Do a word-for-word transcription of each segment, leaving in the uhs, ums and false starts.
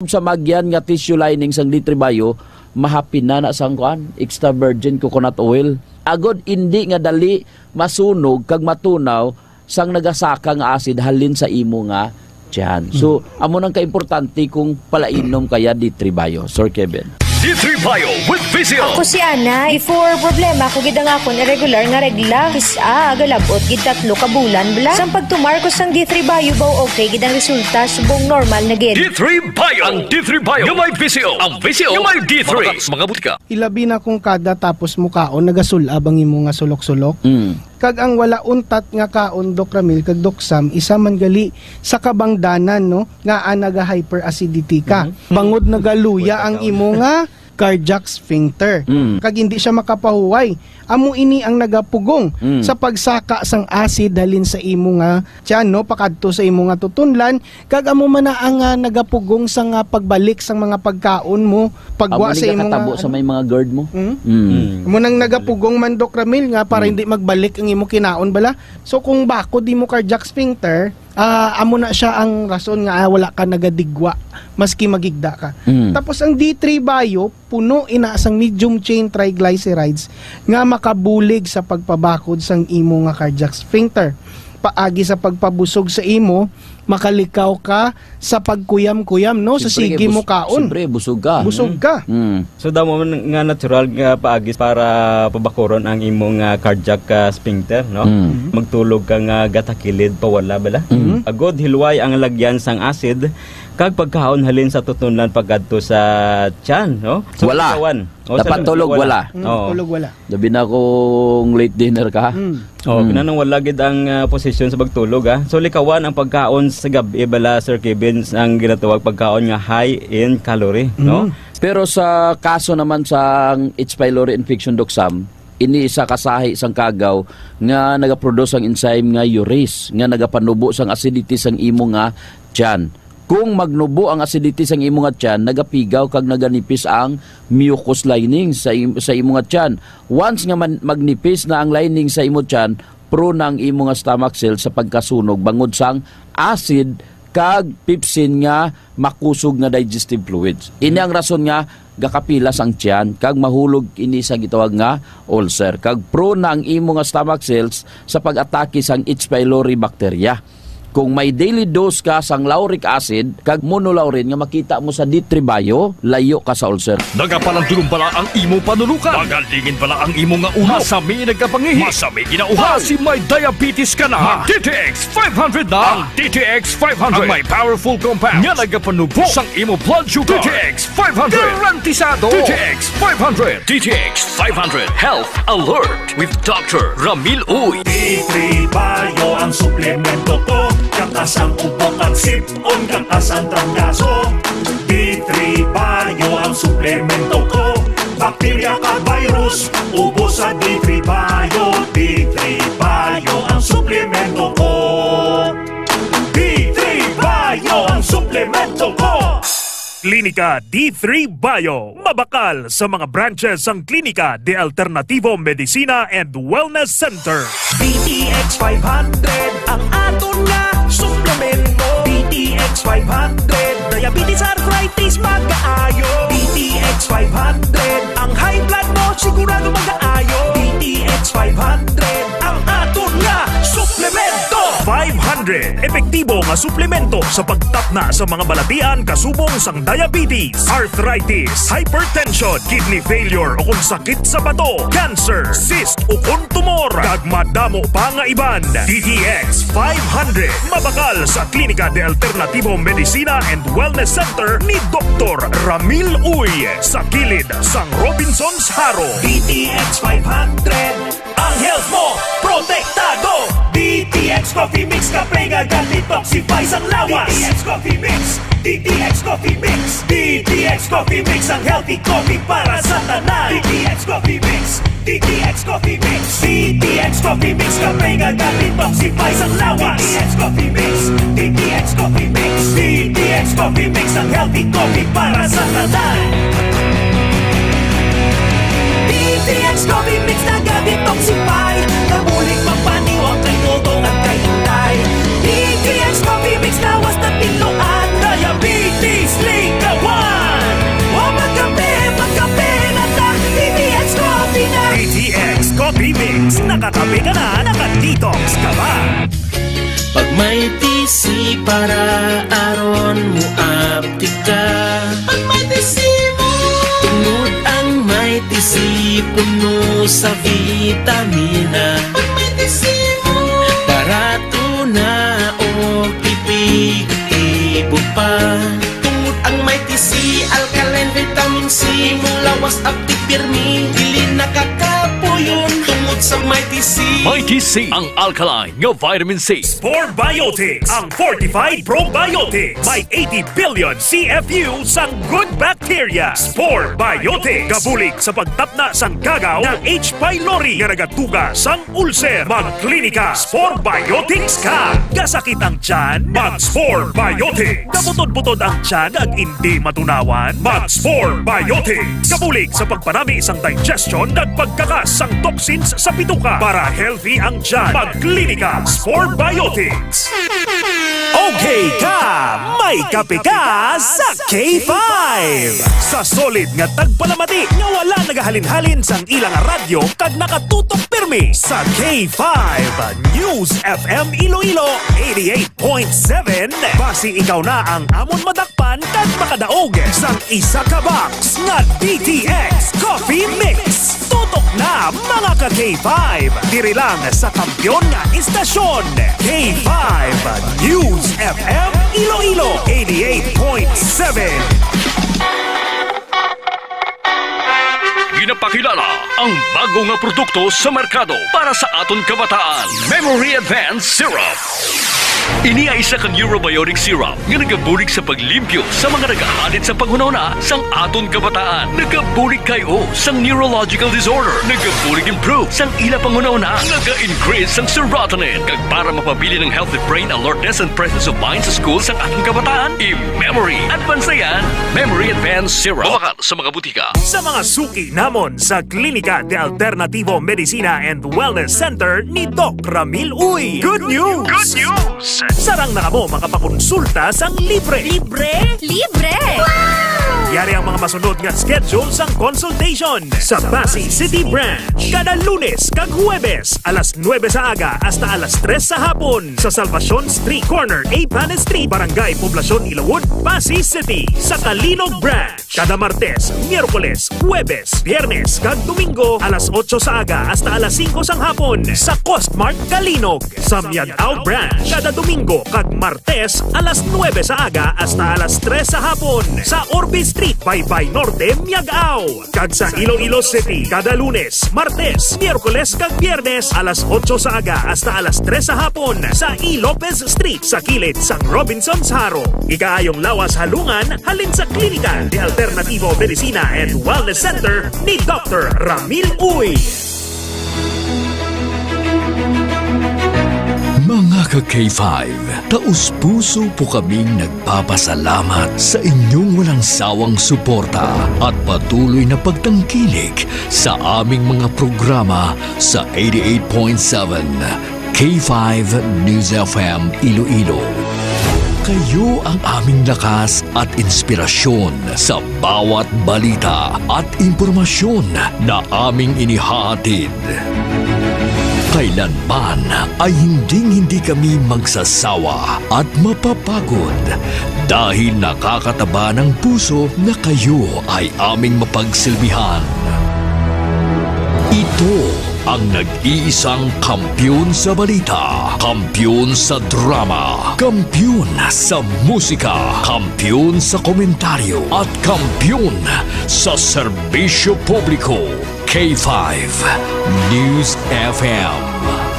sa magyan nga tissue lining sang D three Bio, mahapin na na sang kuan, extra virgin coconut oil. Agod indi nga dali masunog kag matunaw sang nagasaka nga acid halin sa imo nga tiyan. So, amo nang kaimportante kung palainom kaya D three Bio, Sir Kevin. D three Bio with V C O. Ako si Ana. Before, problema ko gid ang akon irregular nga regla. Kis-a, galabot gid tatlo ka bulan bala. Sang pagtumar ko sang D three Bio, baw okay gid ang resulta, subong normal na gid. D three Bio. Ang D three Bio nga may V C O. Ang V C O nga may D three. Mabakal sa mga butika. Ilabi na kung kada tapos mo kaon, nagasul-ab ang imo nga sulok-sulok. Mm. Kag ang wala untat nga kaon, Doc Ramil kag Doc Sam, isa man gali sa kabangdanan, no, nga, ah, naga-hyperacidity ka. Mhm. Bangod nagaluya ang imo nga cardiac sphincter. Mm. Kag hindi siya makapahuway. Amo ini ang nagapugong Mm. sa pagsaka sang acid halin sa imo nga tiyan, no, pakadto sa imo nga tutunlan, kag amo man na ang, ah, nagapugong sa nga pagbalik sang mga pagkaon mo, pagwa Amo ni sa imo nakatabo nga, sa ano? May mga GERD mo. Mm? Mm. Mm. Amo nang nagapugong man, Doc Ramil, nga para Mm. hindi magbalik ang imo kinaon bala. So, kung bakod imo cardiac sphincter, ah, amo na siya ang rason nga, ah, wala ka nagadigwa, maski magigda ka. Mm. Tapos ang D three Bio, puno ina sang medium chain triglycerides nga makabulig sa pagpabakod sang imo nga cardiac sphincter. Paagi sa pagpabusog sa imo, makalikaw ka sa pagkuyam-kuyam, no? Sa Siyempre, sige kay mo bus-, kaon. Siyempre, busog ka. Busog ka. Mm. So, damo man nga natural nga paagi para pabakuron ang imong, ah, cardiac, ah, sphincter, no? Mm. Magtulog ka nga gatakilid pa wala bala. Mm. Agod hilway ang lagyan sang acid kag pagkaon halin sa tutunlan pagkadto sa tiyan, no? Sa Wala. pagkawan. O, sa Dapat lung-, tulog, wala. wala. Mm, Oo. tulog wala. Labi na kung late dinner ka. Mm. Oh, Mm. kinahanglan wala gid ang, ah, posisyon sa pagtulog, ah. So, likawan ang pagkaon sa gab-i bala, Sir Kevin, ang ginatawag pagkaon nga high in calorie, no? Mm. Pero sa kaso naman sang H. pylori infection, Doc Sam, ini isa ka sahi sang kagaw nga nagaproduce ang enzyme nga urease nga nagapanubo sang acidity sang imo nga tiyan. Kung magnubo ang acidity sang imo nga tiyan, nagapigaw kag naganipis ang mucus lining sa im-, sa imo nga tiyan. Once nga man-, magnipis na ang lining sa imo tiyan, prone na ang imo nga stomach cells sa pagkasunog bangod sang acid kag pepsin nga makusog nga digestive fluids. Ini ang rason nga gakapilas ang tiyan kag mahulog ini sa gitawag nga ulcer. Kag prone na ang imo nga stomach cells sa pag-atake sang H. pylori bacteria. Kung may daily dose ka sang lauric acid kag monolaurin nga makita mo sa D three Bio, layo ka sa ulcer. Nagapalandulong bala ang imo panunukan? Magalingin bala ang imo nga ulo? Masami nagkapangihi? Masami ginauhaw? Basi may diabetes ka na? Mag D T X five hundred na. Ang D T X five hundred ang may powerful compound nga nagapanubo sang imo blood sugar. D T X five hundred. Garantisado. D T X five hundred. D T X five hundred Health Alert with Doctor Ramil Uy. D three Bio ang suplemento ko. Kakas ang ubo kag sip-on, kakas ang trangkaso. D three Bio ang suplemento ko. Bakterya kag virus, ubos sa D three Bio. D three Bio ang suplemento ko. D three Bio ang suplemento ko. Klinika D three Bio. Mabakal sa mga branches sang Klinika de Alternativo Medicina and Wellness Center. D T X five hundred ang aton nga suplemento. D T X five hundred, diabetes, arthritis, magaayo. D T X five hundred, ang high blood mo sigurado magaayo. D T X five hundred ang aton nga suplemento. Five hundred, epektibo nga suplemento sa pagtapna sa mga balatian kasubong sang diabetes, arthritis, hypertension, kidney failure, o kung sakit sa bato, cancer, cyst, o kung tumor, kag madamo pa nga iban. D T X five hundred, mabakal sa Klinika de Alternativo Medicina and Wellness Center ni Doktor Ramil Uy, sa kilid sang Robinsons Jaro. D T X five hundred, ang health mo protektado. D T X Coffee Mix, kape nga ga-detoxify sang lawas. D T X Coffee Mix, D T X Coffee Mix, D T X Coffee Mix, ang healthy coffee para sa tanan. D T X Coffee Mix, D T X Coffee Mix, D T X Coffee Mix, kape nga ga-detoxify sang lawas. D T X Coffee Mix, D T X Coffee Mix, D T X Coffee Mix, ang healthy coffee para sa tanan. D T X Coffee Mix naga-detoxify, nabulig magpaniwang kay tuto kag kay Inday. D T X Coffee Mix lawas na tinluan, diabetes, ligaw na naka-detox ka ba? Pag may T C para aron mo aptik ka. Pag may T C mo. Tungod ang may T C puno sa vitamina. Pag may T C mo. Barato na o epektibo pa. Tungod ang may T C, alkaline vitamin C, imong lawas aptik pirmi, dili nakakapuyon tungod sa may T C. May T C, ang alkaline nga vitamin C. Spore Biotics, ang fortified probiotics. May eighty billion C F U sang good bacteria. Spore Biotics, gabulig sa pagtapna sang kagaw nga H. pylori nga nagatuga sang ulcer. Magklinika, Spore Biotics ka. Gasakit ang tiyan? Mag Spore Biotics. Kabutod-butod ang tiyan ag indi matunawan? Mag Spore Biotics. Kabulig sa pagpanami sang digestion kag pagkakas sang toxins sa bituka para healthy ang tiyan. Magklinika, Spore Biotics. Okay ka, may kape ka sa K five. Sa solid nga tagpalamati nga wala nagahalin-halin sang ilang radyo kag nakatutok pirmi sa K five News F M Iloilo eighty-eight point seven. Basi ikaw na ang amon madakpan kag makadaog sang isa ka box nga D T X Coffee Mix. Tutok na, mga ka K five! Diri lang sa kampiyon nga istasyon, K five News F M Iloilo eighty-eight point seven. Ginapakilala ang bago nga produkto sa merkado para sa aton kabataan, Memory Advance Syrup. Ini ay isa ka neurobiotic syrup nga nagabulig sa paglimpyo sa mga nagahadit sa panghunahuna sang aton kabataan. Nagabulig kay o sang neurological disorder. Nagabulig improve sang ila panghunahuna. Naga-increase sang serotonin. Kag para mapabilin ang healthy brain alertness and presence of mind sa school sang aton kabataan, i-memory advance na yan. Memory Advance Syrup. Mabakal sa mga butika. Sa mga suki namon sa Klinika de Alternativo Medicina and Wellness Center ni Doc Ramil Uy. Good news! Good news! Sarang na kamo makapakonsulta sang libre. Libre? Libre! Yari ang mga masunod nga schedule sang consultation sa Passi City Branch. Kada Lunes kag Huwebes, alas nuebe sa aga hasta alas tres sa hapon, sa Salvacion Street, corner Apanes Street, Barangay Poblacion, Ilawod, Passi City, sa Calinog Branch. Kada Martes, Miyerkules, Huwebes, Biyernes, kag Domingo, alas otso sa aga hasta alas singko sang hapon, sa Costmart Calinog. Sa Miag-ao Branch, kada Domingo kag Martes, alas nuebe sa aga hasta alas tres sa hapon, sa Orbe Street, Baybay Norte, Miag-ao. Kag sa Iloilo City, kada Lunes, Martes, Miyerkules, kag Biyernes, alas otso sa aga hasta alas tres sa hapon, sa E. Lopez Street, sa kilid sang Robinsons Jaro. Ikaayong lawas halungan halin sa Klinika de Alternativo Medicina and Wellness Center ni Doctor Ramil Uy. Mga ka K five, taos-puso po kaming nagpapasalamat sa inyong walang sawang suporta at patuloy na pagtangkilik sa aming mga programa sa eighty-eight point seven K five News F M Iloilo. Kayo ang aming lakas at inspirasyon sa bawat balita at impormasyon na aming inihahatid. Kailanman ay hinding-hindi kami magsasawa at mapapagod dahil nakakataba ng puso na kayo ay aming mapagsilbihan. Ito ang nag-iisang kampiyon sa balita, kampiyon sa drama, kampiyon sa musika, kampiyon sa komentaryo, at kampiyon sa serbisyo publiko. K five News F M,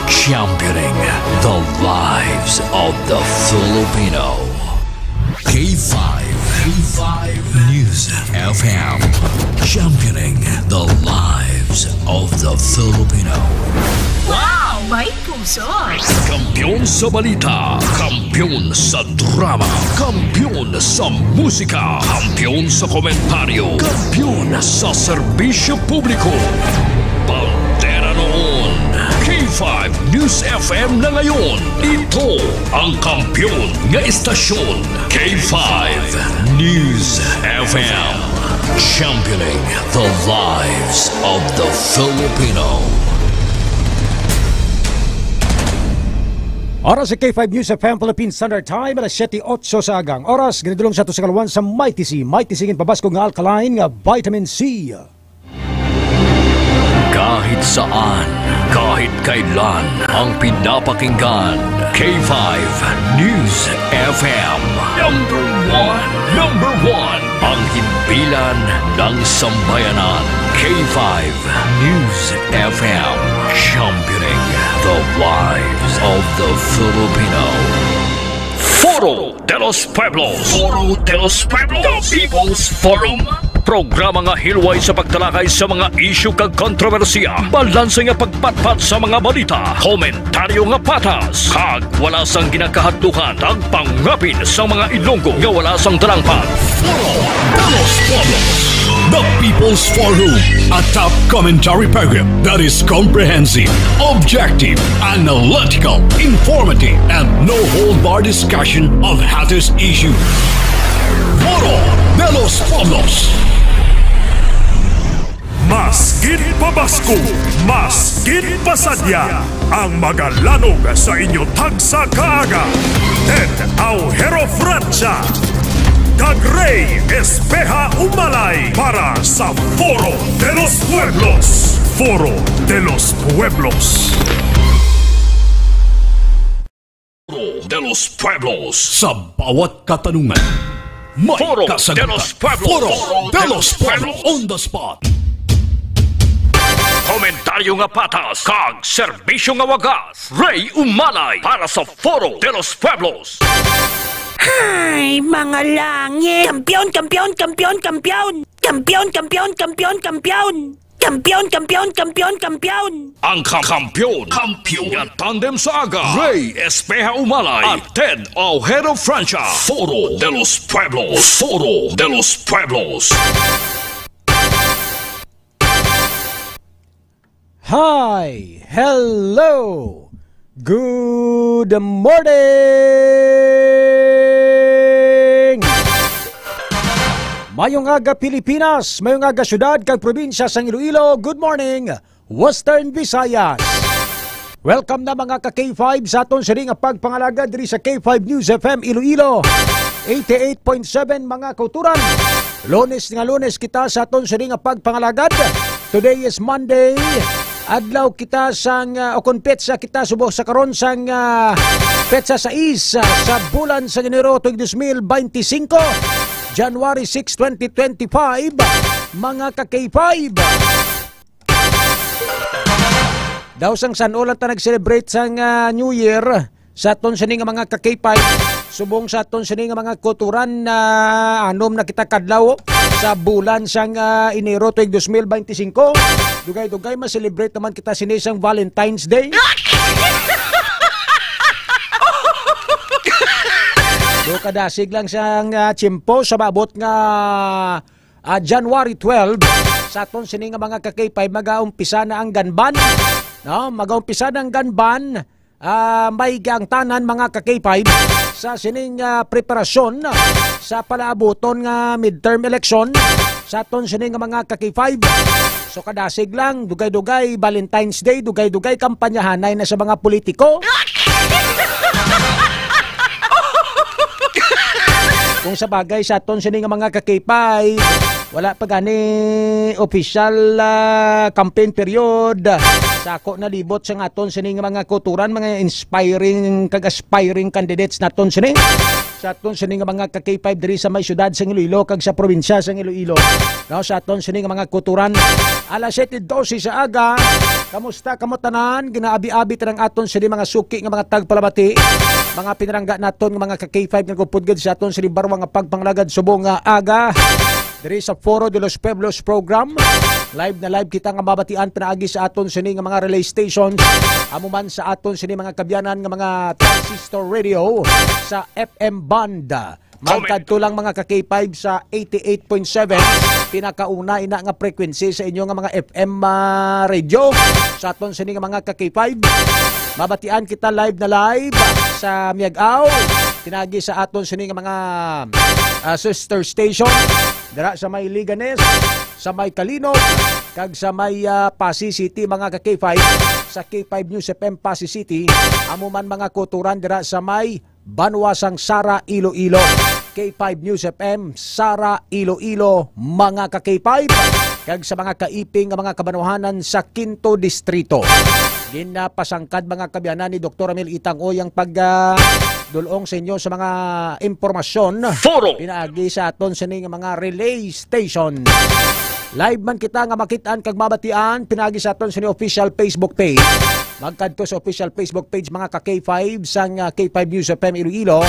championing the lives of the Filipino. K five, K five News F M, championing the lives of the Filipino. Wow! May puso! Kampiyon sa balita, kampiyon sa drama, kampiyon sa musika, kampiyon sa komentaryo, kampiyon sa serbisyo publiko. Bandera noon, K five News F M na ngayon. Ito ang kampiyon nga istasyon, K five News F M. Championing the lives of the Filipino. Oras sa K five News F M Philippine Standard Time, alas siyete otso sa agang oras. Ginadulong sa ato sa kaluan sa Mighty C. Mighty C, ginpabaskog nga alkaline nga vitamin C. Kahit saan, kahit kailan, ang pinapakinggan, K five News F M. Number one, number one, ang himpilan ng sambayanan, K five News F M, championing the lives of the Filipino. Foro de los Pueblos. Foro de los Pueblos. The People's Forum. Programa nga hilway sa pagtalakay sa mga isyu kag kontrobersiya, balanse nga pagpatpat sa mga balita, komentaryo nga patas, kag wala sang ginakahadlukan, kag pangapin sa mga Ilonggo nga wala sang talangpan. Foro de los Pueblos, the People's Forum, a top commentary program that is comprehensive, objective, analytical, informative, and no hold bar discussion of hottest issues. Foro de los Pueblos. Mas gid pabasko, mas gid pasadya ang magalanog sa inyo tagsa ka aga. Ted Aujero Francia kag Rey Espeha Umalay para sa Foro de los Pueblos. Foro de los Pueblos. Foro de los Pueblos. Sa bawat katanungan, may Foro de kasagutan. Los Pueblos. Foro de los Pueblos on the spot. Komentaryo nga patas kag serbisyo nga wagas. Rey Umalay para sa Foro de los Pueblos. Hay, mga langit! Kampiyon, kampiyon, kampiyon, kampiyon! Kampiyon, kampiyon, kampiyon, kampiyon! Kampiyon, kampiyon, kampiyon, kampiyon! Ang kam- kampiyon, kampiyon nga tandem sa aga, Rey Espeha Umalay at Ted Aujero Francia. Foro de los Pueblos. Foro de los Pueblos. Hi! Hello! Good morning! Mayong aga, Pilipinas! Mayong aga, syudad kag probinsya sang Iloilo! Good morning, Western Visayas! Welcome na, mga ka K five, sa aton sini nga pagpangalagad diri sa K five News F M Iloilo, eighty-eight point seven, mga kauturan. Lunes nga Lunes kita sa aton sini nga pagpangalagad. Today is Monday. Adlaw kita sang, ah, o kon petsa kita subong sa karon sang, ah, petsa sais, ah, sa bulan sa Enero tuig dos mil beintisinko, January six, twenty twenty-five, mga ka K five. Daw sang san-o lang ta nag-celebrate sang, ah, New Year sa aton sini nga mga ka K five, subong sa aton sini nga mga kauturan na anom na kita kadlaw sa bulan sang, ah, Enero tuig dos mil beintisinko. Dugay-dugay ma-celebrate naman kita sini sang Valentine's Day. Do kadasig lang sang, ah, tiyempo sa maabot nga ah, January twelve, sa aton sini nga mga ka K five, magaumpisa na ang ganban. No? Magaumpisa na ang ganban. Ah, may ang tanan, mga ka K five, sa sining, ah, preparasyon sa palaabuton nga midterm election sa aton sini nga mga ka K five. So, kadasig lang, dugay-dugay Valentine's Day, dugay-dugay kampanyahanay na sa mga politiko. Kung sa bagay, sa aton sini nga mga ka K five, wala pa gani official, ah, campaign period. Sa ako nalibot sa aton sini nga mga kauturan, mga inspiring kag aspiring candidates naton sini. Sa aton sini nga mga ka K five diri sa may syudad sa Iloilo kag sa probinsya sa Iloilo. No, sa aton sini nga mga kauturan, alas siyete dose sa aga. Kamusta kamo tanan? Ginaabi-abi tanang aton sini mga suki nga mga tagpalamati, mga pinalangga naton nga mga ka K five nga gupod gid sa aton sini barwa nga pagpangalagad subong nga aga. Diri sa Foro de los Pueblos program, live na live kita nga mabatian pinaagi sa aton sini nga mga relay stations, amo man sa aton sini mga kabyanan nga mga transistor radio sa F M band. Magkadto lang, mga ka K five, sa eighty-eight point seven, pinakauna ina nga frequency sa inyo nga mga F M, ah, radio. Sa aton sini nga mga ka K five, mabatian kita live na live sa Miag-ao, pinagi sa aton sini nga mga, ah, sister station, dira sa may Leganes, sa may Calinog, kag sa may, ah, Passi City, mga ka K five. sa K five News F M Passi City, amo man mga kauturan dira sa may banwa sang Sara, Iloilo. K five News F M, Sara, Iloilo, mga ka K five, kag sa mga kaiping nga mga kabanwahanan sa Quinto Distrito. Ginapasangkad, mga kaabyanan, ni Doktor Ramil Itang Uy ang pag, ah, dulong sa inyo sa mga impormasyon Foro. Pinaagi sa aton sini nga mga relay station. Live man kita nga makitaan kag mabatian pinaagi sa aton sini official Facebook page. Magkadto sa official Facebook page, mga ka K five, sang, ah, K five News F M Iloilo.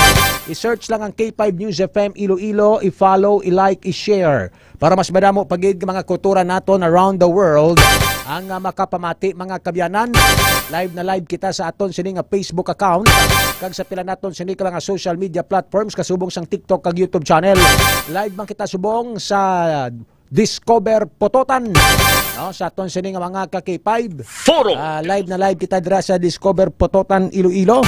I-search lang ang K five News F M Iloilo, i-follow, i-like, i-share para mas madamo pa gid nga mga kauturan naton around the world ang, ah, makapamati, mga kaabyanan. Live na live kita sa aton sini nga Facebook account kag sa pila naton sini ka mga social media platforms kasubong sang TikTok kag YouTube channel. Live man kita subong sa Discover Pototan, no, sa aton sini nga mga ka K five. Foro. Ah, live na live kita dira sa Discover Pototan, Iloilo.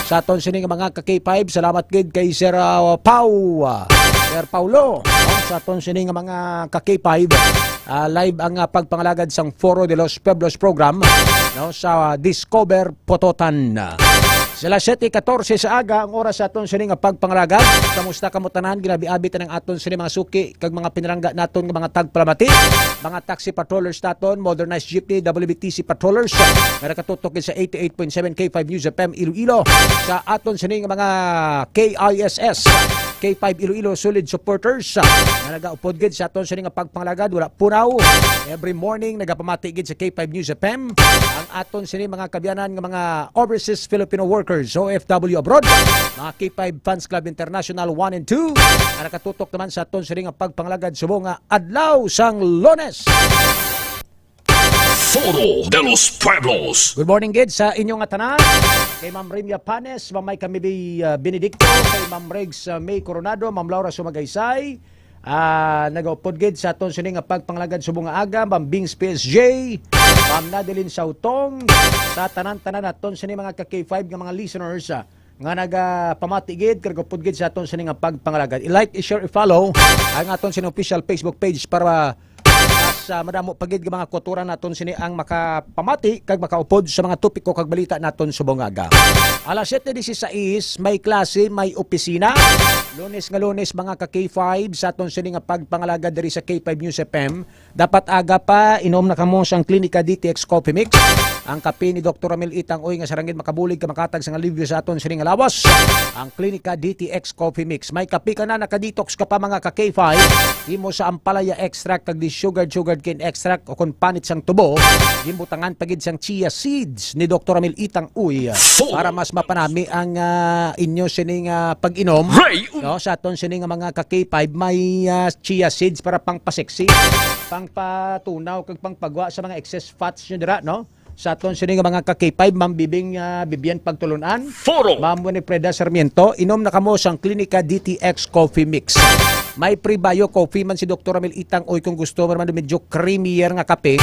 Sa aton sini nga mga ka K five, salamat gid kay Sir, ah, Pau, ah, Sir Paulo, no, sa aton sini nga mga ka K five. Ah, live ang, ah, pagpangalagad sang Foro de los Pueblos program, no, sa Discover Pototan. Sa alas siyete katorse sa aga ang oras sa aton sini nga pagpangalagad. Kamusta kamo tanan? Ginabi-abi ta ang aton sini mga suki kag mga pinalangga naton nga mga tagpalamati, mga taxi patrollers naton, modernized jeepney, W B T C patrollers, nga nakatutok gid sa eighty-eight point seven K five News F M Iloilo, sa aton sini nga mga K I S S, K five Iloilo solid supporters, nga nagaupod gid sa aton sini nga pagpangalagad, wala punaw. Every morning nagapamati gid sa K five News F M ang aton sini mga kaabyanan nga mga overseas Filipino workers, O F W abroad, mga K five Fans Club International one and two, nga nakatutok naman sa aton sini nga pagpangalagad subong nga adlaw sang Lunes. Foro de los Pueblos. Good morning gid sa inyo nga tanan. Kay Ma'am Rimia Panes, Ma'am May Kamibi, uh, Benedicto, kay Ma'am Regs, uh, May Coronado, Ma'am Laura Sumagaysay, ah, nagaupod gid sa aton sini nga pagpangalagad subong nga aga, Ma'am Bings P S J, Ma'am Nadeline Sautong, sa tanan-tanan naton sini mga ka K five nga mga listeners, ah, nga nagapamati gid kag upod gid sa aton sini nga pagpangalagad. I-like, i-share, i-follow ang aton sini official Facebook page para mas, ah, madamo pa gid nga mga kauturan naton sini ang makapamati kag makaupod sa mga topiko kag balita naton subong nga aga. Alas siyete dieciséis, may klase, may opisina. Lunes nga Lunes, mga ka K five, sa aton sini nga pagpangalagad diri sa K five News F M. Dapat aga pa, inom na kamo sang Klinika D T X Coffee Mix. Ang kape ni Doktor Ramil Itang Uy nga sarang gid makabulig kag makatag sang alibyo sa aton sini nga lawas. Ang Klinika D T X Coffee Mix. May kape ka na, naka-detox ka pa, mga ka K five. Himo sa ampalaya extract kag di sugared, sugared cane extract o kon panit sang tubo, ginbutangan pa gid sang chia seeds ni Doktor Ramil Itang Uy, ah, Four. Para mas mapanami ang, ah, inyo sining, ah, pag-inom. Ray, un- No, sa aton sini nga mga ka K five, may, ah, chia seeds para pangpa-sexy, pangpatunaw kag pangpagwa sa mga excess fats nyo dira, no? Sa aton sini nga mga ka K five, Ma'am Bibing, ah, Bibian Pagtulon-an, Foro. Ma'am Winifreda Sarmiento, inom na kamo sang Klinika D T X Coffee Mix. May Prebio Coffee man si Doktor Ramil Itang Uy kung gusto mo naman medyo creamier nga kape,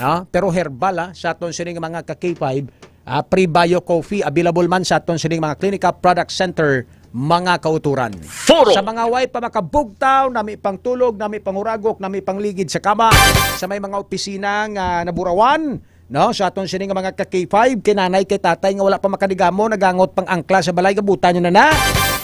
no? Pero herbal, ah, sa aton sini nga mga ka K five, ah, Prebio Coffee, available man sa aton sining mga Klinika Product Center, mga kauturan. Foro. Sa mga way pa makabugtaw, nami pang tulog, nami pang uragok, nami pang ligid sa kama, sa may mga opisina nga naburawan, no? Sa aton sini nga mga ka K five, kay nanay, kay tatay nga wala pa makadigamo, nagangot pang angkla sa balay, gabutan nyo na na.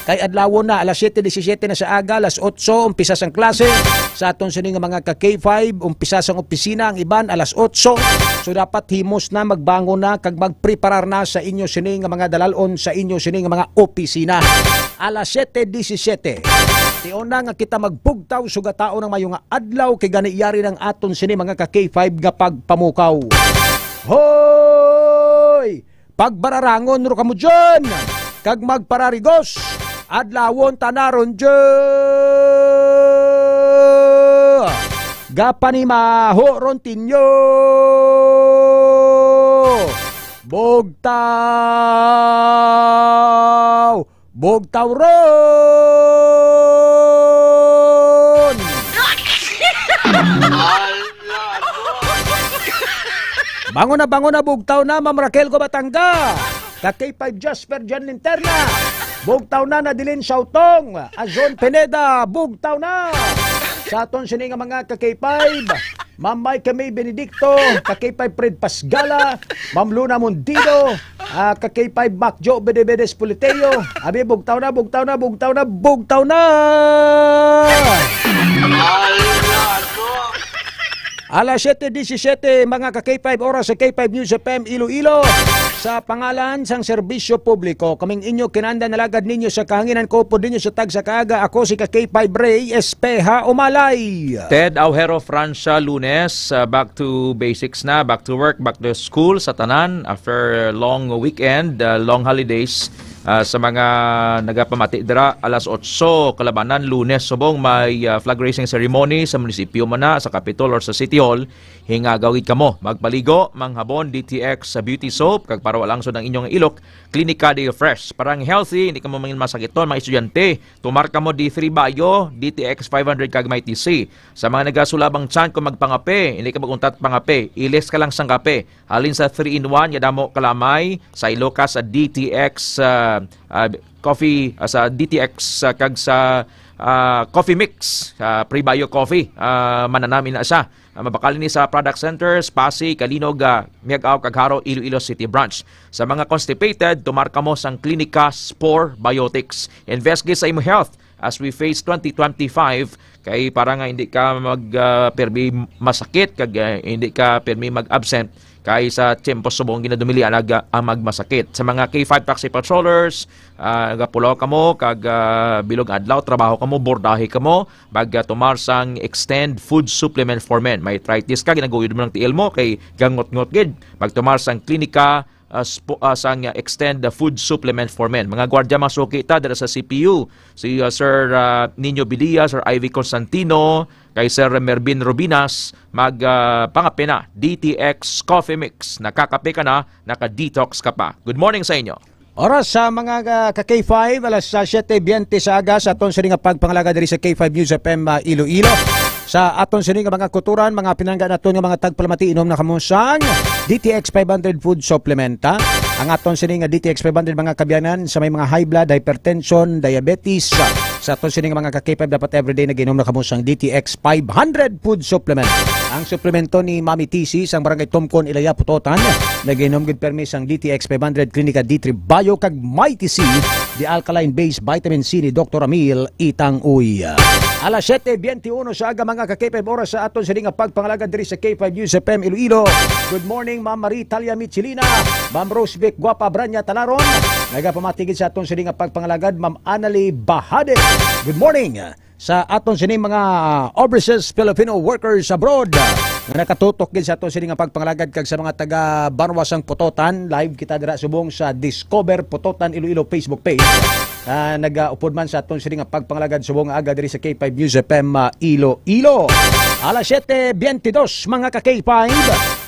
Kay adlawon na, alas siyete disisiyete na sa aga, alas otso, umpisa sang klase. Sa aton sini nga mga ka K five, umpisa sang opisina ang iban, alas otso. So, dapat himos na, magbangon na, kag magpreparar na sa inyo sini nga mga dalalon, sa inyo sini nga mga opisina. Alas siyete disisiyete. Tion na nga kita magbugtaw, sugataon ang mayo nga adlaw, kay gani yari ng aton sini mga ka K five nga pagpamukaw. Hoy! Pagbararangon ro kamo dyan, kag magpararigos, adlawon ta na ron dyan. Gapanimaho ron tinyo. Bugtaw! Bugtaw ron! Bangon na, bangon na, bugtaw na, Ma'am Raquel Gubatanga. Ka K five Jasper Jan Linterna. Bugtaw na, Nadilin Sautong. Azon Pineda, bugtaw na. Sa aton sini nga mga ka K five. Ma'am May Kami Benedicto, ka K five Fred Pasgala, Ma'am Luna Mondido, ah, ka K five Mac Joe Bedebedes Politerio. Abi, bugtaw na, bugtaw na, bugtaw na, bugtaw na! Alas siyete disisiyete, mga ka K five, oras sa K five News F M Iloilo. Sa pangalan sang serbisyo publiko, kaming inyo kinanda nalagad ninyo sa kahanginan ko po ninyo sa tagsa kaaga. Ako si ka K five Ray Espeha Umalay. Ted Aujero Francia Lunes, uh, back to basics na, back to work, back to school sa tanan after long weekend, uh, long holidays. Ah, sa mga nagapamati dira, alas otso kalabanan, Lunes subong may, ah, flag raising ceremony sa munisipyo man na, sa Capitol or sa City Hall. Hingagaw gid kamo, magpaligo, manghabon, D T X sa beauty soap, kag para wala langsod ang inyong ilok, Clinica de Fresh. Para ang healthy, hindi kamo mangin masakiton, mga estudyante, tumar kamo D three Bio, D T X five hundred kag Mighty C. Sa mga nagasulabang tiyan kung magpangape, hindi ka mag-untat pangape, ilis ka lang sang kape. Halin sa three-in-one nga damo kalamay, saylo ka sa D T X, ah, ah, coffee, ah, sa D T X, ah, kag sa, ah, coffee mix, sa Prebio Coffee, ah, mananami na siya. Ah, mabakal ni sa Product Centers, Pasig, Calinog, ah, Miag-ao kag Jaro, Iloilo City Branch. Sa mga constipated, tumar kamo sang Clinica Spore Biotics. Invest gid sa imo health as we face twenty twenty-five, kay para nga hindi ka mag, ah, pirmi masakit kag, ah, hindi ka pirmi mag-absent, kay sa tiyempo subong ginadumilian ang, ah, ang magmasakit. Sa mga K five taxi patrollers, ah, gapulaw kamo kag, ah, bilog adlaw trabaho kamo, bordahe kamo, mag, ah, tumar sang Extend Food Supplement for Men. May arthritis ka, ginaguyod mo ng tiil mo kay gangot-ngot gid. Magtumar sang Klinika, ah, spo-, ah, sang, ah, Extend the Food Supplement for Men. Mga gwardya, mga suki ta dira sa C P U, si, ah, Sir, ah, Nino Bilia, Sir Ivy Constantino, kay Sir Mervin Rubinas, mag, ah, pangape na, D T X Coffee Mix. Nakakape ka na, naka-detox ka pa. Good morning sa inyo. Oras sa mga, ah, ka K five, alas, ah, siyete biyente sa aga sa aton sini nga pagpangalaga diri sa K five News F M, ah, Iloilo. Sa aton sini nga mga kuturan, mga pinangga naton nga mga tagpalamati, inom na kamo sang D T X five hundred food supplement, ha? Ang aton sini nga D T X five hundred, mga kabyanan, sa may mga high blood, hypertension, diabetes, ah, sa aton sini nga mga ka K five, dapat everyday nag-inom na kamo sang D T X five hundred food supplement. Ang suplemento ni Mami T C sang Barangay Tumcon, Ilaya, Pototan. Nag-inom gid permi sang D T X five hundred, Klinika D three Bio, kag Mighty C, the alkaline base vitamin C ni Doktor Amil Itang Uy. Alas siyete biyente uno sa aga, mga ka K five, oras sa aton sini nga pagpangalaga diri sa K five News F M Iloilo. Good morning, Ma'am Marie Talia Michelina, Ma'am Rose Vic Guapa Branya Talaron. Nagapamati gid sa aton sini nga pagpangalagad, Ma'am Annalie Bahade. Good morning sa aton sini mga overseas Filipino workers abroad nga nakatutok gid sa aton sini nga pagpangalagad, kag sa mga taga Banwa sang Pototan. Live kita dira subong sa Discover Pototan Iloilo Facebook page. Ah, nagaupod man sa aton sini nga pagpangalagad subong nga aga diri sa K five News F M, ah, Iloilo. Alas siyete biyente dos, mga ka K five,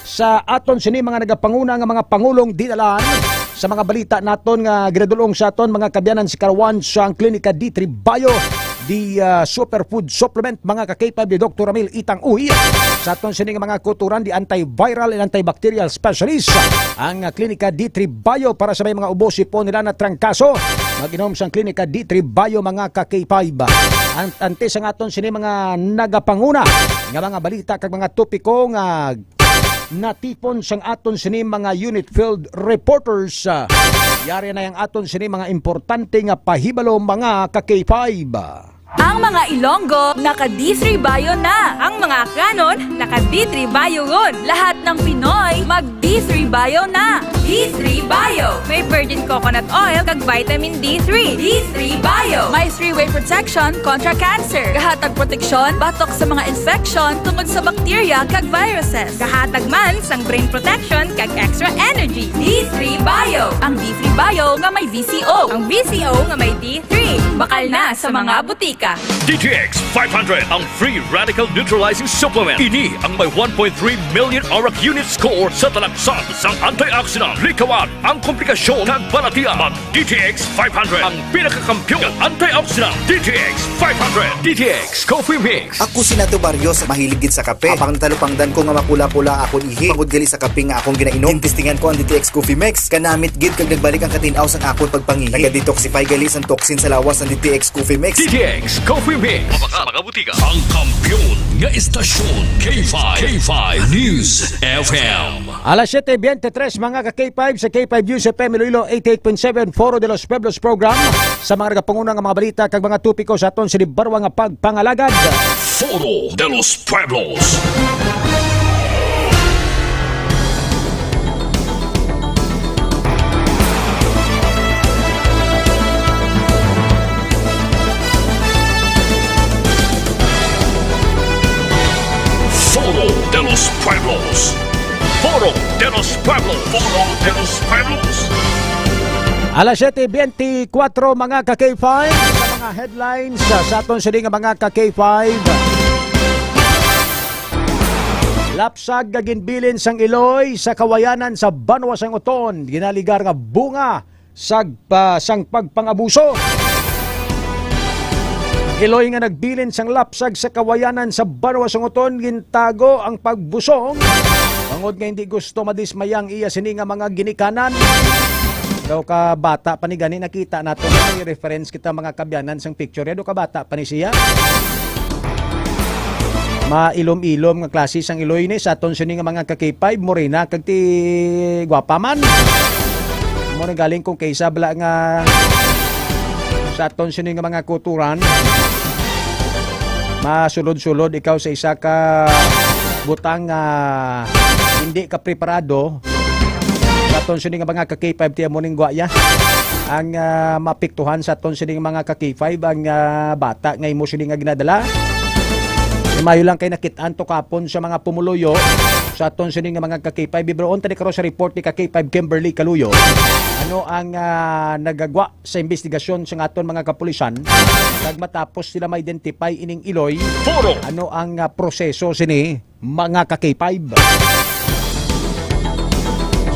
sa aton sini mga nagapanguna nga mga pangulong dinalan. Sa mga balita naton nga ginadulong sa aton mga kabyanan, si Karawan sa ang Klinika D three Bio, the, ah, Superfood Supplement, mga ka K five, ni Doktor Ramil Itang Uy. Sa aton sini nga mga kuturan, the antiviral and antibacterial specialist, ang, ah, Klinika D three Bio para sa may mga ubo, sipon, nila na trangkaso. Mag-inom sang Klinika D three Bio, mga ka K five. Ang antes ang aton sini mga nagapanguna nga mga balita kag mga topiko nga natipon sang aton sini mga unit field reporters. Ah, yari na ang aton sini mga importante nga pahibalo, mga ka K five. Ang mga Ilonggo naka D three Bio na. Ang mga Akyanon naka D three Bio ron. Lahat ng Pinoy mag D three Bio na. D three Bio. May virgin coconut oil kag vitamin D three. D three Bio. May three-way protection kontra cancer. Gahatag proteksyon batok sa mga infection tungod sa bakterya kag viruses. Gahatag man sang brain protection kag extra energy. D three Bio. Ang D three Bio nga may V C O. Ang V C O nga may D three. Bakal na sa mga butika. D T X five hundred, ang free radical neutralizing supplement. Ini ang may one point three million aura unit score sa talagsan sang antioxidant. Likawan ang komplikasyon kag balatian. Mag D T X five hundred, ang pinakakampiyon nga antioxidant. D T X five hundred. D T X Coffee Mix. Ako si Nato Barrios, mahilig gid sa kape. Apang natalupangdan ko nga mapula-pula akon ihi tungod gali sa kape nga akong ginainom. Gintistingan ko ang D T X Coffee Mix. Kanamit gid kag nagbalik ang katin-aw sang akon pagpangihi. Naga-detoxify gali sang toxin sa lawas ang D T X Coffee Mix. D T X Coffee Mix. Mabakal sa mga butika. Ang kampiyon nga istasyon, K five. K five News F M. Alas siyete beintitrés, mga ka-K five, sa K five News F M Iloilo, eighty-eight point seven, Foro de los Pueblos Program. Sa mga nagapanguna nga mga balita kag mga topiko sa aton sini barwa nga pagpangalagad. Foro de los Pueblos. Foro de los Pueblos. Foro de los Pueblos. Foro de los Pueblos. Alas siyete beintikwatro, mga ka-K five, sa mga headlines sa, sa aton sini nga mga ka-K five. Lapsag nga ginbilin sang iloy sa kawayanan sa banwa sang Oton, ginaligar nga bunga sa pa, sang pagpangabuso. Iloy nga nagbilin sang lapsag sa kawayanan sa banwa sang Oton, gintago ang pagbusong tungod nga hindi gusto madismaya ang iya sini nga mga ginikanan. Daw ka bata pa ni gani, nakita nato, may reference kita, mga kabyanan, sang picture. Daw ka bata pa ni siya. Mailom-ilom nga klase sang iloy ni sa aton sini nga mga ka-K five, morena kag ti gwapa man. Mo na galing kung kaysa bala nga sa aton sini nga mga kuturan. Masulod-sulod ikaw sa isa ka butang nga hindi ka preparado. Sa aton sini nga mga ka-K five, tiyan mo ning gwaya. Ang, ah, maapektuhan sa aton sini nga mga ka-K five, ang, ah, bata nga imo sini nga ginadala. Mayo lang kay nakit-an to kapon sa mga pumuluyo sa aton sini nga mga ka-K five. Bibroon tani karon sa report ni ka-K five Kimberly Kaluyo. Ano ang, ah, nagagwa sa investigasyon sa aton mga kapulisan? Kag matapos sila ma-identify ining iloy, Puro. Ano ang, ah, proseso sini? Mga ka-K five.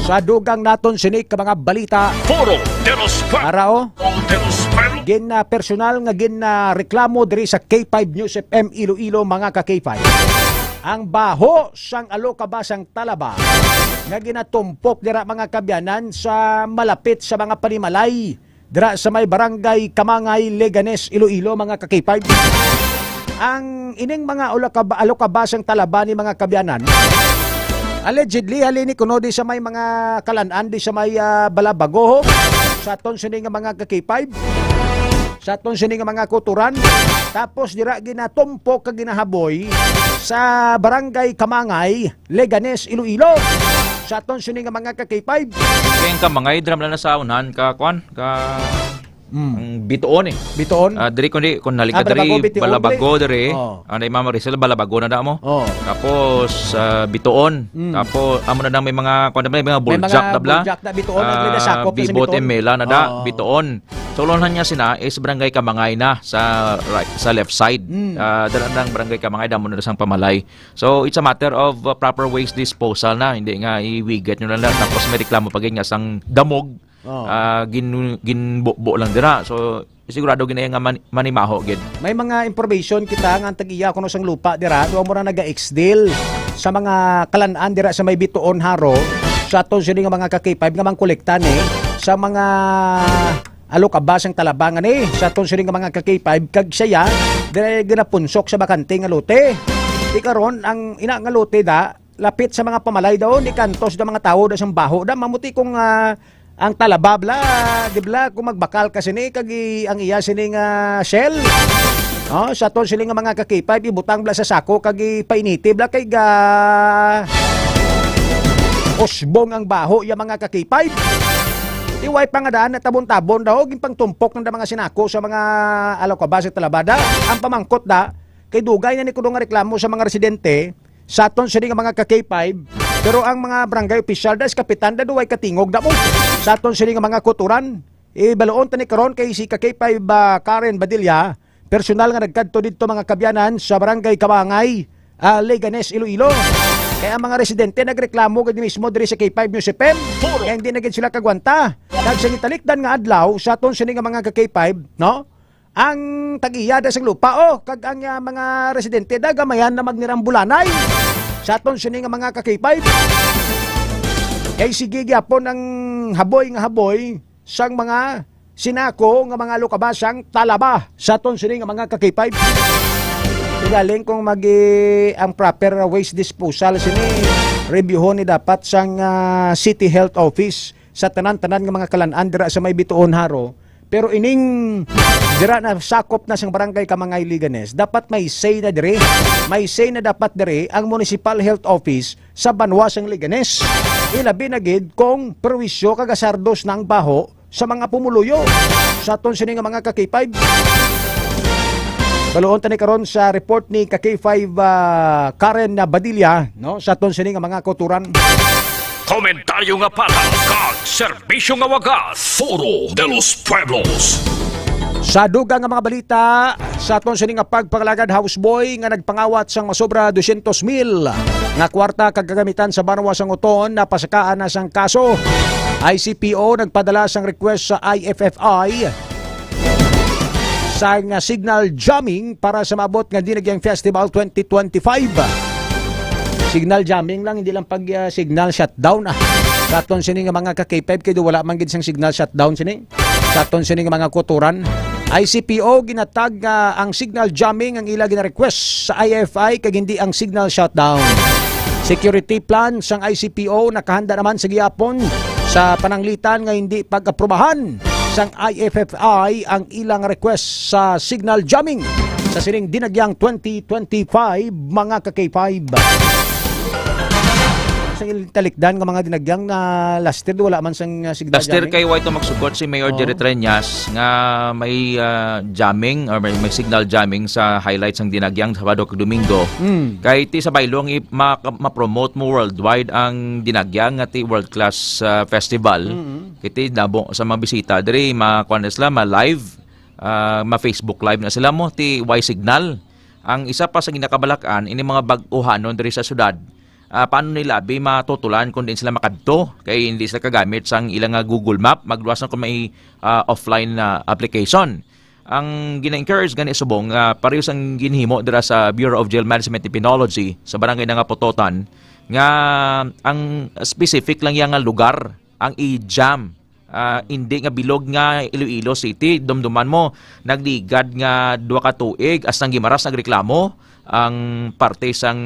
Sa dugang naton sini ka mga balita. Foro de los Pueblos. Ara, oh. Foro de los Pueblos. Gin, ah, personal nga gin, ah, reklamo diri sa K five News F M Iloilo, mga ka-K five. Ang baho sang Alokabasang Talaba nga ginatumpok dira, mga kabyanan, sa malapit sa mga panimalay dira sa may Barangay Kamangay, Leganes, Iloilo, mga ka-K five. Ang ining mga ulakaba-, alokabasang talaba ni, mga kabyanan, allegedly, halini kuno di sa may mga kalan-an, di sa may, ah, Balabago, ho? Sa aton sini nga mga ka-K five, sa aton sini nga mga kuturan, tapos dira ginatumpok kag ginahaboy sa Barangay Kamangay, Leganes, Iloilo. Sa aton sini nga mga ka-K five. Kaya ang kamangay, dram na sa unahan ka, kwan, ka, Mm. ang Bitoon eh. Bitoon? Ah, diri kundi, kung naligad Ah, Balabago, diri, Bitoon, Balabago diri. diri. Oh. Ano, Ma'am Maricel, Balabago na da mo? Oh. Tapos, ah, Bitoon. Mm. Tapos, amo na nang may mga, kwan na, may mga May mga buljak na bla. buljak na Bitoon, ang Ah, pinasakop na sa Bibot Bitoon. and Mela na da, Oh. Bitoon. So, unahan niya sina is Barangay Kamangay na sa right, sa left side. Mm. Ah, dala ng Barangay Kamangay, damo na sang pamalay. So, it's a matter of, uh, proper waste disposal na. Hindi nga iwigat nyo na lang. Tapos may reklamo pa gid nga sang damog, Oh. ah, gin-, ginbubo lang dira. So, sigurado gid na nga man-, manimaho gid. May mga information kita nga ang tag-iya kuno sang lupa dira, duha mo ra naga-ex-deal sa mga kalan-an dira sa may Bitoon, Jaro, sa aton sini nga mga ka-K five nga mangkolekta ni sa mga alokabasang talaba nga ni sa aton sini nga mga ka-K five, kag siya diri ginapunsok sa bakante nga lote. Di karon, ang ina nga lote da, lapit sa mga pamalay daw, ni kantos da mga tawo da sang baho da, mamuti kung, ah, ang talaba bla, di bla, kung magbakal ka sini, kag i-, ang iya sini nga shell, oh, sa aton sini nga mga ka-K five, ibutang bla sa sako, kag ipainiti bla, kay ga usbong ang baho ya, mga ka-K five. Di way pa nga daan na tabon-tabon daw, ginpangtumpok ng mga sinako sa mga alokabas sa talaba da. Ang pamangkot da, kay dugay na ni kuno nga reklamo sa mga residente, sa aton sini nga mga ka-K five, pero ang mga barangay opisyal da, is kapitan da, duway katingog da mo. Sa aton sini nga mga kuturan, ibaloon tani karon kay si ka-K five, ah, Karen Badilla, personal nga nagkadto didto, mga kabyanan, sa Barangay Kamangay, ah, Leganes, Iloilo. Kay ang mga residente nagreklamo gid mismo diri sa K five News F M. Puro. Kaya hindi na gid sila kagwanta. Kag sa gitalikdan nga adlaw, sa aton sini nga mga ka K five, no? Ang tag-iya da sang lupa, oh, kag ang, ah, mga residente da gamayan na magnirambulanay. Sa aton sini nga mga ka K five. Kay sige gyapon ang haboy nga haboy sang mga sinako nga mga lukabasang talaba sa aton sini nga mga ka K five. Galing kung magi ang proper waste disposal sini, reviewon ni dapat sang, ah, City Health Office sa tanan-tanan nga mga kalan-an dira sa may Bituon, Jaro. Pero ining dira na sakop na sang Barangay Kamangay, Leganes, dapat may say na diri. May say na dapat diri ang Municipal Health Office sa banwa sang Leganes. Ilabi na gid kung perwisyo kag asardos na ang baho sa mga pumuluyo sa aton sini nga mga ka K five. Baluon tani karon sa report ni ka K five, ah, Karen Badilla, no, sa aton sini nga mga kauturan. Komentaryo nga patas kag serbisyo nga wagas. Foro de los Pueblos. Sa dugang nga mga balita, sa aton sini nga pagpangalagad, houseboy nga nagpangawat sang masobra dosyentos mil nga kwarta kag kagamitan sa banwa sang Oton napasakaan na sang kaso. I C P O nagpadala sang request sa I F F I sang signal jamming para sa maabot nga Dinagyang Festival twenty twenty-five. Signal jamming lang, hindi lang pag, ah, signal shutdown, ah. Sa aton sini nga mga ka K five, kay do wala man gid sang signal shutdown sini. Sa aton sini nga mga kuturan, I C P O ginatag nga ang signal jamming ang ila gina-request sa I F I kag hindi ang signal shutdown. Security plan sang I C P O nakahanda naman sa gihapon sa pananglitan nga hindi pag-aprobahan sang I F F I ang ilang request sa signal jamming sa sining Dinagyang twenty twenty-five, mga ka K five. Sa il-, talikdan nga mga Dinagyang na last year, wala man sang, uh, signal Last year jamming. Kay White ang magsugod si Mayor Oo. Jerry Treñas nga may, uh, jamming or may, may signal jamming sa highlights sang Dinagyang Sabado kag Domingo. Mm. Kay ti sa baylong i-, ma-, ma-promote mo worldwide ang Dinagyang nga ti world class, uh, festival. Mm. Kay ti damo sa mga bisita diri, ma-, kuwan na sila, ma-live, uh, ma-Facebook live na sila mo ti Y signal. Ang isa pa sa ginakabalak-an, ini mga bag-ohanon diri sa syudad, ah, paano nila abi matutulan kung diin sila makadto? Kay hindi sila kagamit sang ilang nga Google Map, magluwas na kung may, ah, offline na application. Ang gina-encourage gani subong, ah, pareho sang ginhimo dira sa Bureau of Jail Management and Penology sa barangay nga Pototan, nga ang specific lang iya nga lugar ang i-jam. Ah, indi nga bilog nga Iloilo City. Dumduman mo, nagligad nga duha ka tuig, as nang Guimaras nagreklamo ang parte sang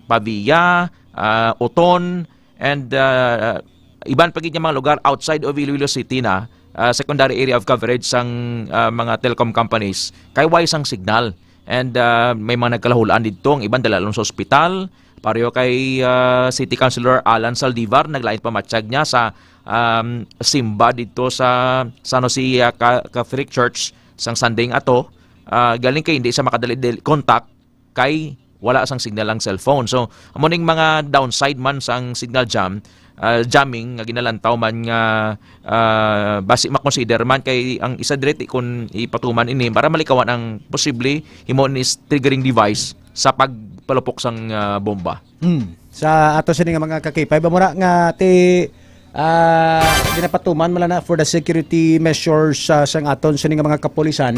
Pavia, ah, Oton, and, ah, iban pa gid nga mga lugar outside of Iloilo City na, ah, secondary area of coverage sang, ah, mga telecom companies. Kay way sang signal. And, ah, may mga nagkalahulan didto, ang iban dala lang sa ospital. Pareho kay, ah, City Councilor Alan Saldivar, naglain pa matsyag niya sa, um, simba didto sa San Jose, ah, Ca-, Catholic Church sang Sunday nga ato. Ah, galing kay hindi siya makadali-dali contact kay wala sang signal ang cellphone. So, amo ning mga downside man sang signal jam, ah, jamming nga ginalantaw man nga, ah, basi makonsider man kay ang isa diri ti kun ipatuman ini para malikawan ang posible himo ni triggering device sa pagpalupok sang, ah, bomba. Hmm. Sa ato sini nga mga ka-K five, amo na nga ti, ah, ginapatuman man na for the security measures, ah, sang aton sini nga mga kapulisan.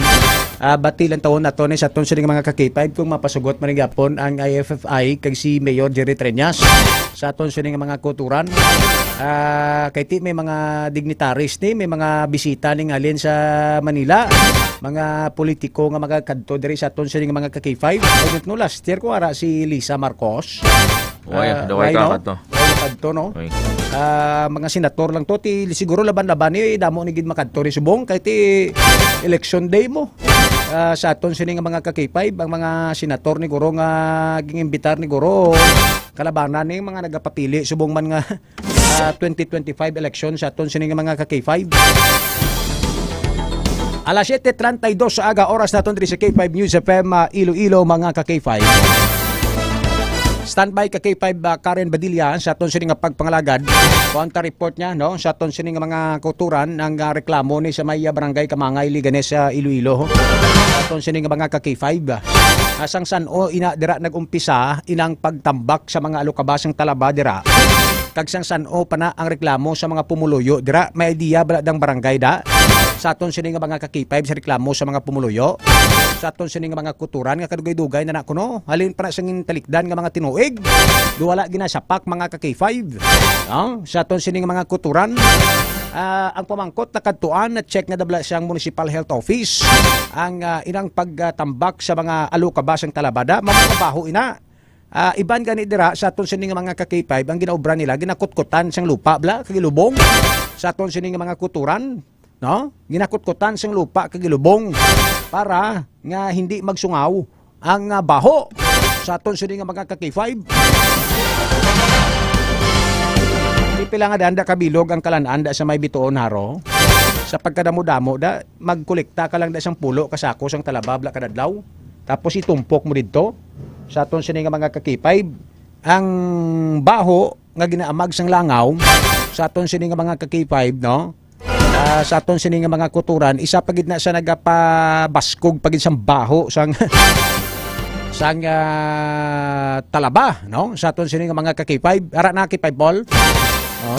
Ah, bati lang tawon nato ni sa aton sini nga mga ka-K five kung mapasugot man gyapon ang I F F I kag si Mayor Jerry Treñas sa aton sini nga mga kuturan. Ah, kay ti may mga dignitaries ni, may mga bisita ni ngalin sa Manila, mga politiko nga magakadto diri sa aton sini nga mga ka-K five. I don't know, last year ko ara si Lisa Marcos. Oy, Ah, daway Rhino? Ka kadto. Daway ka kadto, no? Oy. Ah, mga senator lang to, ti siguro laban-laban ni, eh, damo ni gid makadto ni subong kay ti election day mo. Ah, sa aton sini nga mga ka-K five, ang mga senator ni guro nga gingimbitar ni guro, kalabanan ni mga nagapapili subong man nga, ah, twenty twenty-five election sa aton sini nga mga ka-K five. Alas siyete treinta y dos sa aga, oras naton diri sa K five News F M, ah, Iloilo, mga ka-K five. Standby ka K five, ah, Karen Badilla sa aton sini nga pagpangalagad. Kuwan ta report niya, no? Sa aton sini nga mga kauturan, ang, ah, reklamo ni sa may, ah, barangay Kamangay, Leganes, sa Iloilo. Sa aton sini nga mga ka K five, ah, Ah, sang san-o ina dira nag-umpisa inang pagtambak sa mga alokabasang talaba dira? Kag sang san-o pa na ang reklamo sa mga pumuluyo dira? May idea bala dang barangay da? Sa aton sini nga mga ka-K five sa reklamo sa mga pumuluyo? Sa aton sini nga mga kuturan nga kadugay-dugay na na kuno? Halin pa na sa gintalikdan nga mga tinuig? Do wala ginasapak mga ka-K five? Ah, sa aton sini nga mga kuturan? Ah, ang pamangkot na kadtuan na check na dabla siyang Municipal Health Office ang, ah, inang pagtambak sa mga alokabasang talaba da, mga baho ina. Ah, iban gani dira sa aton sini nga mga ka-K five, ang ginaobra nila, ginakutkutan sang lupa bala, kag ilubong sa aton sini nga mga kuturan, no? Ginakutkutan sang lupa kag ilubong para nga hindi magsungaw ang, ah, baho sa aton sini nga mga ka-K five. Di pila nga daan da kabilog ang kalan-an da sa may bituon, Haro. Sa pagkadamo-damo da, magkolekta ka lang da sang pulo ka sako sang talaba bala kada adlaw. Tapos itumpok mo didto sa aton sini nga mga ka-K five. Ang baho nga ginaamag sang langaw sa aton sini nga mga ka-K five, no? Ah, sa aton sini nga mga kuturan, isa pa gid na sa nagapabaskog pa gid sang baho sang sang, ah, talaba, no? Sa aton sini nga mga ka-K five, ara na, K five Paul. Oh.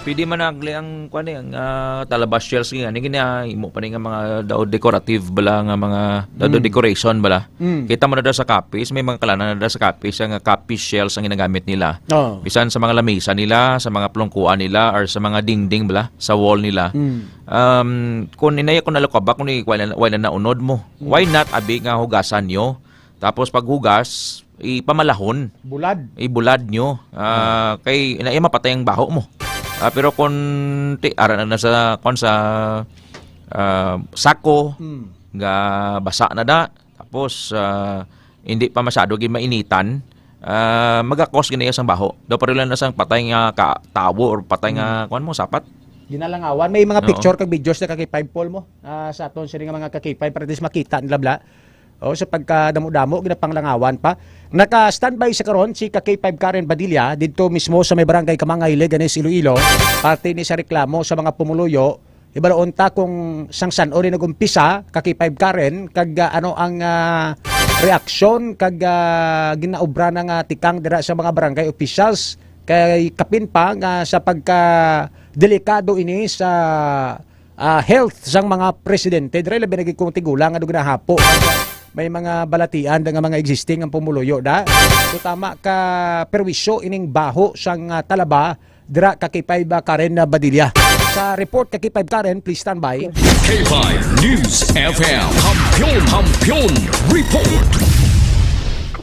Pwede man ang, ang kuan eh, ang, ah, talaba shells nga, ni gina, imo pa ni nga mga daw decorative bala nga mga daw Mm. decoration bala. Mm. Kita mo na daw sa kapis, may mga kalanan na daw sa kapis, nga kapis shells ang ginagamit nila. Oh. Bisan sa mga lamisa nila, sa mga plungkuan nila, or sa mga dingding bala, sa wall nila. Mm. Um, kung inaya ko na lukaba, kung i-, wala, wala na unod mo. Mm. Why not, abi nga hugasan nyo? Tapos paghugas, ipamalahon. Bulad. Ibulad nyo. Ah, Mm. kay inaya mapatay ang baho mo. Ah, pero kung ti, ara na sa, kung sa, ah, sako, Mm. nga basa na da, tapos, ah, hindi pa masyado gid mainitan, ah, magakos gid na sang baho. Daw pareho lang na sang patay nga ka-, tawo or patay nga, Mm. kuwan mo, sapat. Ginalangawan. May mga Oo. picture kag videos na ka-K five Paul mo, ah, sa aton sini nga mga ka-K five para at least makita nila bala. O, sa pagkadamo-damo, ginapanglangawan pa. Naka-standby sa karon si ka-K five Karen Badilla didto mismo sa may barangay Kamangay, Leganes, Iloilo. Parte ni sa reklamo sa mga pumuluyo. Hibaluon ta kung sang san-o ni nag-umpisa, ka-K five Karen, kag, ah, ano ang, ah, reaksyon kag, ah, ginaobra na nga tikang dira sa mga barangay officials, kay kapin pa nga sa pagka delikado ini sa, ah, health sang mga presidente. Dira labi na gid kung tigulang nga ginahapo. May mga balatian da nga mga existing ang pumuluyo da. So, tama ka perwisyo ining baho sang, ah, talaba dira ka-K five Karen Badilla. Sa report ka-K five Karen, please stand by. K five News F M. Kampiyon, Kampiyon Report.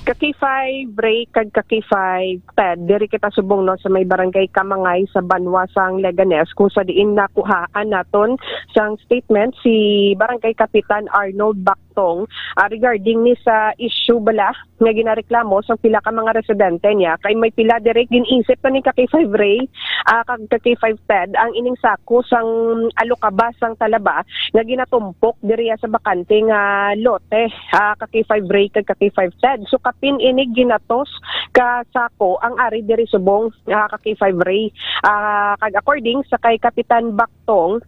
Ka-K five Ray kag ka-K five Ted, diri kita subong, no, sa may barangay Kamangay sa banwa sang Leganes, kung sa diin nakuhaan naton sang statement si Barangay Kapitan Arnold Bactong, ah, regarding ni sa issue bala nga ginareklamo sang pila ka mga residente niya, kay may pila diri gin-isip na ni ka-K five Ray, ah, kag ka-K five Ted ang ining sako sang alokaba sang talaba nga ginatumpok diriya sa bakante nga lote, ah, ka-K five Ray kag ka-K five Ted. So, kapin ini ginatos ka sako ang ari diri subong, ah, ka-K five Ray. Ah, kag according sa kay Kapitan Bactong,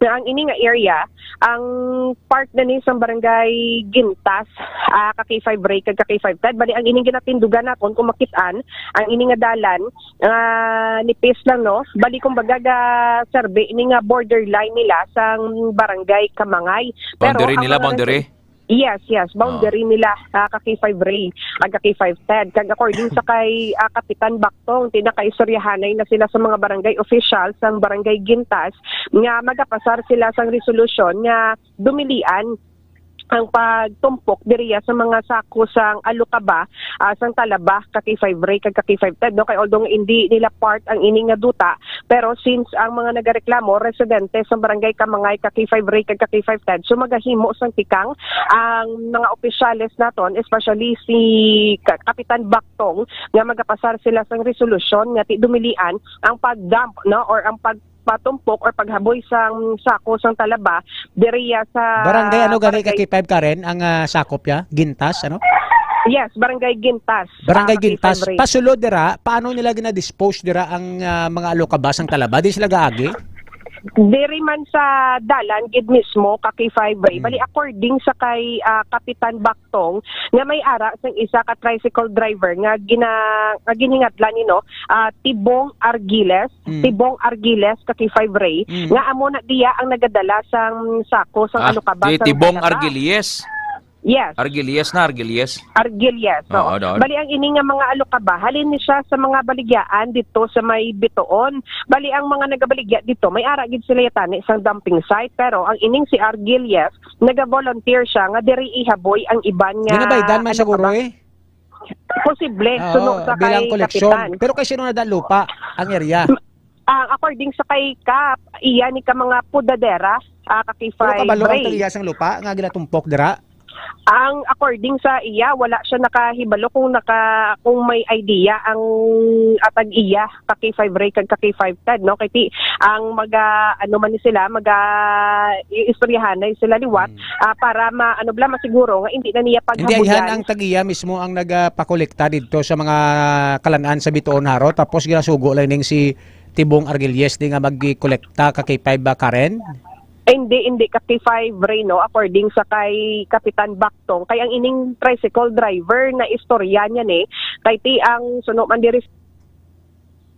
na ang ini nga area, ang part na ni sang barangay Gintas, ah, ka-K five Ray kag ka-K five Ted. Bali, ang ining ginatindugan naton, kung makit-an, ang ini nga dalan, ah, nipis lang, no? Bali, kumbaga, ga serve ni nga borderline nila sang barangay Kamangay. Pero Boundary ang nila, mga boundary? resi-, yes, yes, Ah. boundary nila, ah, ka-K five Ray, ag ka-K five Ted. Kag according sa kay, ah, Kapitan Bactong, tinakaistoryahanay na sila sa mga barangay officials sang barangay Gintas nga magapasar sila sang resolusyon nga dumilian ang pagtumpok diriya sa mga sako sang alokaba, ah, sang talaba, ka-K five Ray kag ka-K five Ted, no? Kay although nga indi nila part ang ini nga duta, pero since ang mga nagareklamo residente sa barangay Kamangay, ka-K five Ray kag ka-K five Ted, so magahimo sang tikang ang mga opisyales naton, especially si Ka-, Kapitan Bactong, nga magapasar sila sang resolusyon nga ti dumilian ang pag-dump, no, or ang pag patumpok or paghaboy sang sako sang talaba diriya sa Barangay ano gani, barangay ka-K five Karen, ang, ah, sakop ya? Gintas, ano? Yes, Barangay Gintas, Barangay ah, Gintas. K five Ray. Pasulod dira, paano nila gina-dispose dira ang, ah, mga alokaba sang talaba? Di sila gaagi? Diri man sa dalan gid mismo, ka K five Ray. Mm. Bali, according sa kay, ah, Kapitan Baktong, nga may ara sang isa ka tricycle driver nga gina-, nga giningadlan ni, no, ah, Tibong Argiles, Mm. Tibong Argiles, ka K five Ray, Mm. nga amo na diya ang nagadala sang sako sang Ah, alukaba di sang Tibong Talaba. Argiles. Yes. Argilies na, Argilies. Argilies, Oo, oo. Doon. Bali, ang ini nga mga alukaba, halin ni siya sa mga baligyaan dito sa may Bitoon. Bali, ang mga nagabaligya dito, may ara gid sila yatani sang dumping site. Pero ang ining si Argilies, naga-volunteer siya nga diri ihaboy ang iban nga Ginabaydan man siguro alukaba. Eh. Posible, Oo, suno sa bilang kay koleksyon. Kapitan. Pero kay sino na lupa ang area? Ang according sa kay Kap, iya ni ka mga pudadera, ah, ka K five Pero kabalo ang Ray. Tag-iya sang lupa nga ginatumpok dira? Ang according sa iya, wala siya nakahibalo kung naka-, kung may idea ang atag iya, ka K five Ray kag ka K five Ted, no? Kay ti, ang maga, ano man ni sila, maga, i-, istoryahanay sila liwat, Hmm. ah, para ma-, ano bala, masiguro nga hindi na niya Hindi, ayhan paghabuyan. Ang tag-iya mismo ang nagapakolekta didto sa mga kalan-an sa Bitoon, Haro, tapos ginasugo lang ning si Tibong Argilies di nga magkolekta ka K five ba, Karen? Hindi, hindi ka K five Ray, no? According sa kay Kapitan Baktong, kay ang ining tricycle driver na istorya niya ni, kay ti ang suno man diri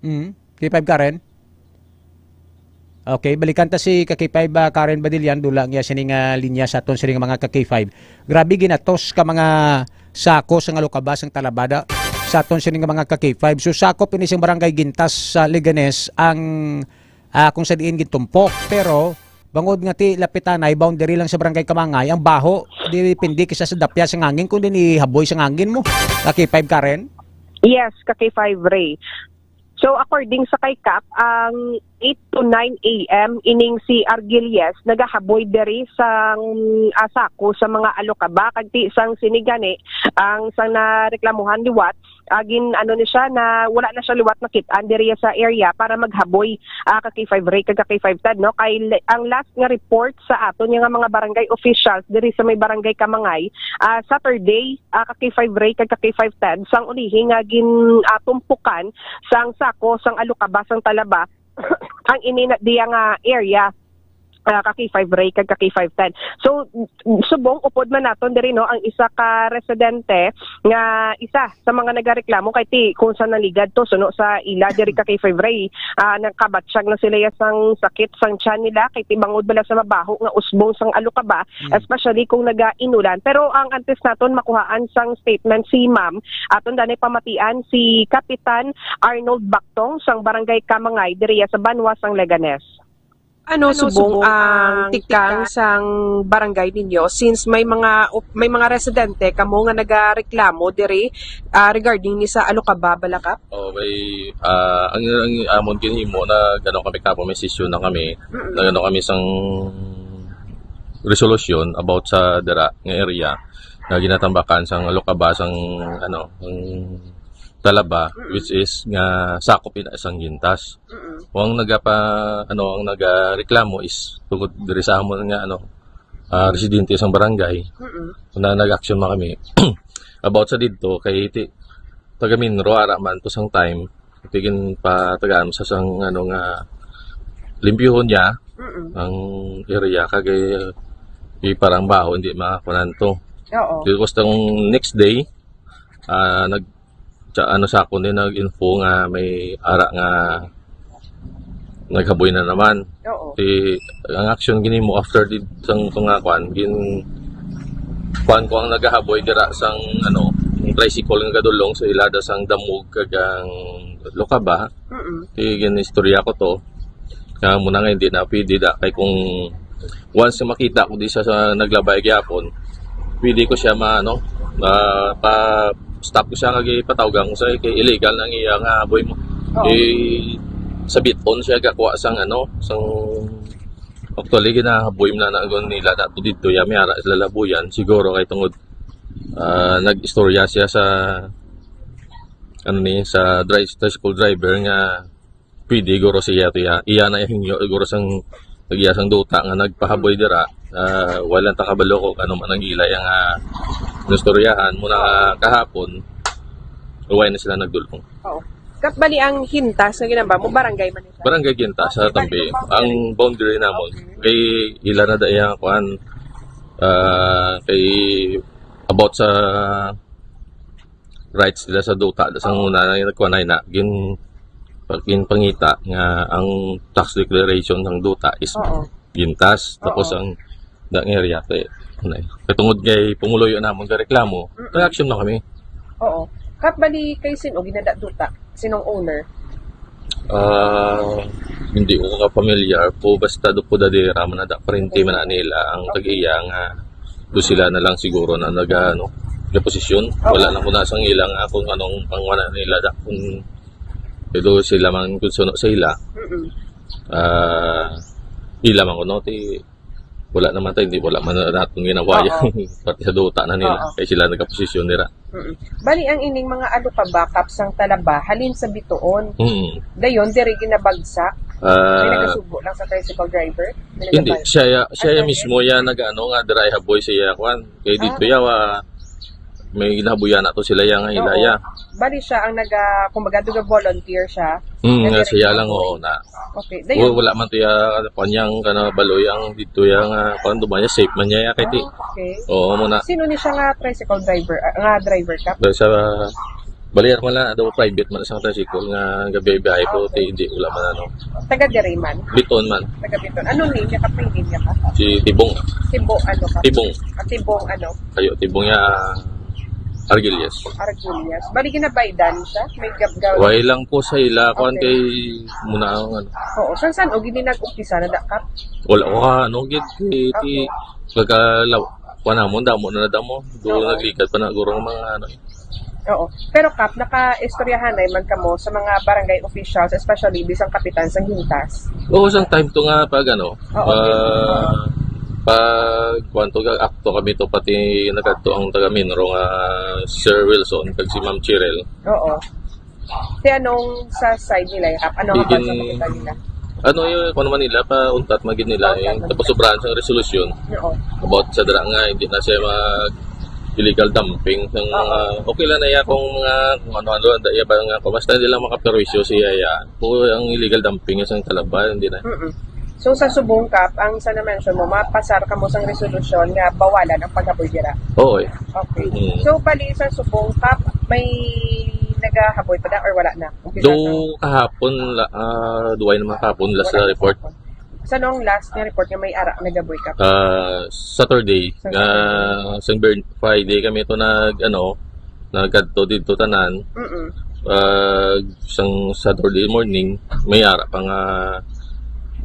Mm. K five Karen? Okay, balikan ta si ka K five, ah, Karen Badilian, dula niya sini nga linya sa aton sini nga mga ka K five. Grabe ginatos ka mga sako sa nga lukabas ang talabada sa aton sini nga mga ka K five. So, sakop ini sing barangay Gintas sa Leganes ang, ah, kung sa diin gintumpok. Pero, bangod nga ti lapitanay, boundary lang sa barangay Kamangay, ang baho, depende kisa sa dapya sa ngangin, kung din ihaboy sa ngangin mo. Ka K five, Karen? Yes, ka K five Ray. So, according sa kay Kap, ang eight to nine A M ining si Argilies nagahaboy diri sang, ah, sako sa mga alokaba. Kag ti sang sinigani, ang sang nareklamuhan liwat, ah, gin-, ano ni siya, na wala na siya liwat nakit-an diri sa area para maghaboy, ah, ka K five Ray kag ka K five Ted, no? Kay le-, ang last nga report sa aton nga mga barangay officials diri sa may barangay Kamangay, ah, Saturday, ah, ka K five Ray kag ka K five Ted, sang ulihi nga gin, ah, tumpukan sang sako sang alokaba sang talaba ang ini na diya nga area, ah, ka K five Ray kag ka K five Ted. So, subong upod man naton diri, no, ang isa ka residente nga isa sa mga nagareklamo kay ti kung sa naligad to suno sa ila diri ka K five Ray, ah, nagkabatsyag na sila ya sang sakit sang tiyan nila kay ti bangod bala sa mabaho nga usbong sang alokaba, Mm. especially kung naga-inulan. Pero ang antes naton makuhaan sang statement si Ma'am, aton danay pamatian si Kapitan Arnold Baktong sang Barangay Kamangay diriya sa banwa sang Leganes. Ano, ano subong subong ang ang tikang tikang sang barangay ninyo since may mga op-, may mga residente kamo nga nagareklamo diri, ah, regarding ni sa alokaba, Balakap? Oh, may, ah, ang, ang amon ginhimo na gano kami kapo, may sesyon na kami. Mm-mm. Nagano kami sang resolusyon about sa dira nga area nga ginatambakan sang alokaba sang, ano, ang talaba, Mm-mm. which is nga sakop ina sang Gintas. Mm-mm. O ang nagapa-, ano, ang nagareklamo is tungod diri sa amon nga, ano, ah, residente sang barangay. Mm-mm. Na nag-action man kami about sa didto kay ti-, taga Minro ara man to sang time. Tigin pa tagaan sa sang, ano, nga limpyuhon niya Mm-mm. ang area kag, eh, parang baho, hindi makakunan to. Oo. Tapos tong next day, ah, nag-, tsa-, ano sa ako ni, nag-info nga may ara nga naghaboy na naman. Oo. Ti, ang action gini mo after di sang, sang nga kwan, gin-, kwan ko ang nagahaboy dira sang, ano, yung tricycle nga gadulong sa ilada sang damog kag ang lokaba. Mm-mm. Ti, gin-istorya ko to. Nga muna nga hindi na pwede da. Kay kung once na makita ko di sa, sa naglabay gyapon, pwede ko siya ma-, ano, ma-, pa-stop ko siya nga gipatawgan ko sa kay illegal na ang iya nga aboy mo. Oo. Eh, sa biton siya gakuha sang, ano, sang, actually, ginahaboy mo na nagon nila na to dito, ya, may ara sila labuyan, siguro kay tungod, ah, nag-istorya siya sa, ano ni, sa dri-, tricycle driver nga pwede guro siya to iya, iya na hingyo guro sang, iya sang duta nga nagpahaboy dira. Ah, wala ta kabalo kung ano man ang ila yang, ah, nastoryahan mo na kahapon, uway na sila nagdulong. Oo. Kap, bali ang Hintas nga ginamba mo, barangay man ito? Barangay Hintas sa Tambi. Ang boundary namon, kay ila na da iya, kuan, ah, kay about sa rights nila sa duta, sa una na yung nagkuanay na, gin-, ginpangita nga ang tax declaration ng duta is Oo. Hintas. Tapos Oo. ang da nga area kay, ano eh, katungod kay pumuluyo namon ka reklamo, Mm-mm. reaction na kami. Oo. Kap, bali kay sino ginada duta? Sinong owner? Ah, hindi ko ka familiar po, basta do po dadira man na da, parente man na nila ang tag-iya nga do sila na lang siguro na nag-, ano, nga posisyon. Oo. Wala lang ko nasang ilang, ah, kung anong pangwana nila da, kung ito sila man kung suno sa ila. Mm-mm. Ah, ila man kuno, ti, wala naman tayo, hindi, wala man na natin ginawa Oo. yung pati sa duta na nila. Oo. Kaya sila nagkaposisyon nila. Mm-mm. Bali, ang ining mga ano pa, backup sang talaba, halin sa bituon. Mm. Dayon, diri ginabagsak. Ah. May nagasubo lang sa tricycle driver? May Hindi, nagabag-, siya, ya-, siya, ah, ya siya mismo yan, nag-ano nga, dry haboy siya, kwan. Kaya dito, Ah. yawa, may ginahabuyan na to sila, yang Oo. ilaya. Bali siya ang naga-, kumbaga, duga volunteer siya. Mm, nga Nagre-, siya lang, oo, na. Okay. Wa-, Dayon. wala man to ya, kwan yang, kana, baloy ang dito yang, ah, kwan, duman niya, safe man niya, ya, kay ti. Ah, okay. Oo, mo na. Sino ni siya nga tricycle driver, ah, nga driver ka? Dahil sa, bali, ako lang, daw private man sa tricycle nga gabi-biyahe ko, Okay. ti, hindi, wala man, ano. Taga diri man? Biton man. Taga Biton. Anong name niya? Kapag name niya ka? Si Tibong. Tibo, ano ka? Tibong. Ah, Tibong, ano? Kayo, Tibong ya, Argilias. Argilias. Bali, ginabaydan siya? May gab-, gab- Way lang po sa ila, kuan Okay. kay muna ang ano. Oo. San, san, o, gini nag-umpisa na da, Kap? Wala ko ka, ano, gid, ti, ti, Okay. pagkalaw-, kuan namon, damo na damo. Do, Oo. nagligad pa na, guro, ang mga, ano, eh. Oo. Pero, Kap, naka-istoryahanay man kamo sa mga barangay officials, especially bisan kapitan sang Hintas? Oo, sang time to nga pag, ano, Oo, okay. ah, pag, kuwan to, ga-, akto kami to, pati nagkadto ang taga Minro nga Sir Wilson, kag si Ma'am Cheryl. Oo. Ti anong sa side nila, Kap? Ano ang Bigin-, bansa makita nila? Ano yun, kung naman nila, pa untat magid nila, eh. Pauntat magid. Tapos sobrahan sa resolusyon. Oo. About sa dira nga, hindi na siya mag illegal dumping. Ang Oo. mga, okay lang na iya kung mga, kung ano-ano, ang daya ba nga, kung basta hindi lang makaperwisyo siya, ya. Kung ang illegal dumping, isang talaba, hindi na. Mm-mm. So, sa subong, Kap, ang sa na-mention mo, mapasar kamo sang resolusyon nga bawalan ang paghaboy dira? Oo, eh. Okay. Mm. So, bali sa subong, Kap, may nagahaboy pa da or wala na? Umpisa Do sa kahapon, la-, ah, duway naman kahapon, last Wala na na report. kahapon. Sa nung last nga report nga may ara nagaboy ka? Ah, Saturday, Sa nga, Saturday. Sa Ber-, Friday kami ito nag, ano, nagkadto dito tanan. Mm-mm. Ah, sang Saturday morning, may ara pa nga,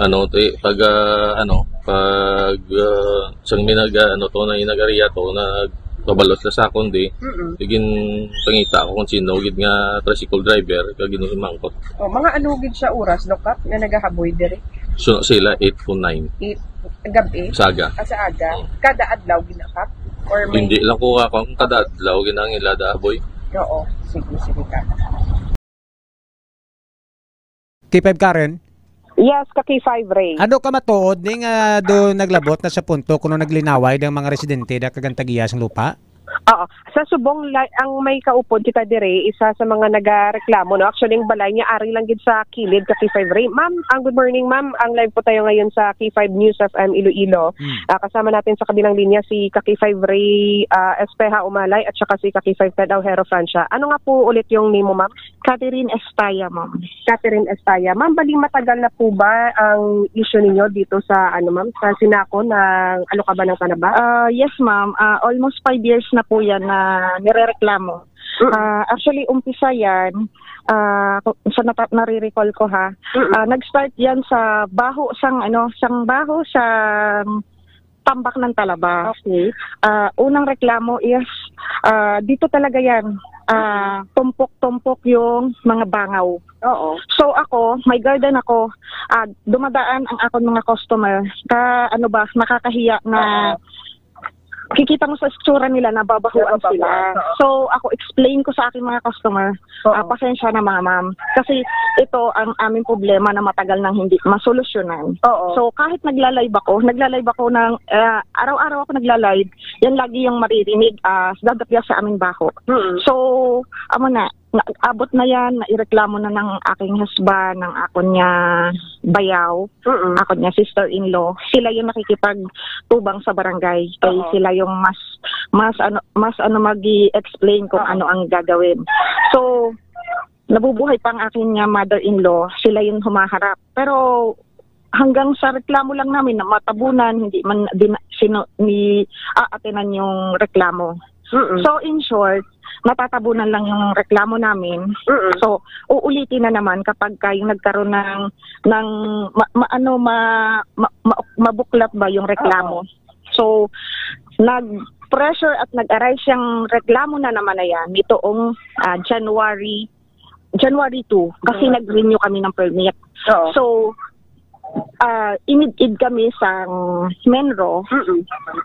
ano, ti-, pag, ah, ano, pag, ah, sang may nag, ah, ano to, na nag-area to, nagpabalot na sa akon, di, Mm-mm. igin pangita ako kung sino, gid nga tricycle driver, kag ginumangkot. Oh, mga ano gid siya oras, Dokap, nga nagahaboy diri? So, sila eight to nine. Eight, gabi? Sa aga. Ah, sa aga. Mm. Kada adlaw ginakap? Or may Hindi lang ko ako ang kada adlaw ginangila da, boy. Oo. Sige, sige ka. K five Karen? Yes, ka K five Ray. Ano ka matuod ni nga do naglabot na sa punto kuno naglinaway ang mga residente da kag ang tag-iya sang lupa? Oo. Sa subong, la-, ang may kaupod kita dire, isa sa mga nagareklamo, no? Actually, ang balay niya ari lang gid sa kilid ka K five Ray. Ma'am, ang good morning, ma'am. Ang live po tayo ngayon sa K five News F M Iloilo. Hmm. Ah, kasama natin sa kabilang linya si ka K five Ray, ah, Espeha Umalay at saka si ka K five Ted Aujero Francia. Ano nga po ulit yung name mo, ma'am? Catherine Estaya, ma'am. Catherine Estaya. Ma'am, bali matagal na po ba ang issue ninyo dito sa, ano, ma'am, sa sinako ng, ano ka ba, ng Talaba? Ah, yes, ma'am. Ah, almost five years na po yan na nirereklamo. Mm. Ah, actually, umpisa yan, ah, kung sa nata-, nare-recall ko, ha, Mm. ah, nag-start yan sa baho sang, ano, sang baho sa tambak ng Talaba. Okay. Ah, unang reklamo is, ah, dito talaga yan, ah, tumpok-tumpok yung mga bangaw. Oo. So ako, may garden ako, ah, dumadaan ang akon mga customer, ka, ano ba, nakakahiya na Oo. kikita mo sa itsura nila na babahuan Nababahuan, sila. Oo. So ako, explain ko sa aking mga customer, Oo. Ah, pasensya na, mga ma'am. Kasi ito ang aming problema na matagal nang hindi masolusyonan. Oo. So, kahit nagla-live ako, nagla-live ako ng, ah, araw-araw ako nagla-live, yan lagi yung maririnig, ah, sa dadapya sa aming baho. Mm. So, amo na, na, abot na yan, naireklamo na ng aking husband, ng akon niya bayaw, Mm. akon niya sister-in-law. Sila yung nakikipagtubang sa barangay. Kay Oo. sila yung mas, mas ano, mas ano mag-i-explain kung Oo. ano ang gagawin. So, nabubuhay pa ang akin niya mother-in-law. Sila yung humaharap. Pero hanggang sa reklamo lang namin na matabunan, hindi man din sino ni aatinan yung reklamo. Mm. So, in short, natatabunan lang yung reklamo namin. Mm. So, uulitin na naman kapag ka yung nagkaroon ng, ng ma, ma- ano, ma, ma, ma- mabuklat ba yung reklamo. So, nag-pressure at nag-arise yung reklamo na naman na yan nitong ah, January January two kasi Mm. nag-renew kami ng permit. Oo. So, ah, inid-id kami sa menro Mm.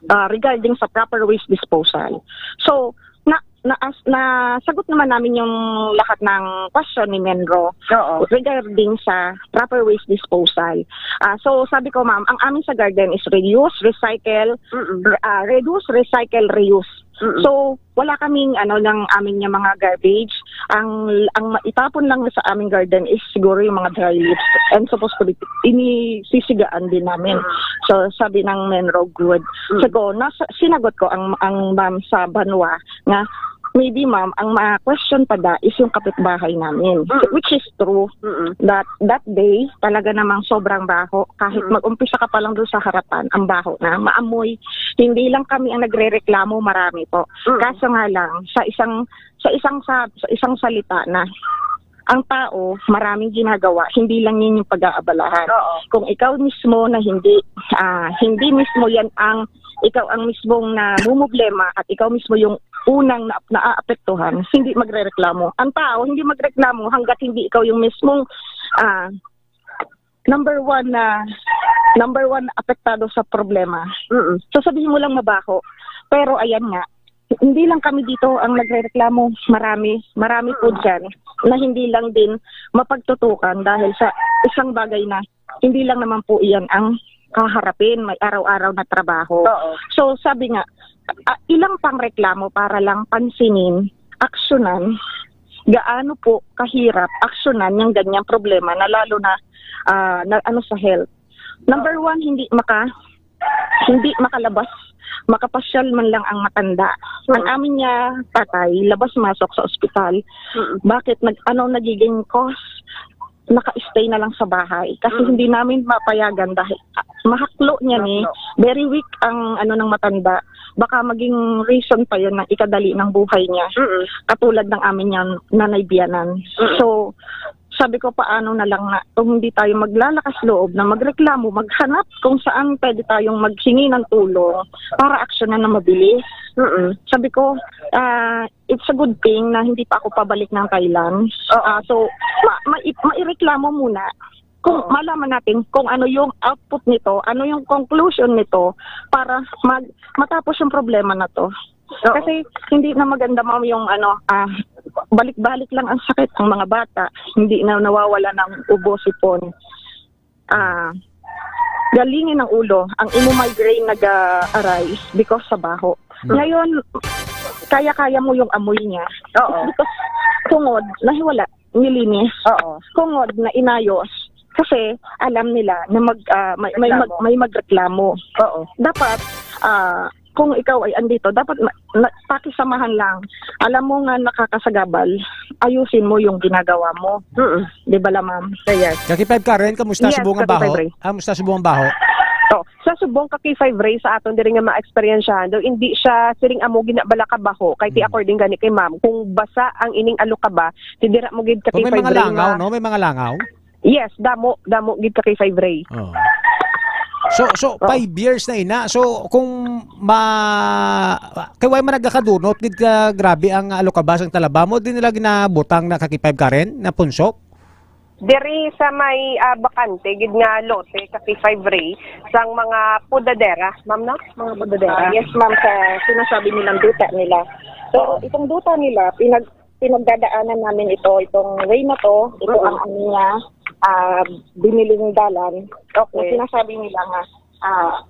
ah, regarding sa proper waste disposal. So, na, na, as, nasagot naman namin yung lahat ng question ni menro Oo. regarding sa proper waste disposal. Ah, so, sabi ko, ma'am, ang amin sa garden is reuse, recycle, Mm. re- ah, reduce, recycle, reuse. Mm. So, wala kaming ano ng amin nga mga garbage. Ang ang maitapon lang sa aming garden is siguro yung mga dry leaves. And supposed to be inisisigaan din namin. So, sabi ng menro, good. Mm. So, ko, nasa, sinagot ko ang ang ma'am sa Banwa nga maybe, ma'am, ang ma-question pa da is yung kapitbahay namin, Mm. which is true. Mm. That that day, talaga namang sobrang baho. Kahit Mm. mag-umpisa ka pa lang doon sa harapan, ang baho na, maamoy. Hindi lang kami ang nagrereklamo, marami po. Mm. Kaso nga lang, sa isang sa isang sa, sa isang salita na ang tao, maraming ginagawa, hindi lang yun yung pag-aabalahan. Oo. Kung ikaw mismo na hindi ah, hindi mismo yan ang ikaw ang mismong namumblema at ikaw mismo yung unang na, naaapektuhan, hindi magrereklamo. Ang tao hindi magreklamo hanggat hindi ikaw yung mismong ah, number one na number one na apektado sa problema. Mm. So sabihin mo lang mabaho. Pero ayan nga, hindi lang kami dito ang nagrereklamo. Marami, marami po dyan na hindi lang din mapagtutukan dahil sa isang bagay na hindi lang naman po iyan ang kaharapin. May araw-araw na trabaho. Oo. So sabi nga, ah, ilang pang reklamo para lang pansinin, aksyonan, gaano po kahirap aksyonan yung ganyang problema na lalo na, ah, na ano sa health. Number one, hindi maka hindi makalabas, makapasyal man lang ang matanda. Ang Mm. amin niya tatay, labas-masok sa ospital. Mm. Bakit? Nag, ano nagiging cause? Naka-stay na lang sa bahay. Kasi Mm. hindi namin mapayagan dahil ah, mahaklo niya ni, Mahaklo. Very weak ang ano ng matanda. Baka maging reason pa yun ng ikadali ng buhay niya. Mm. Katulad ng amin niyang nanay biyanan. Mm. So, sabi ko, paano na lang nga kung hindi tayo maglalakas loob na magreklamo, maghanap kung saan pwede tayong maghingi ng tulong para aksyonan na mabilis. Mm. Sabi ko, ah, it's a good thing na hindi pa ako pabalik ng Thailand. Oo. Ah, so, ma- ma- maireklamo muna. Kung Oo. malaman natin kung ano yung output nito, ano yung conclusion nito para mag matapos yung problema na to. Oo. Kasi hindi na maganda, ma'am, yung ano, ah, balik-balik lang ang sakit, ang mga bata, hindi na nawawala ng ubo, sipon. Ah, galingin ng ulo, ang imo migraine nag-arise because sa baho. Hmm. Ngayon, kaya-kaya mo yung amoy niya. Oo. Because tungod, nahiwala, nilinis. Oo. Tungod na inayos. Kasi alam nila na mag, ah, may, may, mag, Reklamo. may magreklamo. Oo. Dapat, ah, kung ikaw ay andito, dapat ma- na, pakisamahan lang. Alam mo nga nakakasagabal, ayusin mo yung ginagawa mo. Mm. Di ba, la, ma'am? Yes. Kaki five Karen, kamusta Yes, subong ang Kaki baho? five Ray. Ah, kamusta subong ang baho? Oh, sa subong ka K five Ray sa aton diri nga ma-eksperyensyahan daw, hindi siya siring amo ginabala ka baho kay ti Mm. according gani kay ma'am, kung basa ang ining alokaba, ti dira mo gid ka Kung K may five mga Ray langaw, ma- no? May mga langaw. Yes, damo, damo gid ka K five Ray. Oh. So so Oh. five years na ina. So kung ma kay way man nagakadunot gid ka grabe ang alokaba sang talaba mo, di nila ginabutang na kaki five Karen na punsok? Diri sa may ah, bakante gid nga lote ka K five Ray sang mga pudadera, ma'am, no? Mga pudadera. Ah, yes, ma'am, sa sinasabi nilang duta nila. So, itong duta nila, pinag pinagdadaanan namin ito, itong way na to, ito Mm. ang ano niya, ah, biniling dalan. Okay. Yung sinasabi nila nga, ah,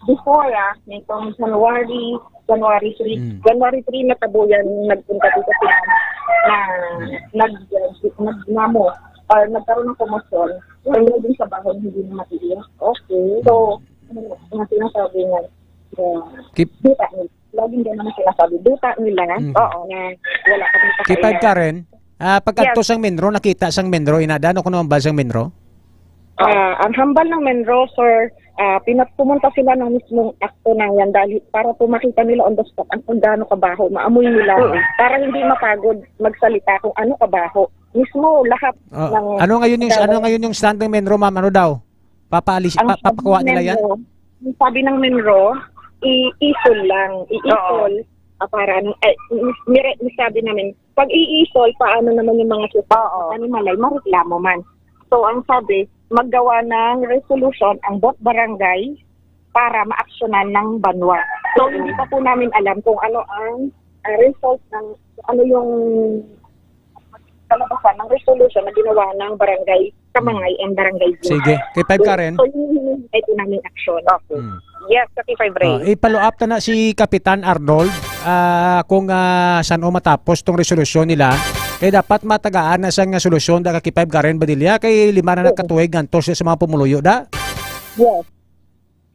before, ah, nitong January, January three, Mm. January three na tabuyan nagpunta dito sila. na nag, nag, namo, or nagkaroon ng komosyon, tungkol din sa baho na hindi na matiis. Okay. So, ano, ang sinasabi niya, uh, Keep- duta nila. Laging din naman sinasabi, duta nila, Mm. Oo. na wala kami Kay Five pakialam. Karen, ah, pag Yes. adto sang Menro, nakita sang Menro, inadaan ako naman ba sang Menro? Ah, ang hambal ng Menro, sir, ah, pinat-, pumunta sila ng mismong akto ng yan dahil para po makita nila on the spot ang kung gaano kabaho, maamoy nila, Mm. para hindi mapagod magsalita kung ano kabaho. Mismo lahat Ah, ng ano ngayon yung, ano ngayon yung stand ng Menro, ma'am? Ano daw? Papaalis, Ang pa-, sabi papakuha ng nila yan? Menro, ang sabi ng Menro, i-isol lang, i-isol, Oo. ah, para, eh, mire-, sabi namin, pag i-isol, paano naman yung mga susunod Oo. na animal ay mareklamo man. So, ang sabi, maggawa ng resolution ang both barangay para maaksyonan ng banwa. So, hindi pa po namin alam kung ano ang, ah, result ng, ano yung kalabasan ng resolution na ginawa ng barangay Kamangay and Barangay G. Sige. Kay Five Karen? So, yun yung hinihintay po namin aksyon. Okay. Hmm. Yes, sa K five Ray. Ah, i-follow up ta na si Kapitan Arnold, ah, kung, ah, san-o matapos tong resolusyon nila. Kay dapat matagaan na sang solusyon da ka K five Karen Badilla, kay lima na Oo. nakatuig ngantos sa mga pumuluyo da. Yes.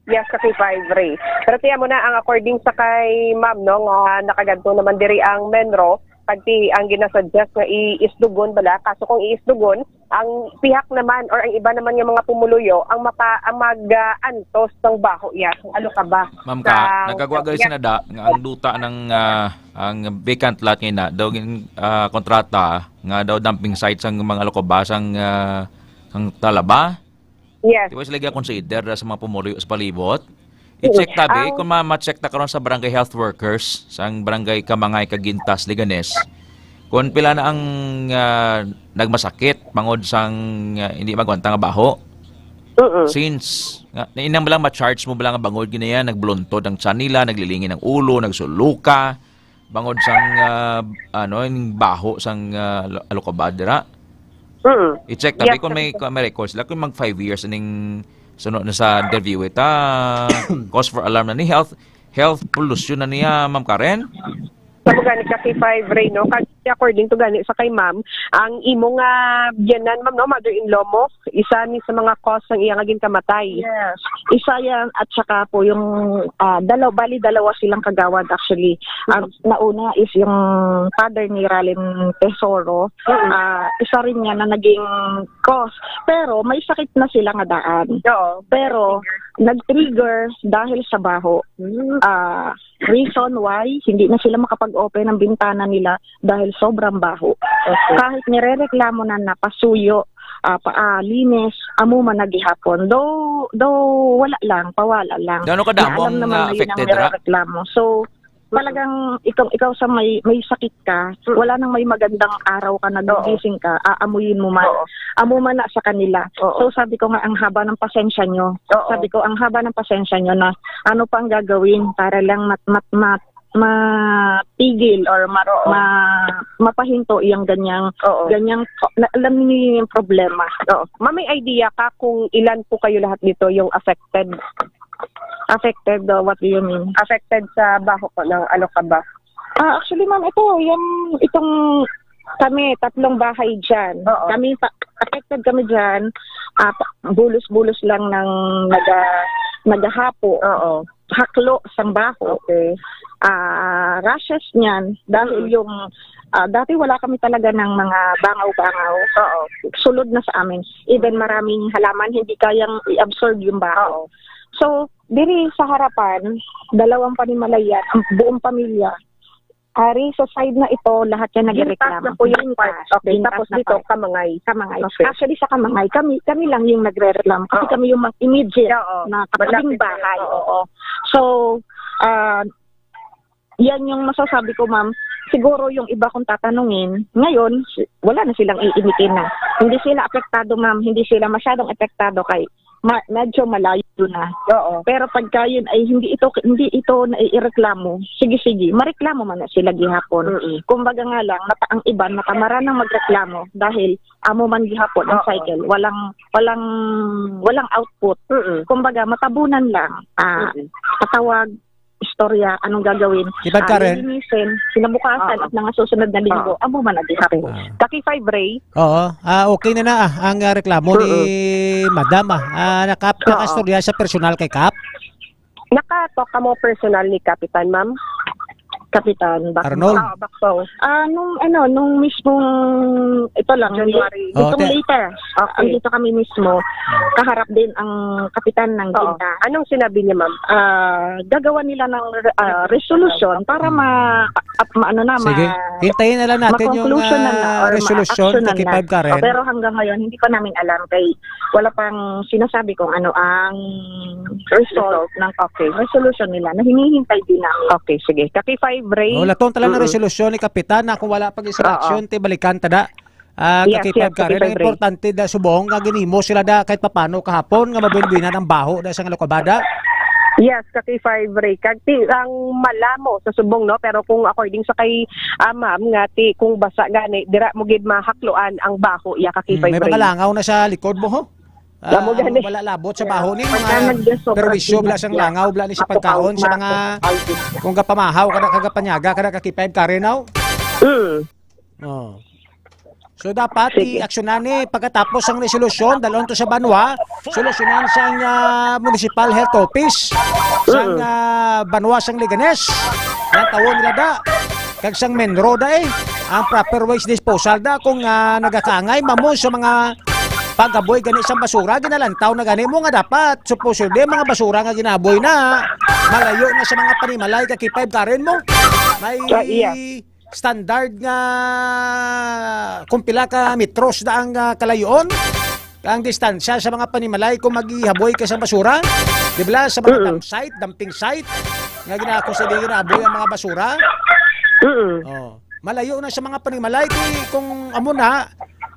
Yes, sa K five Ray. Pero tiyan mo na, ang according sa kay ma'am, no, nga nakagadto naman diri ang Menro, pagti ang ginasuggest nga iisdugon bala, kaso kung iisdugon, ang pihak naman or ang iba naman nga mga pumuluyo ang mapa-, ang mag, ah, antos sang baho, ya, kung ano ka ba. Ma'am ka, Sa nagagawa gali yes. Sinada nga ang duta ng, ah, ang vacant lot nga ina, daw gin, ah, kontrata nga daw dumping site sang mga alokaba sang, ah, sang talaba. Yes. Di ba sila ga-consider na sa mga pumuluyo sa palibot? Oo. I-check tabi, ang kung ma-, ma-check ta karon sa barangay health workers, sa barangay Kamangay, Caguintas, Leganes, kung pila na ang, ah, nagmasakit bangod sang, ah, hindi magwanta nga baho. Mm-mm. Since, nga, na inang lang ma-charge mo bala nga bangod gina yan, nagbuluntod ang tiyan nila, naglilingin ang ulo, nagsuluka, bangod sang, ah, ano, yung baho sang, ah, lo-, alokabad dira. Mm. I-check tabi Yes, kung may, sir. Kung may records sila, kung mag five years ning sunod na sa interview, ita, cause for alarm na ni health, health pollution na niya, Ma'am Karen? Sa mga ni Kasi five Ray, no? Kasi according to gani sa kay ma'am, ang imo nga biyanan, ma'am, no, mother-in-law mo, isa ni sa mga cause ng iyang naging kamatay. Yes. Isa yan at saka po yung, ah, dalaw-, bali dalawa silang kagawad actually. Ang nauna is yung father ni Ralin Tesoro. Mm. Ah, isa rin yan na naging cause. Pero may sakit na sila nga daan. Oo. Pero nag-trigger dahil sa baho. Mm. Ah, reason why hindi na sila makapag-open ang bintana nila dahil sobrang baho. Okay. Kahit nirereklamo na na pasuyo, ah, pa, ah, linis, amo man na gihapon. Though, though wala lang, pawala lang. Gaano kadamo Na alam ang, naman ah, na yun ang affected, ra? Nirereklamo. So, talagang ikaw, ikaw sa may, may sakit ka, Mm. wala nang may magandang araw ka, Oo. nagigising ka, aamuyin mo man. Oo. Amo man na sa kanila. Oo. So, sabi ko nga, ang haba ng pasensya nyo. Oo. Sabi ko, ang haba ng pasensya nyo na ano pa ang gagawin para lang mat-, mat-, mat-, matigil or mat-, Oo. ma-, mapahinto yung ganyang, Oo. ganyang, na, alam niyo yung problema. Oo. Ma'am, may idea ka kung ilan po kayo lahat dito yung affected? Affected, uh, what do you mean? Affected sa baho po ng ano ka ba? Ah, actually, ma'am, ito, yung, itong kami, tatlong bahay dyan. Oo. Kami, pa, affected kami dyan. Ah, pa, bulos-bulos lang ng naga-, nagahapo. Oo. Haklo sang baho. Okay. Ah, rashes niyan, dahil Mm. yung, ah, dati wala kami talaga ng mga bangaw-bangaw. Oo. Sulod na sa amin. Even maraming halaman, hindi kayang i-absorb yung baho. Oo. So, diri sa harapan, dalawang panimalay yan, ang buong pamilya. Ari, sa side na ito, lahat yan Gintas nagreklamo. na po yung part. Gintas. Okay, Gintas tapos na dito, part. Kamangay. Kamangay. Okay. Actually, sa Kamangay, kami, kami lang yung nagrereklamo. Kasi Oo. kami yung mga immediate Oo. na katabing Malapit bahay. kayo. Oo. Oo. So, ah, yan yung masasabi ko, ma'am. Siguro yung iba kung tatanungin, ngayon, si-, wala na silang iinitin na. Hindi sila apektado, ma'am. Hindi sila masyadong apektado kay ma-, medyo malayo na. Oo. Pero pagka yun ay hindi ito, hindi ito naiireklamo, sige, sige, mareklamo man na sila gihapon. Mm-mm. Kumbaga nga lang, nata-, ang iban, natamaran ng magreklamo dahil amo man gihapon ang Oo. cycle. Walang, walang, walang output. Mm-mm. Kumbaga, matabunan lang. Ah, Mm-mm. patawag, istorya, anong gagawin? Di ba, Ah, Karen? Lilinisin, kinabukasan Oo. at mga susunod na linggo, Oo. amo man ang gihapon. Okay. Ah. Ka K five Ray. Oo. Ah, okay na na, ah, ang, ah, reklamo ni Mm-mm. Madam, ah. Ah, nakap-, Oo. nakaistorya sa personal kay Kap? Naka-talk ka mo personal ni Kapitan, ma'am? Kapitan, bak-, Arnold? Ah, Bakbaw. Ah, nung, ano, nung mismong, ito lang, January. Itong Oh, te- later, Okay. andito kami mismo, Hmm. kaharap din ang kapitan ng Oo. Ginta. Anong sinabi niya, ma'am? Ah, gagawa nila ng, ah, resolution para ma-, Hmm. ap-, ma-, ano na, Sige. ma-, Hintayin na lang natin yung, ma-conclusion na na ah, or resolution, ma-action na K five na. Karen. Oh, pero hanggang ngayon, hindi pa namin alam kay wala pang sinasabi kung ano ang result Result. ng, okay, resolution nila na hinihintay din namin. Okay, sige. Ka K five Ray. Oh, laton talaga ng Mm-mm. resolusyon ni Kapitan na kung wala pag Oo. instruction, ti balikan ta da. Ah, Yes, ka K five yes, ka Karen, K five ang Ray. importante da subong nga ginimo sila da kahit papano kahapon nga mabinbinan ang baho da sa nga lukabada. Yes, ka K five Ray. Kag ti, ang malamo sa subong, no? Pero kung according sa kay, ah, ma'am, nga ti, kung basa gani, dira mo gid mahakluan ang baho, ya ka Hmm, K five may Ray. mga langaw na sa likod mo, ho? Amo Ah, gani. Wala labot sa baho ni, Pagka mga nagdasobra perwisyo sila, bla sang ya. langaw bla ni sa Apo, pagkaon sa mga, apo, kung gapamahaw kada, kagapanyaga kada ka K five Karen, no? Mm. Oh. So, dapat Sige. i-aksyonan ni pagkatapos ang resolusyon, dalon to sa banwa, solusyonan sang, ah, Municipal Health Office, sang, Mm. ah, banwa sang Leganes. Ang tawon nila da. Kag sang menro da eh. Ang proper waste disposal da kung, ah, nagakangay mamon sa mga pagaboy gani sang basura, ginalantaw na gani mo nga dapat supposedly mga basura nga ginaboy na malayo na sa mga panimalay ka K five Karen mo. May Ah, iya. standard nga kung pila ka metros na ang, ah, kalayoon, ang distansya sa mga panimalay kung maghihaboy ka sa basura, di ba, sa mga Mm. dump site, dumping site, nga gina-, kung sa di ginaboy ang mga basura. Mm. Oh. Malayo na sa mga panimalay, di, kung amo na,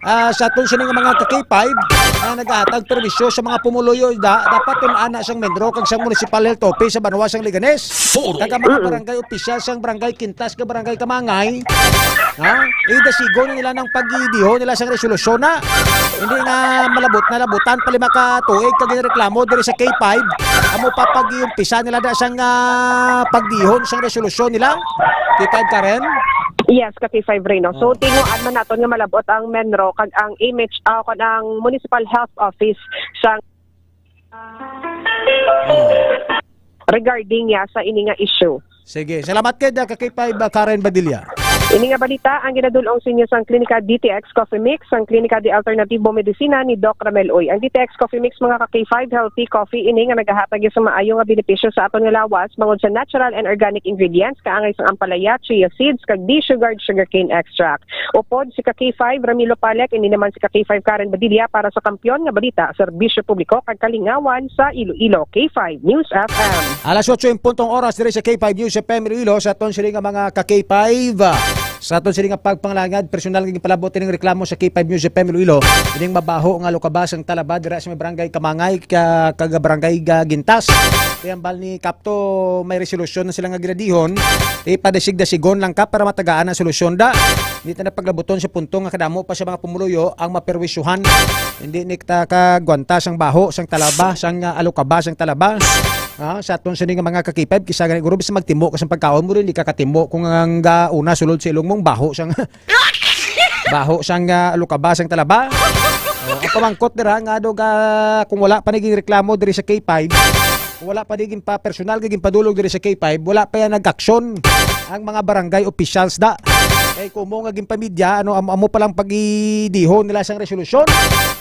ah, sa aton sini nga mga ka K five na nagahatag perwisyo sa mga pumuluyo, da, dapat tun-an na sang menro kag sang Municipal Health Office sa banwa sang Leganes. Puro. Kag ang mga Mm. barangay opisyal sang Barangay Quintas kag Barangay Kamangay, ha? Idasigon na nila ng pag-idiho nila sang resolusyon na. Hindi nga malabot na labutan pa lima ka tuig kag reklamo diri sa K five. Amo pa pag-iumpisa nila da sang, ah, pagdihon sang resolusyon nila. K five Karen? Yes, ka K five Reno. So, Oh. tinguan man naton nga malabot ang menro kag ang image, ah, kag ang Municipal Health Office sang Oh. regarding niya sa ini nga issue. Sige, salamat kay da ka K five, ah, Karen Badilla. Ini nga balita ang ginadul-ong sa inyo sang Klinika D T X Coffee Mix, sang Klinika de Alternativo Medicina ni Doc Ramel Uy. Ang D T X Coffee Mix, mga ka K five, healthy coffee ini nga nagahatag sa maayo nga benepisyo sa aton nga lawas, bangod sa natural and organic ingredients, kaangay sang ampalaya, chia seeds, kag desugared sugarcane extract. Upod si ka K five Ramilo Palek, ini naman si ka K five Karen Badilla para sa Kampiyon nga Balita, Serbisyo Publiko kag Kalingawan sa Iloilo, K five News F M. Alas otso en punto ang oras diri sa K five News F M Iloilo. Sa aton sini nga mga ka K five, ah, sa aton sini nga pagpangalagad, personal nga ginpalabot ining reklamo sa K five News F M Iloilo. Ining mabaho nga lukabas ang talaba dira sa may barangay Kamangay, ka, kag barangay Ga-, Gintas. Kay hambal ni Kapto, may resolusyon na sila nga ginadihon. Ipadasig-dasigon lang ka para matagaan ang solusyon da. Hindi ta na paglabuton sa punto nga kadamo pa sa mga pumuluyo ang maperwisyuhan. Hindi ni kita kagwanta sang baho, sang talaba, sang, ah, alukaba, sang talaba. Ah, sa aton sini nga mga ka K five, kisa gani guro, bisan magtimo ka sang pagkaon mo, hindi ka katimo kung ang, ah, una sulod sa ilong mong baho sang baho sang, ah, alukaba, sang talaba. Oh, ang pamangkot dira nga do ga, kung wala pa naging reklamo diri sa K five, kung wala pa naging pa personal, naging padulog diri sa K five, wala pa yan nag-aksyon ang mga barangay officials da. Kay kumo nga ginpamidya, ano, amo, amo pa lang pag-idihon nila sang resolusyon.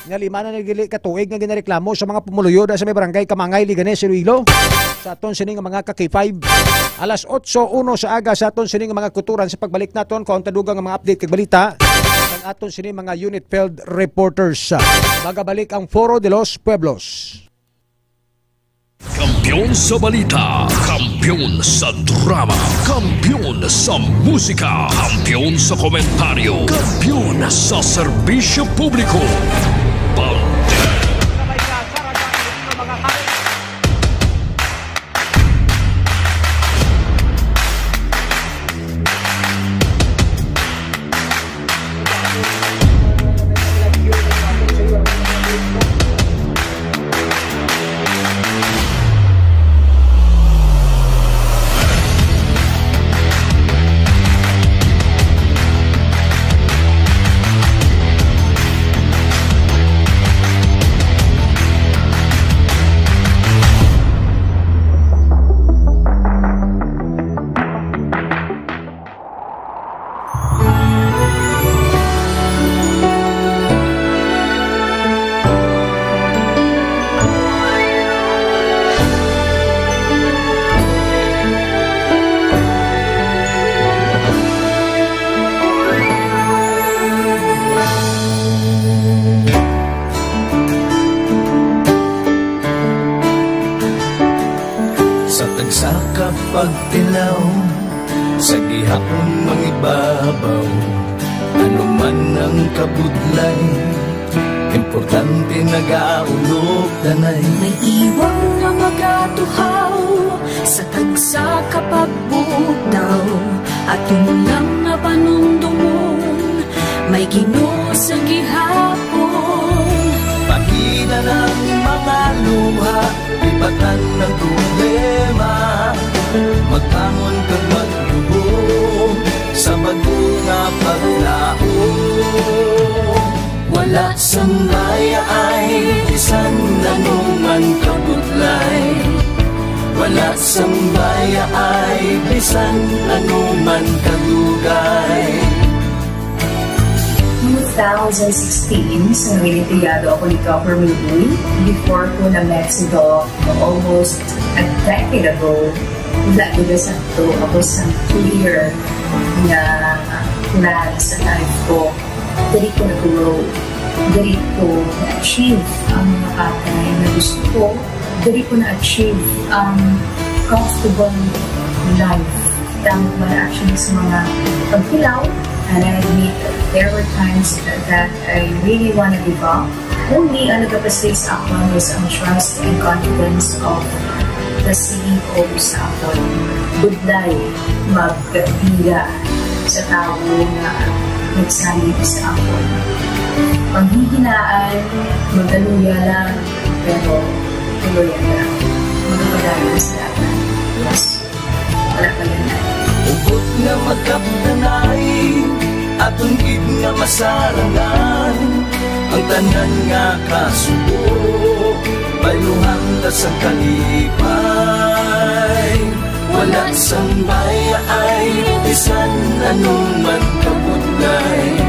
Nga lima na nagili ka tuig nga ginareklamo sa mga pumuluyo da sa may barangay Kamangay, Leganes, Iloilo. Sa aton sini nga mga ka K five. Alas otso uno sa aga sa aton sini nga mga kuturan sa pagbalik naton, kaon ta dugang nga mga update kag balita. Ang aton sini mga unit field reporters. Magabalik ang Foro de los Pueblos. Kampiyon sa balita, kampiyon sa drama, kampiyon sa musika, kampiyon sa komentaryo, kampiyon sa serbisyo publiko. Pag- Pagtilaw sa gihapon mangibabaw, ano man ang kabudlay, importante nagaulog tanay. May iwang nga magatuhaw sa tagsa ka pagbutaw, aton lang nga panumdumon, may Ginoo sa gihapon. Pahina ng mga luha, lipatan ng problema, magbangon kag magluhom sa bag-o nga paglaom. Wala sang bayaay bisan ano man kabudlay. Wala sang bayaay bisan ano man kadugay. Noong two thousand sixteen, sa nangin empleyado ako ni Doc Romuloy, before ko na-met si Doc almost a decade ago, wala gid sakto ako sa clear nga plan sa life ko. Diri ko na-grow, diri ko na-achieve ang mga bagay na gusto ko, diri ko na-achieve ang comfortable life. Damo man actually sa mga pagtilaw, and I admit there were times that I really wanna give up. Only ang nagapastig sa akon was ang trust and confidence of the C E O sa akon. Budlay magbira sa tawo nga nagsalig sa akon. Panghihinaan, magaluya lang, pero tuloy lang. Magpadayon sa dagan. Yes. Wala pa yun. Hugot nga magkapdanay, aton gid nga masarangan ang tanan nga kasubo, bayluhan ta sang kalipay. Wala sang bayaay, bisan ano man kabudlay.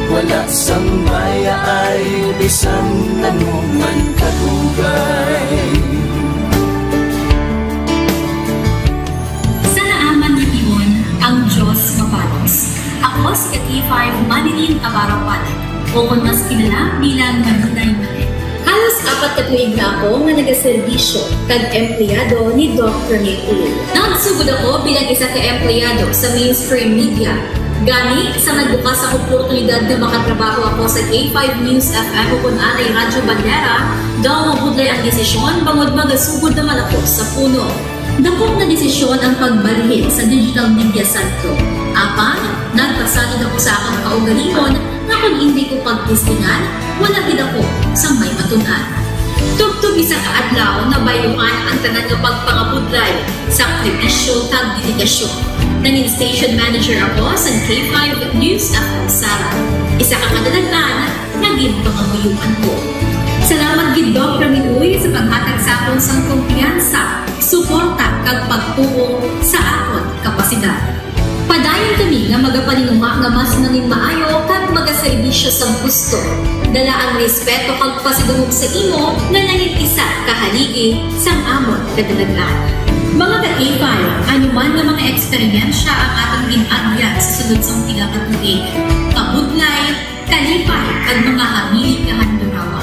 Wala sang bayaay, bisan ano man kadugay. Sa naaman nga tion, ang Dios mapalos. Ako si ka K five Manilyn Abarapan, o kon mas kilala bilang Manilay Manilyn. Halos apat ka tuig na ako nga nagaserbisyo kag empleyado ni Doc Ramil Uy. Nagsugod ako bilang isa ka empleyado sa mainstream media. Gani, sa nagbukas ang oportunidad nga makatrabaho ako sa K five News F M o kon anay Radyo Bandera, daw mabudlay ang desisyon bangod magasugod naman ako sa puno. Dako nga desisyon ang pagbalhin sa digital media sentro. Apan, nagpasalig ako sa akon kaugalingon nga kon indi ko pagtestingan, wala gid ako sang may matun-an. Tubtob isa ka adlaw, nabayluhan ang tanan nga pagpangabudlay, sakripisyo, kag dedikasyon. Nangin station manager ako sa K five News F M Sara. Isa ka kadalagan nga ginpangamuyoan ko. Salamat gid, Doc Ramil Uy, sa paghatag sa akon sang kumpiyansa, suporta, kag pagtuo sa akon kapasidad. Padayon kami nga magapaninguha nga mas nangin maayo kag magaserbisyo sa gusto. Dala ang respeto kag pasidungog sa imo nga nangin isa ka haligi sang amon kadalagan. Mga ka-K five, ano man nga mga eksperyensya ang atong gin-agyan sa sulod sang pila ka tuig, kabudlay, kalipay, kag mga hamili nga handurawa.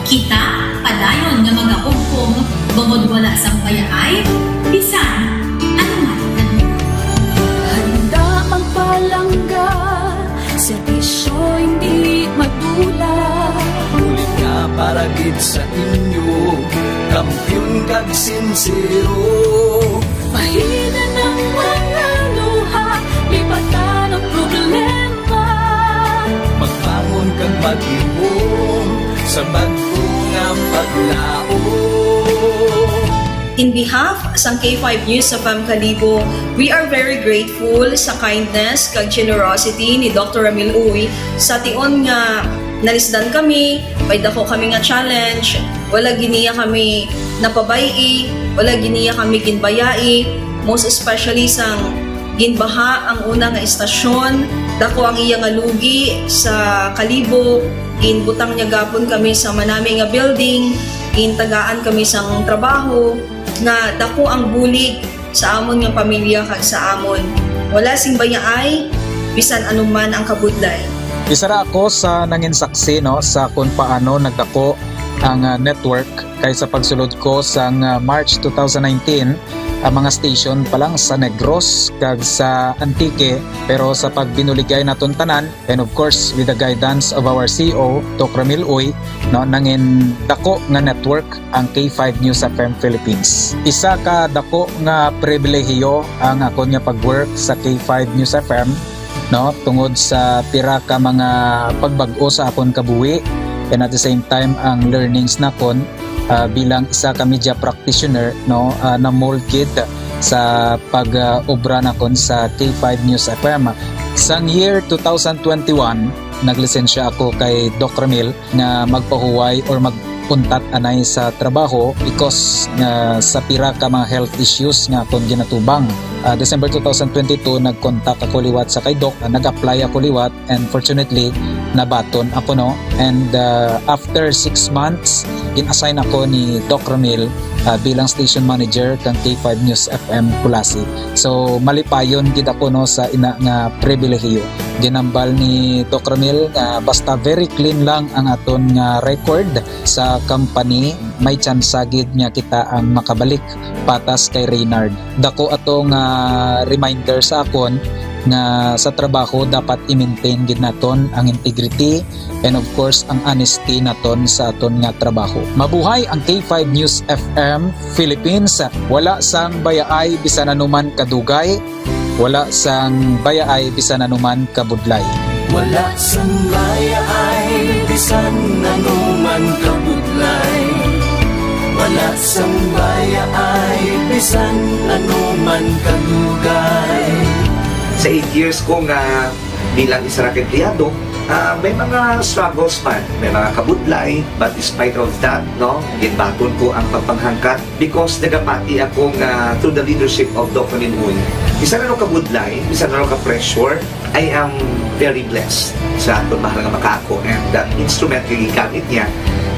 Kita padayon nga magahugpong bangod wala sang bayaay bisan ano man. Handa magpalangga, serbisyo hindi madula. Bulig nga para gid sa inyo, kampiyon kag sinsero. Pahina ng mga luha, lipatan ang problema. Magbangon kag maghihom sa bag-o nga paglaom. In behalf sang K five News F M Kalibo, we are very grateful sa kindness kag generosity ni Doctor Ramil Uy. Sa tion nga nalisdan kami, may dako kami nga challenge, wala gid niya kami napabay-i, wala gid niya kami ginbayai, most especially sang ginbaha ang una nga istasyon, dako ang iya nga lugi sa Kalibo, ginbutang niya gapon kami sa manami nga building, gintagaan kami sang trabaho, nga dako ang bulig sa amon nga pamilya kag sa amon. Wala sing bayaay, bisan ano man ang kabudlay. Isa ra ako sa nangin saksi, no, sa kung paano nagdako ang, ah, network Kay sa pagsulod ko sang, ah, March two thousand nineteen, ang mga station pa lang sa Negros kag sa Antique, pero sa pagbinuligay naton tanan, and of course with the guidance of our C E O, Doc Ramil Uy, no, nangin dako nga network ang K five News F M Philippines. Isa ka dako nga pribilehiyo ang akon nga pag-work sa K five News F M, no, tungod sa pira ka mga pagbag-o sa akon kabuhi, and at the same time ang learnings nakon, ah, bilang isa ka media practitioner, no, ah, na-mold gid sa pag, ah, obra nakon sa K five News F M. Sang year two thousand twenty-one, naglisensya ako kay Doc Ramil nga magpahuway or mag-untat anay sa trabaho because nga sa pira ka mga health issues nga akon ginatubang. Ah, December two thousand twenty-two, nag-contact ako liwat sa kay Doc, ah, nag-apply ako liwat, and fortunately, nabaton ako, no? And, ah, after six months, gin-assign ako ni Doc Ramil, ah, bilang station manager kang K five News F M Culasi. So, malipayon gid ako, no, sa ina nga pribilehiyo. Ginambal ni Doc Ramil nga basta very clean lang ang aton nga record sa company, may tsansa gid nga kita ang makabalik patas kay Reynard. Dako ato nga reminder sa akon nga sa trabaho dapat i-maintain gid naton ang integrity and of course ang honesty naton sa aton nga trabaho. Mabuhay ang K five News F M Philippines. Wala sang bayaay bisan anuman kadugay, wala sang bayaay bisan anuman kabudlay. Wala sang bayaay bisan anuman kabudlay. Wala sang bayaay bisan anuman kadugay. Sa eight years ko nga bilang isa ra ka empleyado, ah, may mga struggles man, may mga kabudlay, but despite of that, no, ginbaton ko ang pagpanghangkat because nagapati ako nga through the leadership of Doc Ramil Uy, bisan ano kabudlay, bisan ano ka-pressure, I am very blessed sa aton mahal nga makaako, and the instrument nga gigamit niya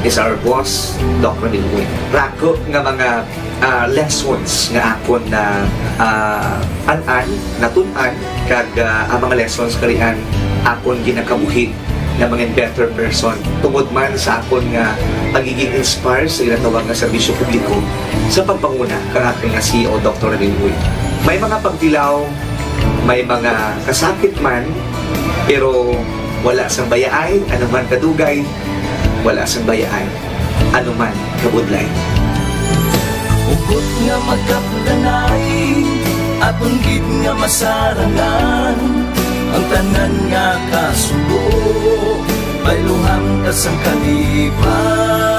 is our boss, Doc Ramil Uy. Rako nga mga, ah, lessons nga akon na, ah, an-an, natun-an, kag, ah, ang mga lessons karian akon ginakabuhi na mga better person tungod man sa akon nga pagiging inspired sa ginatawag nga serbisyo publiko sa pagpanguna kang aton nga C E O, Doctor Ramil Uy. May mga pagtilaw, may mga kasakit man, pero wala sang bayaay, anuman kadugay, wala sang bayaay, anuman kabudlay. Hugot nga magkapdanay, aton gid nga masarangan, ang tanan nga kasubo, pailuhang ta sang kalipay.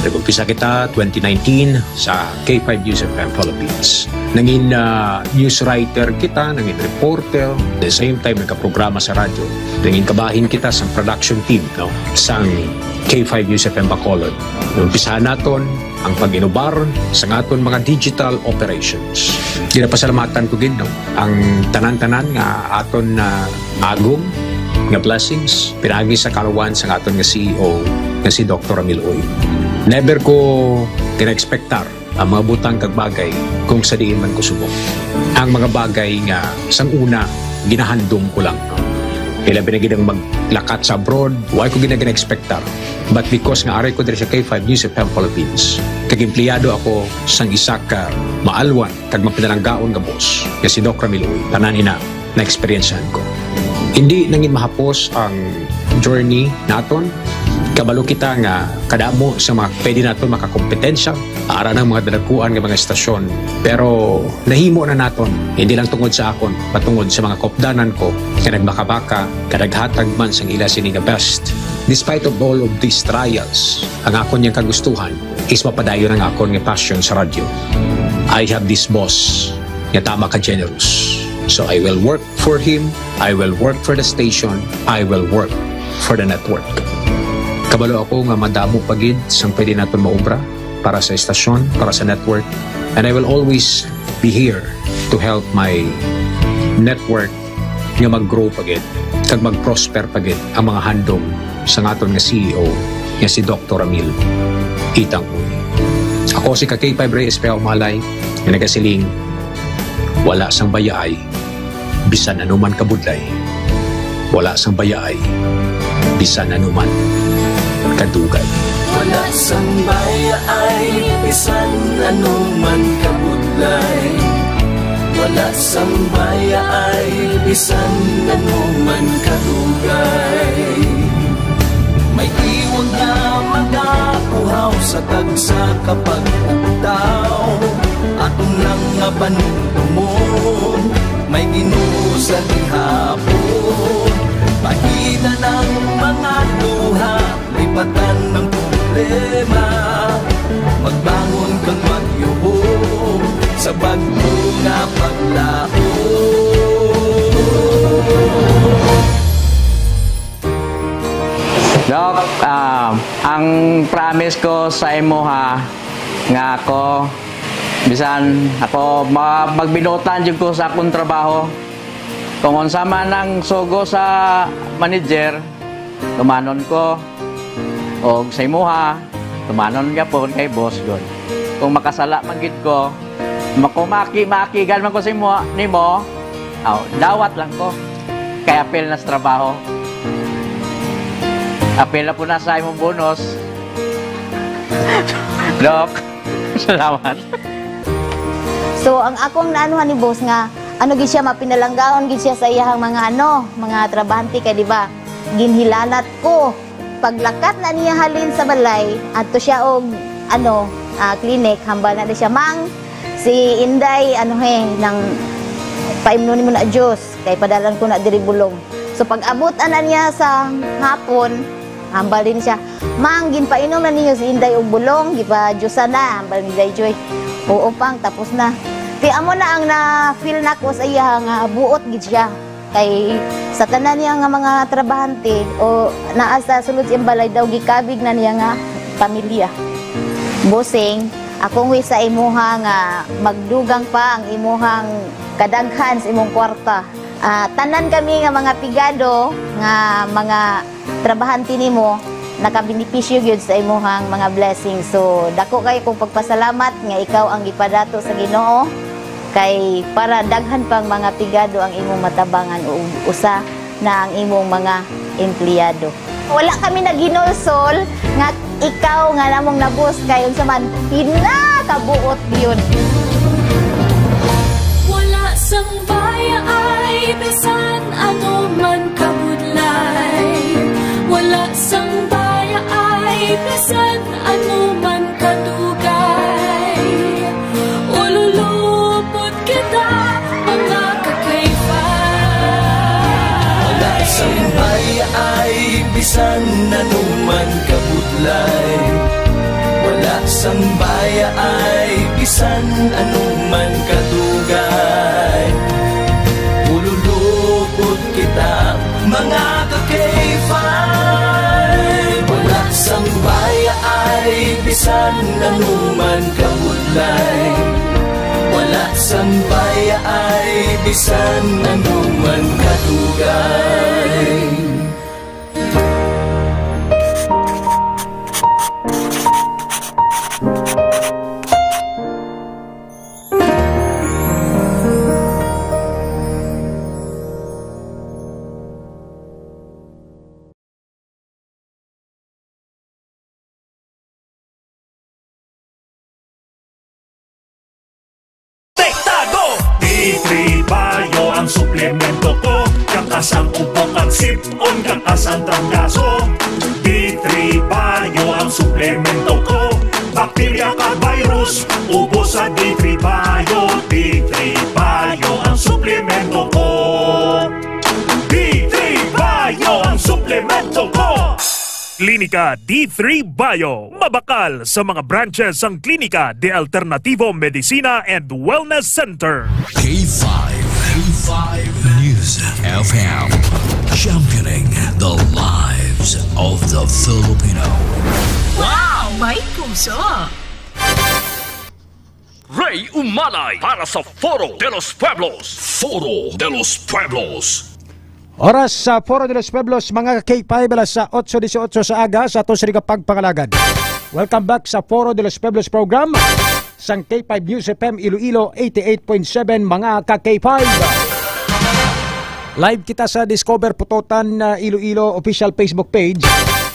Nag-umpisa kita twenty nineteen sa K five News F M Philippines. Nangin, ah, news writer kita, nangin reporter, the same time nagkaprograma sa radyo. Nangin kabahin kita sa production team, no, sang K five News F M Bacolod. Umpisahan naton ang pag-inubar sa aton mga digital operations. Ginapasalamatan ko gid, no, ang tanan-tanan nga aton na agom nga blessings pinaagi sa kaluwan sa aton nga C E O nga si Doctor Ramil Uy. Never ko gina-expectar ang mga butang kag bagay kung sa diin man ko subong. Ang mga bagay nga sang una ginahandom ko lang. Ilabi na gid ang maglakat sa abroad, wa ko gid na gina-expectar. But because nga ari ko diri sa K five News F M Philippines, kag empleyado ako sang isa ka maalwan kag mapinalanggaon nga boss, nga si Doc Ramil Uy, tanan ina na-eksperyensyahan ko. Hindi nangin mahapos ang journey naton. Kabalo kita nga kadamo sa mga pwede naton makakompetensya, ara ng mga dalakuan nga mga estasyon. Pero nahimo na naton, hindi lang tungod sa akon, patungod sa mga kopdanan ko nga nagbakabaka, nga naghatag man sang ila sini nga best. Despite of all of these trials, ang akon yang kagustuhan is mapadayon ang akon nga passion sa radyo. I have this boss nga tama ka generous. So I will work for him, I will work for the station, I will work for the network. Kabalo ako nga madamo pa gid sang pwede naton maobra para sa estasyon, para sa network, and I will always be here to help my network nga mag-grow pa gid kag mag-prosper pa gid ang mga handom sang aton nga C E O nga si Doctor Ramil Itang Uy. Ako si ka K five Reyes Peao Malay nga nagasiling, wala sang bayaay bisan anuman kabudlay, wala sang bayaay bisan anuman kadugay. Wala sang baya ay bisan ano man kabudlay. Wala sang baya ay bisan ano man kadugay. May iwag nga mag-auhaw sa tagsa ka pag-ugtaw. Aton lang nga panumdumon, may Ginoo sa gihapon. Pahina ng mga luha, lipatan ng problema. Magbangon kag magyubo sa bag-o nga paglaom. Doc, ah, ang promise ko sa imo ha, nga ako, bisan ako ma-, magbinuotan jud ko sa akong trabaho. Kung unsa man ang sugo sa manager, tumanon ko. Og sa imuha, tumanon gyapon kay boss gud. Kung makasala man gid ko, makumaki-makigan man ko sa imo, nimo, aw, dawat lang ko. Kay apil na sa trabaho. Apil na po na sa imong bonus. Doc, salamat. So, ang akong naanuhan ni boss nga, ano gid siya, mapinalanggaon gid siya sa iyahang mga, ano, mga trabahante kay, di ba, ginhilalat ko. Paglakat na niya halin sa balay, adto siya og, ano, ah, clinic, hambal na di siya, "Mang, si Inday, ano he, nang paimnon nimo na juice, kay padalan ko na diri bulong." So, pag-abot ana niya sa hapon, hambal din siya, "Mang, ginpainom na ninyo si Inday og bulong, gipa-juice na," hambal ni Day Joy. "Oo, Pang, tapos na." Ti amo na ang na-feel nako sa iya nga buot gid siya. Kay sa tanan niya nga mga trabahante o naa sa sulod sa iyang balay daw, gikabig na niya nga pamilya. Bossing, akong wish sa imuha nga magdugang pa ang imuhang kadaghan sa imong kwarta. Ah, tanan kami nga mga pigado nga mga trabahante nimo, nakabenepisyo gyud sa imuhang mga blessings. So, dako kayo kong pagpasalamat nga ikaw ang gipadato sa Ginoo, kay para daghan pang mga pigado ang imong matabangan, ug usa na ang imong mga empleyado. Wala kami naghinulsol nga ikaw nga namong nabos kay unsa man, pinakabuot yun. Wala sang baya ay bisan ano man kabudlay. Wala sang baya ay bisan ano man kadugay. Ululupot kita, mga kakayfa. Wala sang baya ay bisan ano man kabudlay. Wala sang baya ay bisan ano man kadugay. Ululupot kita, mga ka-K five. Wala sang baya ay bisan ano man kabudlay. Wala sang baya ay bisan ano man kadugay. Protektado! D three Bio ang suplemento ko. Kakas ang ubo kag sip-on, kakas ang trangkaso. D three Bio ang suplemento ko. Bakterya kag virus, ubos sa D three Bio. D three Bio ang suplemento ko. D three Bio ang suplemento ko. Klinika D three Bio. Mabakal sa mga branches ang Klinika de Alternativo Medicina and Wellness Center. K five, K five News F M, championing the lives of the Filipino. Wow! May puso! Ray Umalay para sa Foro de los Pueblos. Foro de los Pueblos. Oras sa Foro de los Pueblos, mga K five, alas sa otso dieciocho sa aga sa ato sini nga pagpangalagad. Welcome back sa Foro de los Pueblos program sang K five News F M Iloilo eighty-eight point seven, mga ka K five. Live kita sa Discover Pototan, uh, Iloilo official Facebook page.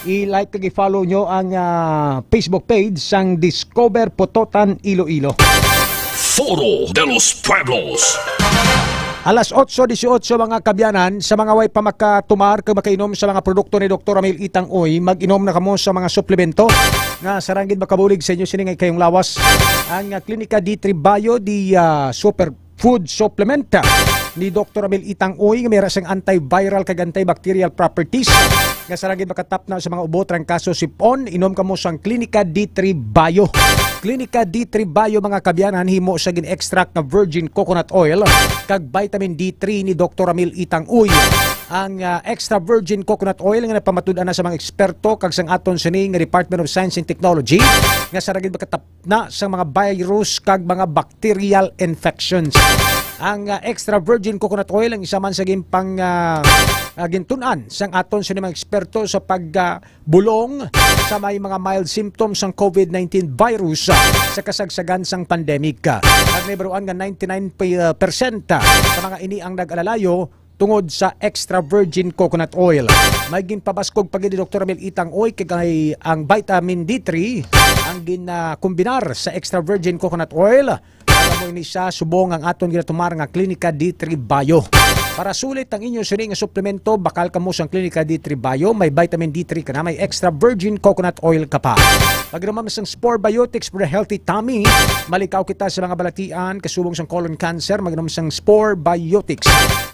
I-like kag i-follow nyo ang, ah, Facebook page sang Discover Pototan Iloilo. Foro de los Pueblos. Alas otso dieciocho, mga kabyanan, sa mga way pa makatumar kag makainom sa mga produkto ni Doktor Ramil Itang Uy, mag-inom na kamo sa mga suplemento nga sarang gid makabulig sa inyo sini nga ikayong lawas. Ang, ah, Klinika D three Bio, the, ah, super food supplement, ah, ni Doktor Ramil Itang Uy, nga may ra sang antiviral kag antibacterial properties nga sarang gid makatapna sa mga ubo, trangkaso, sipon. Inom kamo sang Klinika D three Bio. Klinika D three Bio, mga kabyanan, himo sa gin-extract nga virgin coconut oil kag vitamin D three ni Doktor Ramil Itang Uy. Ang, ah, extra virgin coconut oil nga napamatud-an na sa mga eksperto kag sang aton sini nga Department of Science and Technology nga sarang gid makatap na sa mga virus kag mga bacterial infections. Ang, ah, extra virgin coconut oil ang isa man sa ginpang, ah, ah, gintun-an sang aton sini mga eksperto sa pag, ah, bulong sa may mga mild symptoms sang COVID nineteen virus, ah, sa kasagsagan sang pandemic. Nagnibaruan nga ninety-nine percent sa mga ini ang nag-alalayo tungod sa extra virgin coconut oil. May ginpabaskog pa gid ni Doktor Ramil Itang Uy kay ang vitamin D three ang ginakombinar sa extra virgin coconut oil. Para mo ini siya subong ang aton ginatumar nga Klinika D three Bio. Para sulit ang inyo sini nga suplemento, bakal kamo sang Klinika D three Bio, may vitamin D three ka na, may extra virgin coconut oil ka pa. Pag-inom sang Spore Biotics for a healthy tummy, malikaw kita sa mga balatian kasubong sang colon cancer, mag-inom sang Spore Biotics.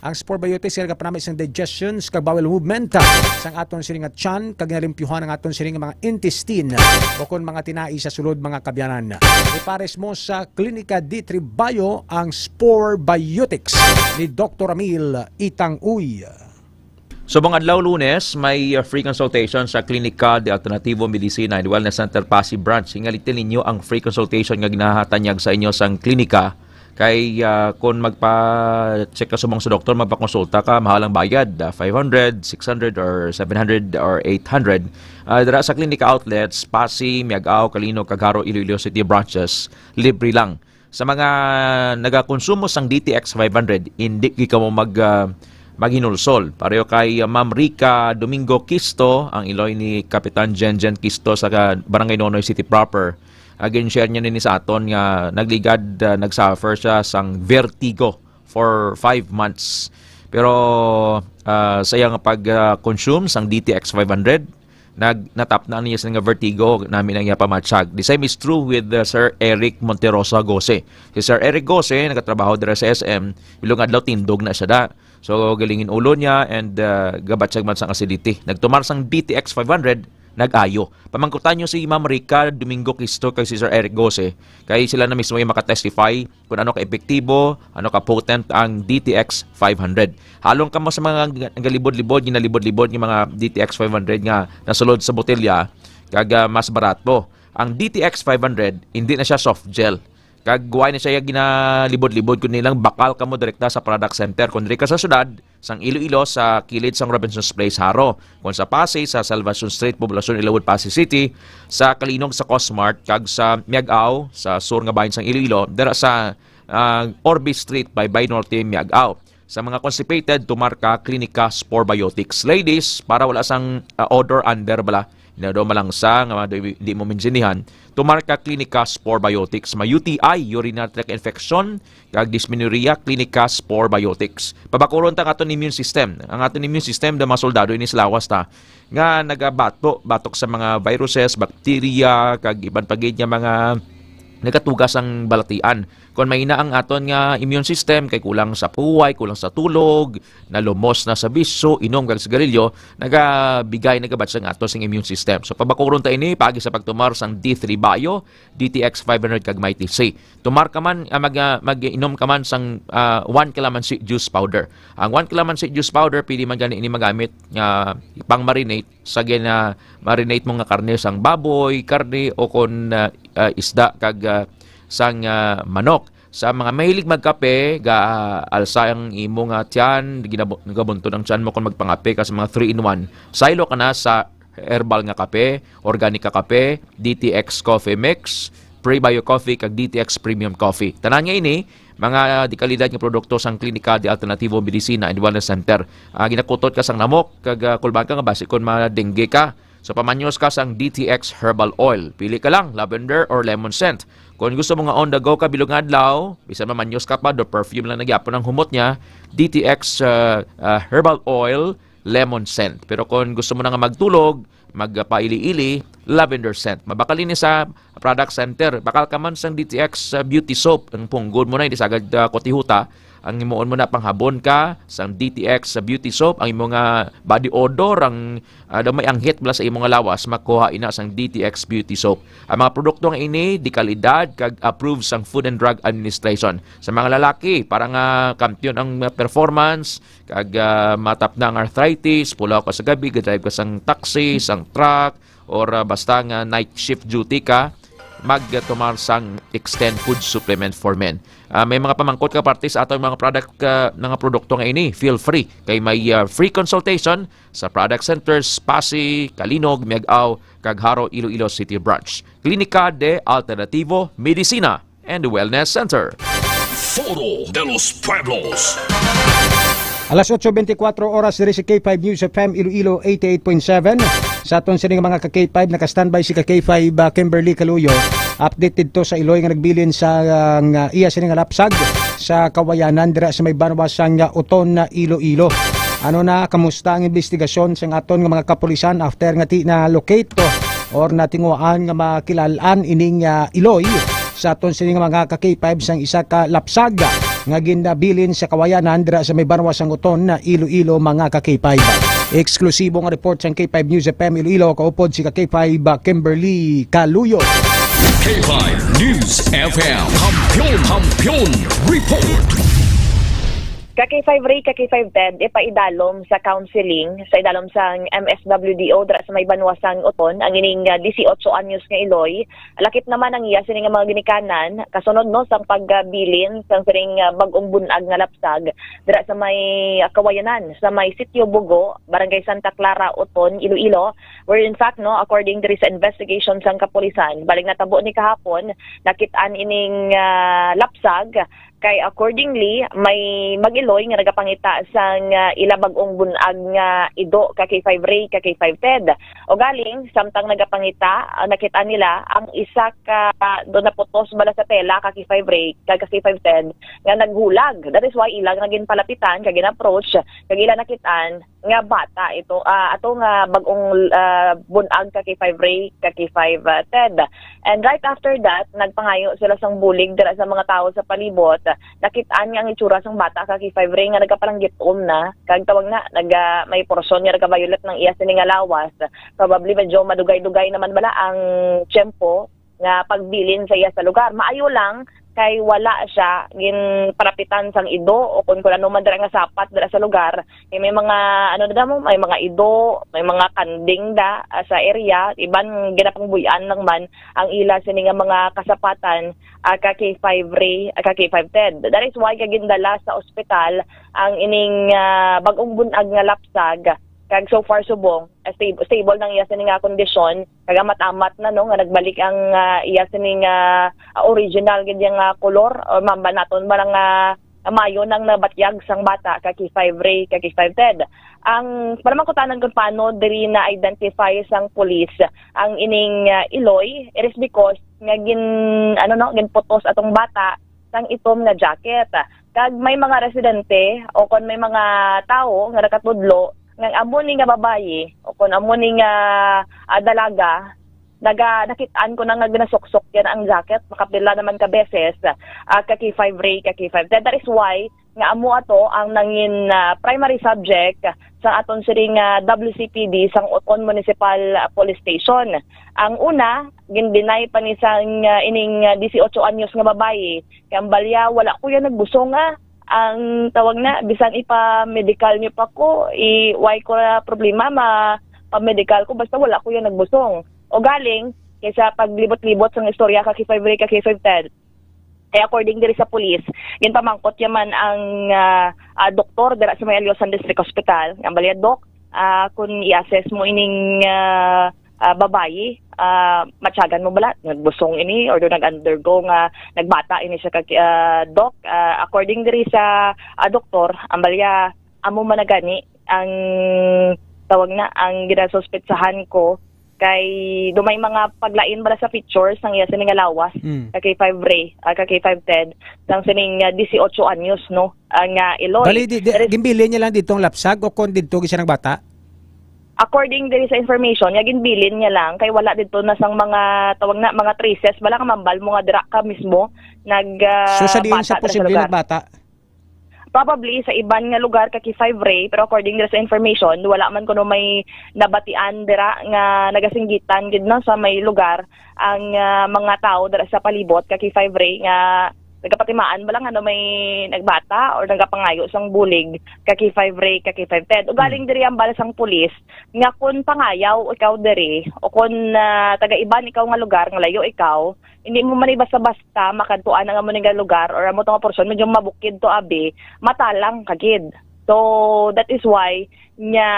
Ang Spore Biotics nagapanami sang digestions kag bowel movement, ah, sang aton sini nga tiyan, kag nalimpyuhan ang aton sini nga mga intestine o kon mga tinai sa sulod, mga kabyanan. Ipares mo sa Klinika D three Bio ang Spore Biotics ni Doktor Ramil Itang Uy. Subong adlaw, Lunes, may, uh, free consultation sa Klinika de Alternativo Medicina and Wellness Center Passi Branch. Hingalitin ninyo ang free consultation nga ginahatanyag sa inyo sang klinika. Kay, ah, kung magpa-check ka subong sa doktor, magpakonsulta ka, mahal ang bayad, ah, five hundred, six hundred, or seven hundred, or eight hundred. Ah, dira sa Klinika Outlets, Passi, Miag-ao, Calinog, kag Jaro, Iloilo City branches, libre lang. Sa mga nagakonsumo sang D T X five hundred, hindi gyud kamo mag, ah, maghinulsol. Pareho kay, ah, Ma'am Rica Domingo Quisto, ang iloy ni Kapitan Jenjen Quisto sa ka-, Barangay Nonoy City proper. Ah, gin-share niya nini sa aton nga nagligad, ah, nag-suffer siya sang vertigo for five months. Pero, ah, sa iya nga pag, ah, consume sang D T X five hundred, nag-, natapna niya sini nga vertigo, nami na iya pamatsyag. The same is true with, uh, Sir Eric Monterosa Gose. Si Sir Eric Gose, nagatrabaho dira sa S M, ilong adlaw tindog na siya da. So, galingin ulo niya and, uh, gabatsyag man sang acidity. Nagtumar sang D T X five hundred, nag-ayo. Pamangkutan niyo si Ma'am Rica Domingo Quisto kag si Sir Eric Gose, kay sila na mismo yung makatestify kung ano ka-epektibo, ano ka-potent ang D T X five hundred. Halong kamo sa mga g-, galibod-libod, ginalibod-libod yung mga D T X five hundred nga nasulod sa botelya, kag, ah, mas barato. Ang D T X five hundred, hindi na siya soft gel. Kag wala na siya ginalibod-libod, kundi lang bakal kamo direkta sa product center. Kung diri ka sa syudad, sang Iloilo, sa kilid sang Robinson's Place, Jaro. Kung sa Passi, sa Salvacion Street, Poblacion Ilawod, Passi City, sa Calinog, sa Cosmart, kag sa Miag-ao, sa sur nga bahin sang Iloilo, dira sa, ah, Orbe Street, Baybay Norte, Miag-ao. Sa mga constipated, tumar ka Klinika Spore Biotics. Ladies, para wala sang, ah, odor under bala, hindi daw malangsa, nga di, di mo maintindihan, tumar ka Klinika Spore Biotics. May U T I, urinary tract infection, kag dysmenorrhea, Klinika Spore Biotics. Pabakuron ta ang aton immune system. Ang aton immune system, da mga soldado ini sa lawas ta, nga nagabato, batok sa mga viruses, bacteria, kag iban pa gid nga mga nagatuga sang balatian. Kung mahina ang aton nga immune system, kay kulang sa puway, kulang sa tulog, nalumos na sa bisyo, inom kag sigarilyo, nagabigay, nagabatsyag ang aton sing immune system. So, pabakuron ta ini, paagi sa pagtumar sang D three Bio, D T X five hundred kag Mighty C. Tumar ka man, ah, mag, ah, mag-inom ka man sang, ah, one calamansi juice powder. Ang one calamansi juice powder, pwede man gani ini magamit nga pang-marinate sa gina-marinate mo nga karne sang baboy, karne, o kon, ah, ah, isda kag, ah, sang, ah, manok. Sa mga mahilig magkape, ga-alsa ang imo nga tiyan, ginabo-, gabuntod ang tiyan mo kung magpangape ka sa mga three-in-one. Saylo ka na sa herbal nga kape, organic nga kape, D T X Coffee Mix, Prebio Coffee, kag D T X Premium Coffee. Tanan nga ini, mga dekalidad nga produkto sang Klinika de Alternativo Medicina and Wellness Center. Ah, ginakutot ka sang lamok, kag, ah, kulbaan ka nga basi kon ma-dengue ka, So, pamanyos ka sang D T X Herbal Oil. Pili ka lang, lavender or lemon scent. Kung gusto mo nga on the go ka bilog nga adlaw, bisan mamanyos ka pa, do perfume lang na gyapon ang humot niya, D T X, uh, uh, Herbal Oil, lemon scent. Pero kung gusto mo na nga magtulog, magpaili-ili, lavender scent. Mabakal ini sa product center. Bakal ka man sang D T X, uh, beauty soap, ang punggod mo na, hindi sagad, uh, kutihuta. Ang himuon mo na, panghabon ka sang D T X sa beauty soap, ang imo nga body odor, ang, ah, daw may anghit bala sa imo nga lawas, makuha ina sang D T X beauty soap. Ang mga produkto nga ini, di kalidad, kag approved sang Food and Drug Administration. Sa mga lalaki, para nga kampiyon ang performance, kag, ah, matap na ang arthritis, pulaw ka sa gabi, gadrive ka sang taxi, sang truck, or, ah, basta nga night shift duty ka, magtumar sang Extend Food Supplement for Men. Ah, may mga pamangkot ka parte sa aton mga product, ah, mga produkto nga ini, feel free kay may, ah, free consultation sa product centers Pasi, Calinog, Miag-ao, kag Jaro, Iloilo City Branch. Klinika de Alternativo Medicina and Wellness Center. Foro de los Pueblos. Alas otso beintikwatro oras diri sa K five News F M Iloilo eighty-eight point seven. Sa aton sini nga mga ka K five, naka-standby si ka K five, ah, Kimberly Caluyo. Update didto sa Iloy nga nagbilin sa, ah, nga iya sini nga lapsag sa Kawayanan dira sa may banwa sang, ah, Oton na Iloilo. Ano na, kamusta ang investigasyon sang aton nga mga kapulisan after nga ti na-locate or natinguhaan nga makilalan ining, ah, Iloy sa aton sini nga mga ka K five sang isa ka lapsag nga ginabilin sa Kawayanan dira sa may banwa sang Oton na Iloilo, mga ka K five. Eksklusibo nga report sang K five News F M Iloilo, kaupod si ka K five, ah, Kimberly Caluyo. K five News F M, Kampiyon, Kampiyon Report. Ka K five Ray, ka K five Ted, ipaidalom sa counseling sa idalom sang M S W D O dira sa may banwa sang Oton ang ining, ah, disiotso anyos nga Iloy. Lakip naman ang iya sini nga mga ginikanan kasunod, no, sang pagbilin sang sining, ah, bag-ong bun-ag nga lapsag dira sa may, ah, Kawayanan, sa may Sitio Bugo, Barangay Santa Clara, Oton, Iloilo, where in fact, no, according diri sa investigation sang kapulisan, baling natabo ni kahapon, nakit-an ining, ah, lapsag. Kay accordingly, may mag-Iloy nga nagapangita sang, ah, ila bag-ong bun-ag nga ido, ka K five Ray, ka K five Ted. O galing, samtang nagapangita, ah, nakita nila ang isa ka, ah, do naputos bala sa tela, ka K five Ray, kag ka K five Ted, nga naghulag. That is why ila nga ginpalapitan kag gin-approach, kag ila nakitaan nga bata ito, ah, ato nga bag-ong, ah, bun-ag, ka K five Ray, ka K five, ah, Ted. And right after that, nagpangayo sila sang bulig dira sa mga tawo sa palibot. Nakit-an nga ang itsura sang bata, ka K five Ray, nga nagapalanggitom na, kag tawag na, naga, may porsyon nga nagaviolet ng iya sini nga lawas. Probably medyo madugay-dugay naman bala ang tiyempo nga pagbilin sa iya sa lugar. Maayo lang kay wala siya ginparapitan sang ido o kon, kon ano man dira nga sapat dira sa lugar. Kay may mga, ano na mo, may mga ido, may mga kanding da, ah, sa area. Iban ginapangbuy-an lang man ang ila sini nga mga kasapatan, ah, ka K five Ray, ah, ka K five Ted. That is why kagindala sa ospital ang ining, ah, bag-ong bun-ag nga lapsag. Kag so far subong, ah, stab-, stable nang iya sini nga kondisyon. Kag amat-amat na, no, nga nagbalik ang, ah, iya sini nga, ah, original gid yang, ah, kolor, o mamba naton ba nga, ah, maayo nang nabatyag sang bata, ka K five Ray, ka K five Ted. Ang panamangkutanan kung paano diri na-identify sang pulis ang ining, ah, iloy, it is because nga gin-, ano, no, ginputos atong bata sang itom nga jacket. Kag may mga residente o kon may mga tawo nga nakatudlo nga amo ni nga babayi o kon amo ni nga, ah, dalaga, naga-, nakit-an ko na nga ginasuksok yan ang jacket, makapila naman ka beses, ah, ka K five Ray, ka K five Ted. That is why nga amo ato ang nangin, ah, primary subject sa aton siring nga W C P D sang Oton Municipal, ah, Police Station. Ang una, gin-deny pa ni sang, ah, ining, ah, disiotso anyos nga babayi, kay ang balya, "Wala ko yan nagbusong, ah." Ang tawag na, "Bisan ipa-medical niyo pa ko, i-, why ko na problema, ma-, pa-medical ko, basta wala ko yan nagbusong." O galing, kaysa paglibot-libot sang istorya, ka K five Ray, ka K five Ted. Kay according diri sa pulis, ginpamangkot ya man ang, ah, ah, doktor dira sa may Alyosan District Hospital. Ang balya, "Doc, ah, kung i-assess mo ining, ah, ah, babayi, ah, matyagan mo bala, nagbusong ini or do nag-undergo nga nagbata ini siya kag, ah, Doc?" Ah, according diri sa, ah, doktor, ang balya, amo man na gani ang tawag na, ang ginasuspetsahan ko Kay do may mga paglain bala sa features sang iya sini nga lawas, Mm. ka K five Ray, ah, ka K five Ted, sang sining, ah, disiotso anyos, no, ah, nga iloy. Bali, di, di, There is ginbilin niya lang dito ang lapsag o kung dito siya nagbata? According diri sa information, nga ginbilin niya lang, kay wala dito na sang mga, tawag na, mga traces, wala ka mambal mo nga dira ka mismo nag, ah, So, sa diin bata siya dira sa posible lugar. nagbata? Probably sa iban nga lugar ka K five Ray, pero according dira sa information, wala man kuno may nabatian dira nga nagasinggitan gid, no, sa may lugar ang, ah, mga tawo dira sa palibot ka K five Ray nga nagapatimaan bala nga ano may nagbata or nagapangayo sang bulig ka K five Ray, ka K five Ted. Ugaling Hmm. diri ang bala sang pulis nga kun pangayaw ikaw diri o kun, ah, taga iban ikaw nga lugar nga layo ikaw, hindi mo man basta-basta makadtuan ang amo nga lugar or amo to nga porsyon, medyo mabukid to abi, matalang ka gid. So, that is why nga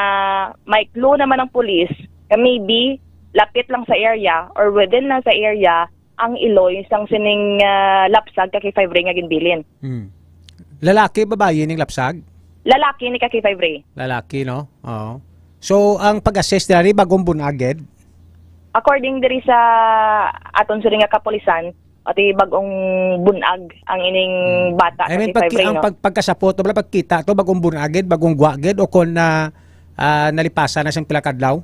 may clue naman ang pulis nga maybe lapit lang sa area or within lang sa area ang iloy sang sining, ah, lapsag ka K five Ray nga ginbilin. Hmm. Lalaki, babayi ning lapsag? Lalaki ni ka K five Ray. Lalaki, no? Oo. So, ang pag-assess diri, bagong bunaged? According diri sa aton sini nga kapulisan, ati bagong bunag ang ining Hmm. bata I sa mean, K five pagki-, Ray, ang no? pag-, pagkasapot, wala pagkita to, bagong bunaged, bagong gwaged, o kon na, ah, nalipasan na siyang pila ka adlaw?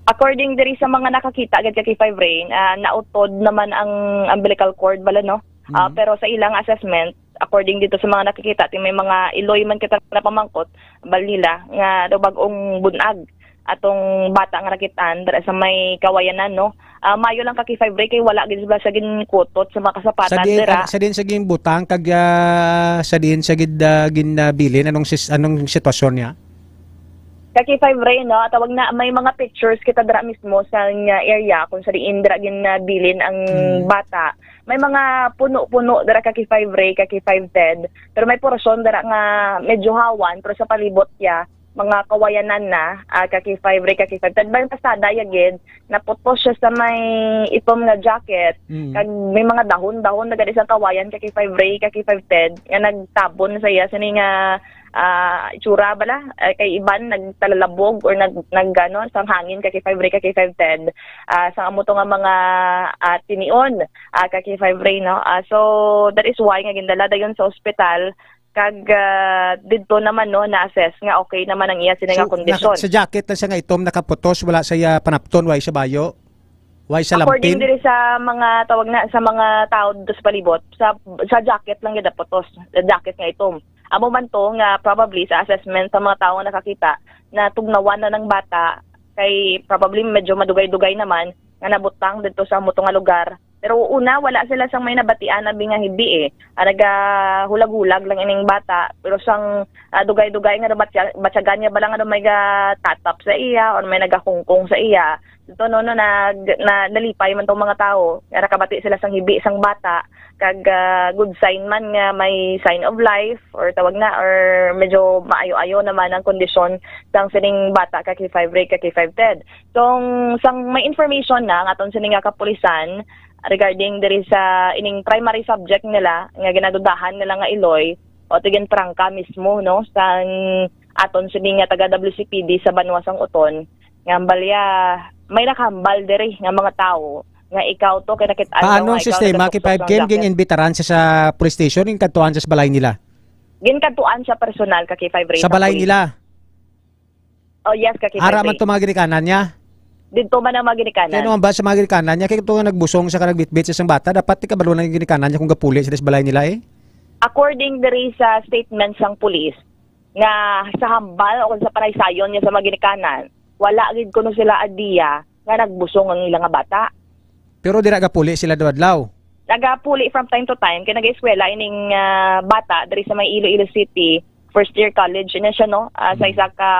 According diri sa mga nakakita gid ka K five Ray, ah, nautod naman ang umbilical cord bala, no? Ah, Mhm. pero sa ilang assessment, according dito sa mga nakikita, ti may mga iloy man kita napamangkot, bal nila, nga daw bag-ong bunag atong bata nga nakit-an dira sa may Kawayanan, no? Ah, mayo lang ka K five Ray kay wala gid sila sa ginkutot sa mga kasapatan Sa diin, dira. ah, sa diin sa ginbutang kag, ah, sa diin sa gid, ah, ginabilin, anong sis-, anong sitwasyon niya? Ka K five Ray, no? Tawag na, may mga pictures kita dira mismo sa nga area kung sa diin dira ginabilin ang Hmm. bata. May mga puno-puno dira ka K five Ray, ka K five Ted. Pero may portion dira nga medyo hawan, pero sa palibot niya, mga Kawayanan na, ah, ka K five Ray, ka K five Ted. May pasada ya gid, naputos siya sa may itom nga jacket. Mm. Kag may mga dahon-dahon na gani sa kawayan ka K five Ray, ka K five Ted, nga nagtabon sa iya sini nga, ah, itsura bala. Eh, kay iban nagtalalabog or nag-, nag-, ano, sang hangin ka K five Ray, ka K five Ted. Ah, sa amo to nga mga, ah, tinion, ah, ka K five Ray, no? Ah, so, that is why nga gindala dayon sa ospital, kag, ah, didto naman, no, na-assess nga okay naman ang iya sini nga So, kondisyon. naka-, sa jacket lang siya nga itom nakaputos, wala sa iya panapton, way sa bayo, way sa According lampin? diri sa mga tawag na, sa mga tao dito sa palibot, sa, sa jacket lang gid naputos, sa jacket nga itom. Amo man to nga probably sa assessment sa mga tao nga nakakita, natugnawan na ng bata, kay probably medyo madugay-dugay naman nga nabutang dito sa muto nga lugar. Pero una, wala sila sang may nabatian abi nga hibi, eh. Ah, nagahulag-hulag lang ining bata, pero sang, ah, dugay-dugay nga nabatya-, batyagan niya ba lang ano may gatatap sa iya or may nagakungkong sa iya. Ito, no, no, nag-, na, nalipay man tong mga tao nga nakabati sila sang hibi sang bata, kag, ah, good sign man nga may sign of life or tawag na, or medyo maayo-ayo naman ang kondisyon sang sining bata ka K five Ray, ka K five Ted. So, sang may information na ang aton sini nga kapulisan regarding diri sa ining primary subject nila nga ginadudahan nila nga iloy, o tigin prangka mismo, no, sang aton sini nga taga W C P D sa banwa sang Oton, nga ang balya may nakahambal diri nga mga tawo nga ikaw to kay nakit-an Paano daw ang nga ikaw sistema, nagapukpok K five Ken? Ng jacket. Gin-imbitaran siya sa police station, ginkadtuan siya sa balay nila? Ginkadtuan siya personal ka K five Ray Sa sa balay police. nila? Oh, yes, ka K five Ara man Ray. to mga ginikanan niya? Dito man ang mga ginikanan. Kaya naman ba sa mga ginikanan niya? Kaya ito nga nagbusong sa kanagbitbit sa isang bata, dapat ikabalo na yung ginikanan niya kung gapuli sila sa balay nila eh. According diri sa statement sang pulis, nga sa hambal o sa panaysayon niya sa mga ginikanan, wala gid kuno sila idea nga nagbusong ang ilang nga bata. Pero dira gapuli sila daw adlaw? Nagapuli from time to time, kay nag-eskwela ining, ah, bata diri sa may Iloilo City, first year college na siya, no? Ah, sa Mm. isa ka,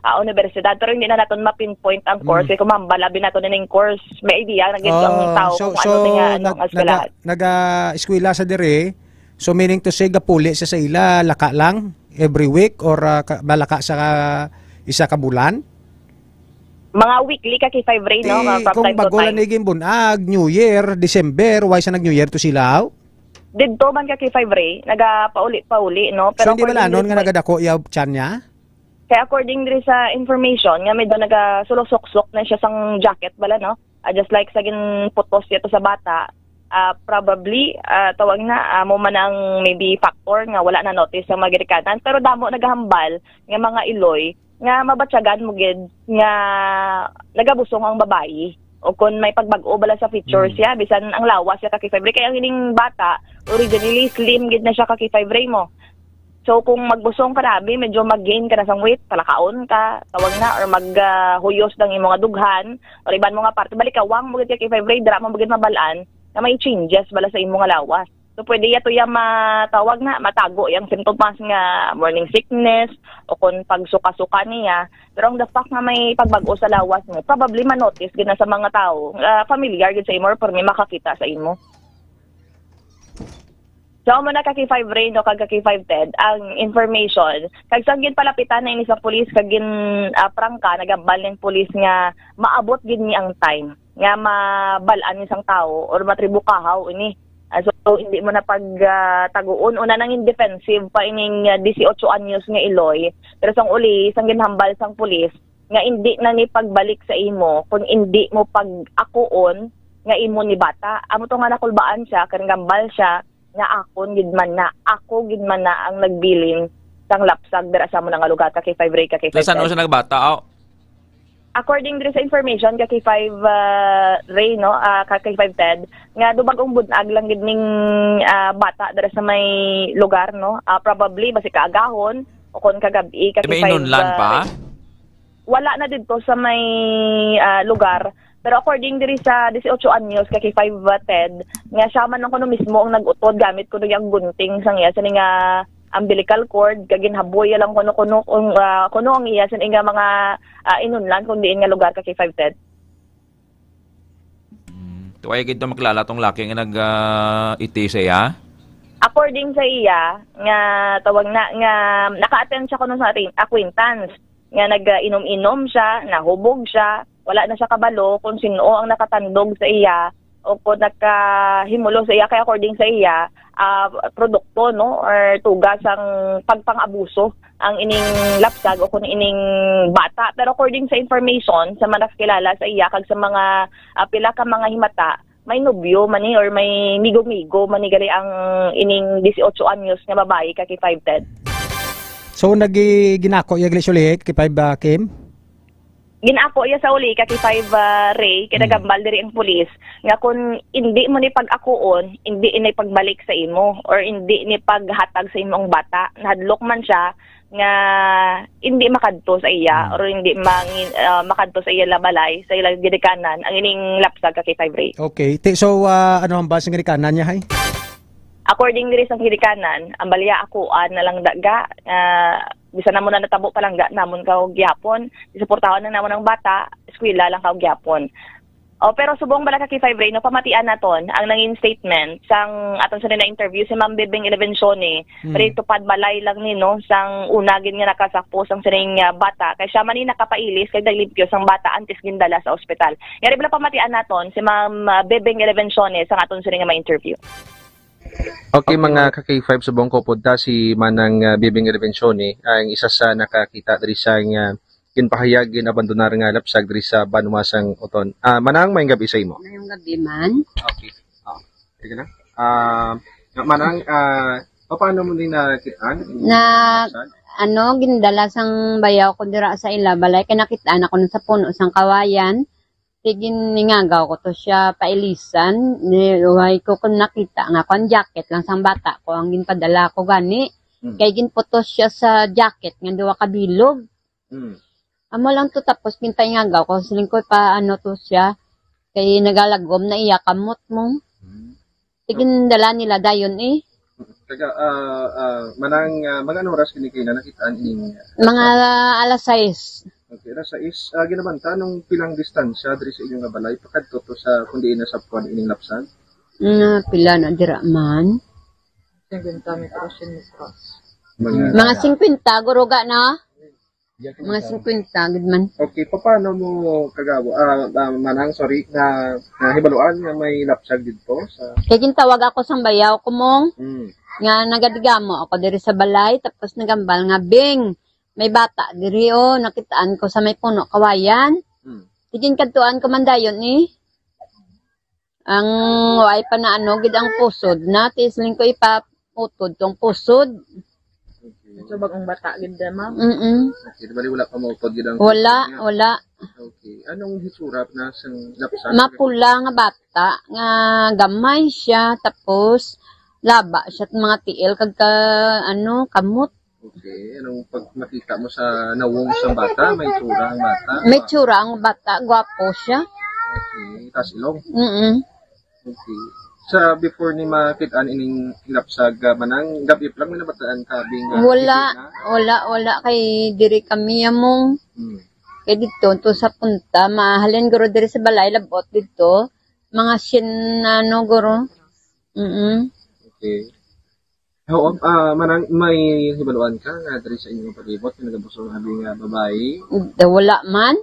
ah, universidad. Pero hindi na naton ma-pinpoint ang course, Mm. kay kumambal abi naton ining course. May idea na gid ang Oh, tao so, kung so, ano nga, ano nag-, ang eskwelahan. naga-, naga-eskwela sa diri, so meaning to say, gapuli siya sa ila, laka lang, every week, or, ah, ka-, balaka sa isa ka bulan? Mga weekly ka K five Ray, no? Ti, Nga from kung time to bago lang time. ni ginbunag, New Year, December, why sa nag-New Year to sila, aw? Didto man ka K five Ray, nagapauli-pauli, no? So, Pero hindi according balanon nga dito, nagadako iya tiyan niya? Kay according diri sa information nga may daw nagasulosuksok na siya sang jacket bala, no? Ah, just like sa ginputos siya to sa bata, ah, probably, ah, tawag na, ah, mo man ang maybe factor nga wala na notice sa mga ginikanan. Pero damo nagahambal nga mga iloy nga mabatyagan mo gid nga nagabusong ang babayi o kon may pagbag-o bala sa features Mm. siya, bisan ang lawas siya ka K five Ray. Kay ang ining bata, originally slim gid na siya ka K five Ray mo. So kung magbusong ka na, abi, medyo mag-gain ka na sang weight, palakaon ka, tawag na, or mag ah, huyos ang imo nga dughan, or iban mo nga parte, balik ka, wang mo gid ka K five Ray, dira mo gid mabalaan na may changes bala sa imo nga lawas. So pwede yato ya matawag na, matago yang symptoms nga morning sickness o kon pagsuka-suka niya. Pero ang the fact nga may pagbag-o sa lawas mo, probably ma-notice gid na sa mga tawo nga familiar gid sa imo or pirmi makakita sa imo. So, amo na ka K five Ray, no, kag ka K five Ted, ang information. Kag sang ginpalapitan na ini sa pulis, kag gin ah, prangka, nagambal ning pulis nga maabot gid ni ang time nga mabal-an ni sang tawo or matribukahaw ini. Ah, so, hindi mo na pag ah, taguon. Una nang defensive pa ining ah, dieciocho anyos nga iloy. Pero sang uli, sang ginhambal sang pulis, nga hindi na ni pagbalik sa imo kung hindi mo pag-akuon nga imo ni bata. Amo to nga nakulbaan siya, kay gambal siya nga akon gid man na, ako gid man na ang nagbilin sang lapsag dira sa amo na nga lugar ka K five Ray, ka K five Sa saan Ted. Siya nagbata? Oh. According diri sa information ka K five ah, Ray, no, ah, ka K five Ted, nga do bag-ong bunag lang gid ning ah, bata dira sa may lugar, no. Ah, probably basi kaagahon o kon kagab-i ka May K five inunlan ah, pa? Ray. Wala na didto sa may ah, lugar. Pero according diri sa dieciocho anyos ka K five Ted, nga siya man ang kuno mismo ang nag-utod gamit kuno yang gunting sang iya sini nga umbilical cord, kag ginhaboy lang kuno kuno kung ah, kuno ang iya sini nga mga ah, inunlan kung diin nga lugar ka K five Ted. Mm. Tuway gid to makilala tong laki nga nag ah, iti sa iya. According sa iya, nga tawag na nga naka-attend siya kuno sa atin acquaintance nga nag-inom-inom siya, nahubog siya, wala na siya kabalo kung sino ang nakatandog sa iya o kung nakahimulo sa iya. Kay according sa iya, ah, produkto, no, or tuga sang pagpang-abuso ang ining lapsag o kung ining bata. Pero according sa information sa mga nakakilala sa iya kag sa mga ah, pila ka mga himata, may nobyo man ni or may migo-migo man ni gali ang ining dieciocho anyos nga babayi ka K five Ted. So nagi ginako iya gali sa uli, K five ah, Kim? Ginako iya sa uli ka K five ah, Ray, kay Hmm. nagambal diri ang pulis nga kung hindi mo ni pag-akuon, hindi ini pagbalik sa imo or hindi ni paghatag sa imo ang bata. Nahadlok man siya nga hindi makadto sa iya Hmm. or hindi mangin, ah, makadto sa iya balay, sa ilang ginikanan ang ining lapsag ka K five Ray. Okay. Ti, so ah, ano ang base nga ginikanan niya, hay? According diri sa ginikanan, ang balya akuan na lang daga, ah, bisan namo na natabo palangga namon ka og gyapon, suportahan na namon ang bata, eskwela lang ka og gyapon. Oh, pero subong bala ka K five Ray, no, pamatian naton ang nangin statement sang aton sa na interview si Ma'am Bebeng Elevencione, Hmm. pero tupad balay lang ni, no, sang una gid nga nakasakpo sang sining ah, bata, kay siya man ni nakapailis kay naglimpyo sang bata antes gindala sa ospital. Yari bala pamatian naton si Ma'am ah, Bebeng Elevencione sang aton sining nga ma-interview. Okay, mga ka K five, subong ko pod ta si Manang ah, Bibing Revencioni, ang isa sa nakakita diri sa nga ginpahayag ginabandonar nga lapsag diri sa banwa sang Oton. Ah, Manang, may gabi sa imo. Ngayong gabi man, Okay. Ah, sige na. Ah, Manang, ah, paano mo din nakita? Na- ano, gindala sang bayaw ko dira sa ila balay, kay nakita na ko sa puno sang kawayan. Sige, ningagaw ko to siya pailisan. Ni, way ko kun nakita nga kon jacket lang sang bata ko ang ginpadala ko gani. Mm. Kay ginputos siya sa jacket nga duwa ka bilog. Mm. Amo lang to, tapos ginpaingagaw ko. Siling ko pa ano to siya. Kay nagalagom na iya kamot mo. Mm. Sige, dala nila dayon eh. Taga, ah, ah, Manang, ah, mga anong oras kini kayo na nakita ang ining Mga alas sais. Okay, alas sais, ah, ginabanta nung pilang distansya diri sa inyong nga balay pakadto to sa kung diin nasapwan ining lapsag? Nga pila na dira man? Cinquenta metros, cien metros. Mga, Mga singkwenta, guruga na? Mga singkwenta, gid man. Okay, paano mo kagawa? Ah, ah, Manang, sorry, na nahibaluan nga may lapsag dito sa Kaya gintawag ako sang bayaw ko mong Mm. nga nagadigamo ako diri sa balay, tapos nagambal nga, "Bing, May bata diri, oh, nakitaan ko sa may puno kawayan. Hmm. Sige, kadtuan ko man dayon, eh. Ang way pa na ano gid ang pusod na, tiis lang ko ipaputod tong pusod. Okay. So, bagong bata gid na, ma'am? Mm-mm. Okay, di bali wala pa mautod gid ang Wala, pusod niya? Wala. Okay. Anong hitsura na sang lapsag? Mapula nga bata, nga gamay siya, tapos laba siya at mga tiil, kag ka, ano, kamot. Okay. Anong pag makita mo sa nawong sang bata? May tsura ang bata? May tsura ang bata. Gwapo siya. Okay. Taas ilong? Mm-mm. Okay. Sa before ni makit-an ining lapsag, ah, manang gab-i pa lang may nabataan ka, bing, ah, Wala. Wala, wala. Kay diri kami among Hmm. Kay dito, to sa punta, mahalin guro diri sa balay, labot dito. Mga sien, ano, guro. Mm-mm. Okay. Oo, ah, manang, may hibaluan ka nga diri sa inyong palibot nga nagabusong abi nga babayi? Da, wala man.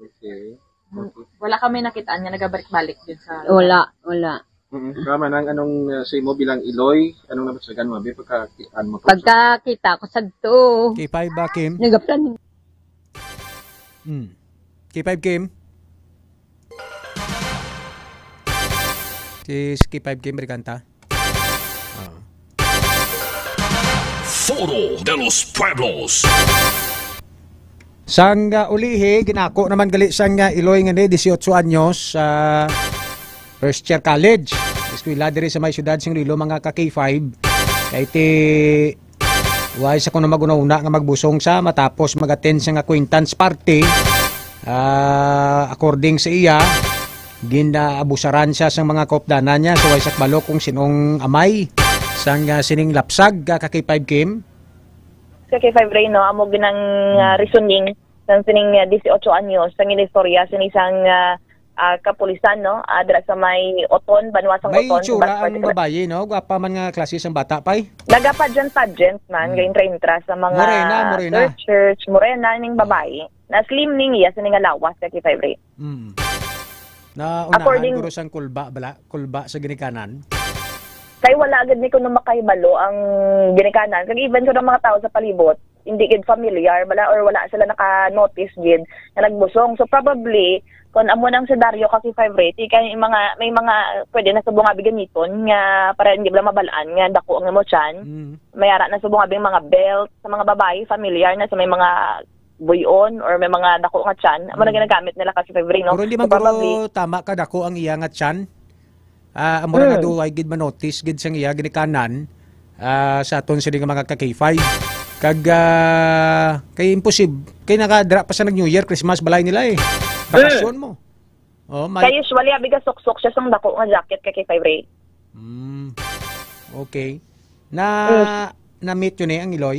Okay. Okay. Wala kami nakitaan nga nagabalik-balik din sa Wala, wala. Mm. Kaya manang, anong, ah, sa imo bilang iloy, anong nabasagan mo abi pagkakitaan mo to? Pagkakita ko sa to. K five ba, Kim? Nagaplan. Hmm. K five, Kim? Si, si K five, Kim, Briganta? Ah. Foro de los Pueblos. Sang, ah, ulihi, ginako naman gali sang, ah, iloy nga ni, dieciocho anyos, ah, first year college. Eskwela diri sa may siyudad sing Iloilo, mga ka K five. Kay ti Wala sa kuno mag-una-una nga magbusong sa matapos mag-attend sang acquaintance party. Ah, according sa iya, ginaabusaran siya sang mga kaupdanan niya, so wala siya kabalo kung sinong amay sang, ah, sining lapsag, ah, ka K five Kim. Sa K five Ray, no, amo ginang, ah, Hmm. reasoning sang sining, ah, dieciocho anyos, sang inistorya sini sang, ah, ah, kapulisan, no? Ah, dira sa may Oton, banwa sang May Oton, itsura Bas-, ang Bas-, babayi, no? Gwapa man nga klase sang bata, pay? Naga-pageant-pageant man, Mm. gaintra-intra sa mga Morena, morena. Church, church, morena ning babayi. Na slim ning iya, sini nga lawas, ka K five Ray. Mm. Na unahan According guro sang kulba, bala? Kulba sa ginikanan? Kay wala gid ni kuno makahibalo ang ginikanan. Kag even sa mga tao sa palibot, hindi gid familiar, bala, or wala sila naka-notice gid nga nagbusong. So, probably, kung amo nang senaryo ka K five Ray, ti kay mga, may mga pwede na subong nga biganiton nga para hindi bala mabalaan nga dako ang imo tiyan. Mm. May ara na subong nga mga belt sa mga babayi, familiar na sa may mga buyon or may mga dako nga tiyan. Amo na Mm. ginagamit nila ka K five Ray, no? Pero hindi So, man guro probably tama ka dako ang iya nga tiyan. Ah, amo ra nga Mm. duway gid manotis gid sang iya ginikanan, ah, sa aton sini nga mga ka K five. Kag, ah, kay imposib-, kay nakadra pa sa nag-New Year, Christmas, balay nila eh. Bakasyon Mm. mo. Oh, may Kay usually, abi ga suksok siya sang dako nga jacket ka K five Ray. Mm. Okay. Na, Mm. na-meet yun eh, ang iloy?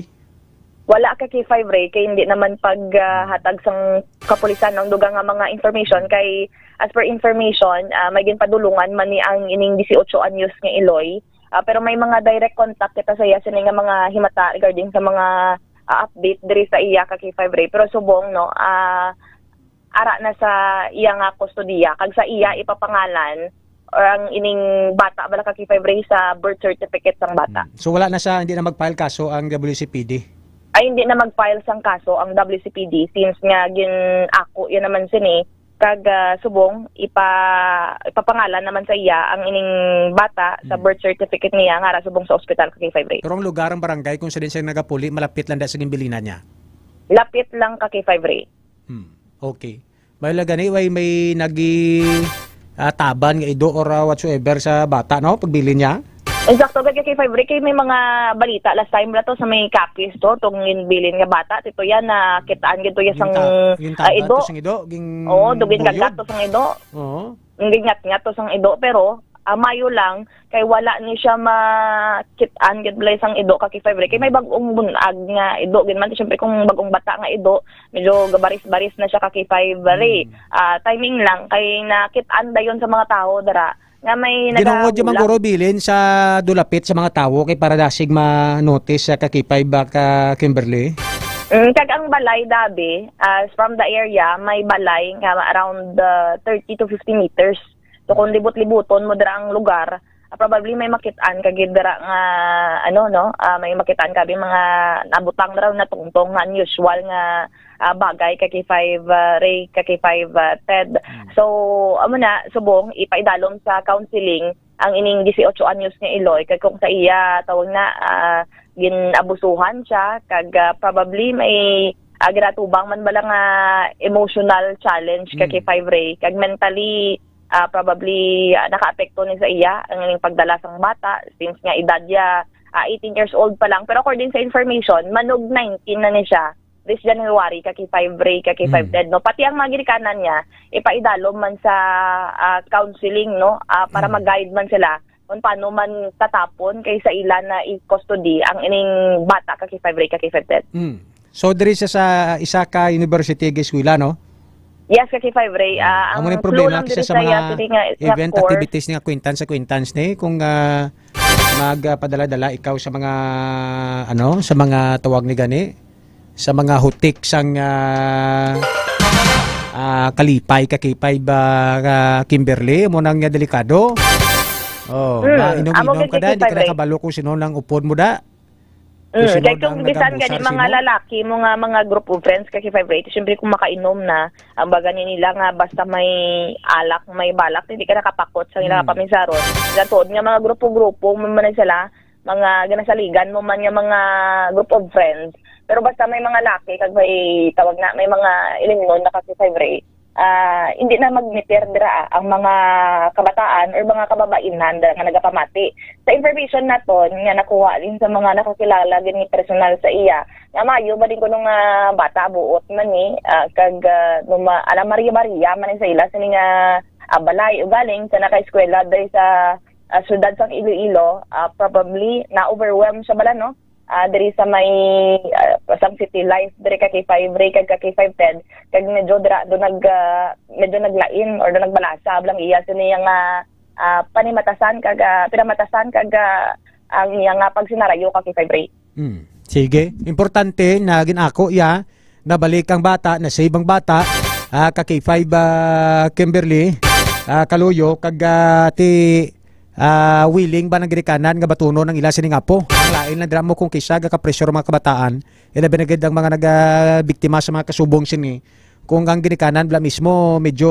Wala ka K five Ray, kay hindi naman pag, ah, hatag sang kapulisan ang dugang nga mga information, kay as per information, ah, may ginpadulungan man ni ang ining dieciocho anyos nga iloy. Ah, pero may mga direct contact kita sa iya, sini nga mga himata regarding sa mga, ah, update diri sa iya ka K five Ray. Pero subong, no, ah, ara na sa iya nga kustodiya, kag sa iya ipapangalan or ang ining bata bala ka K five Ray sa birth certificate sang bata. Hmm. So, wala na sa, hindi na mag-file kaso ang W C P D? Ay, hindi na mag-file sang kaso ang W C P D since nga gin-ako yan naman sini, kag, ah, subong ipa-, ipapangalan naman sa iya ang ining bata sa Hmm. birth certificate niya nga ara subong sa ospital ka K five Ray. Pero ang lugar, ang barangay kung sa din siya nagapuli, malapit lang da sa ginbilinan niya? Lapit lang ka K five Ray. Hmm. Okay. May la gani, way may nagi, ah, taban nga ido or, ah, whatsoever sa bata, no? Pagbilin niya? Eksakto, gid kay K five Ray, kay may mga balita last time la to sa may Capiz to, tong ginbilin nga bata, tito yan, na kitaan gid to ya sang, Ginta-, ah, gintaban ido. To sang ido, ging Oo, do ginkagat buyog. To sang ido. Oo. Gingat-ngat to sang ido, pero, ah, mayo lang, kay wala ni siya makit-an gid balay sang ido ka K five Ray. Kay may bag-ong bunag nga ido gid man. Siyempre, kung bag-ong bata nga ido, medyo gabaris-baris na siya ka K five Ray. Hmm. Ah, timing lang, kay nakit-an dayon sa mga tao dara nga may Ginungod yung nagahula. Mangguro bilin sa dulapit sa mga tao kay para dasig ma-notice sa ka K five ba ka Kimberly? Mm, kag ang balay, dabi, as from the area, may balay nga around, ah, thirty to fifty meters. So, kung libot-libuton mo dira ang lugar, Ah, probably may makit-an ka gid dira nga, ano, no? Ah, may makit-an ka bi mga nabutang na raw na tungtong nga unusual nga, ah, bagay ka K five, ah, Ray, ka K five, ah, Ted. Hmm. So, amo na, subong, ipaidalom sa counseling ang ining dieciocho anyos nga iloy, kag kung sa iya, tawag na, ah, gin-abusuhan siya, kag, ah, probably may, ah, ginatubang man bala nga emotional challenge ka Hmm. K five Ray, kag mentally, ah, probably, ah, nakaapekto ni sa iya ang ining pagdala sang bata, since nga edad niya, ah, eighteen years old pa lang. Pero according sa information, manog nineteen na ni siya this January, ka K five Ray, ka K five Hmm. Ted, no? Pati ang mga ginikanan niya, ipaidalom man sa, ah, counseling, no? Ah, para Hmm. mag-guide man sila kung paano man tatapon kay sa ila na i-custody ang ining bata, ka K five Ray, ka K five Ted. Hmm. So, diri sa, sa isa ka university, eskwela, no? Yes, ka K five Ray. Hmm. Ah, Amo ang ni clue problema lang kisa diri sa sa mga iya, sini nga, nga event course. Activities ni nga acquaintance, acquaintance ni, kung, ah, magpadala-dala ikaw sa mga, ano, sa mga tawag ni gani, sa mga hutik sang, ah, ah, kalipay, ka K five, ah, ah, Kimberly, mo nang nga delikado. Oh, Hmm, mainom-inom amo gid ka si da, hindi ka K five Ray. Nakabalo kung sino nang upod mo da. Kung Mm, sino kay ang kung bisan nag-abusar gani mga sino? Lalaki mo nga mga group of friends ka K five Ray, siyempre kung makainom na, ang baga ni nila nga basta may alak, may balak, hindi ka nakapakot sa ila Mm. Paminsaron. Sa tuod nga mga grupo-grupo mo man sila, mga ginasaligan mo man nga mga group of friends. Pero basta may mga laki, kag may tawag na, may mga ilimnon na ka K five Ray, ah, hindi na magmeter dira ang mga kabataan or mga kababainan dira nga nagapamati. Sa information naton nga nakuha din sa mga nakakilala gid ni personal sa iya, nga mayo ba din kuno nga bata buot man ni, ah, kag, ah, numa-, ala Maria Maria man ni sa ila sini nga, ah, balay ugaling sa nakaeskwela diri sa, ah, siyudad sang Iloilo, ah, probably na-overwhelm siya bala, no? Ah, diri sa may, ah, sang City Life, diri ka K five Ray, kag ka K five Ted, kag medyo dira do nag, ah, medyo naglain or do nagbalasa ablang iya sini nga, ah, panimatasan kag, ah, pinamatasan kag, ah, ang iya nga pagsinarayo ka K five Ray. Hmm. Sige, importante na gin-ako iya, nabalik ang bata, na-save ang bata, ah, ka K five, ah, Kimberly, ah, Kaluyo, kag, ah, ti, ah, willing ba nang ginikanan nga batunon ang ila sining apo? Ang lain lang dira mo kung kisa gaka-pressure ang mga kabataan, ilabi na gid ang mga nagabiktima sa mga kasubong sini. Kung ang ginikanan bala mismo medyo,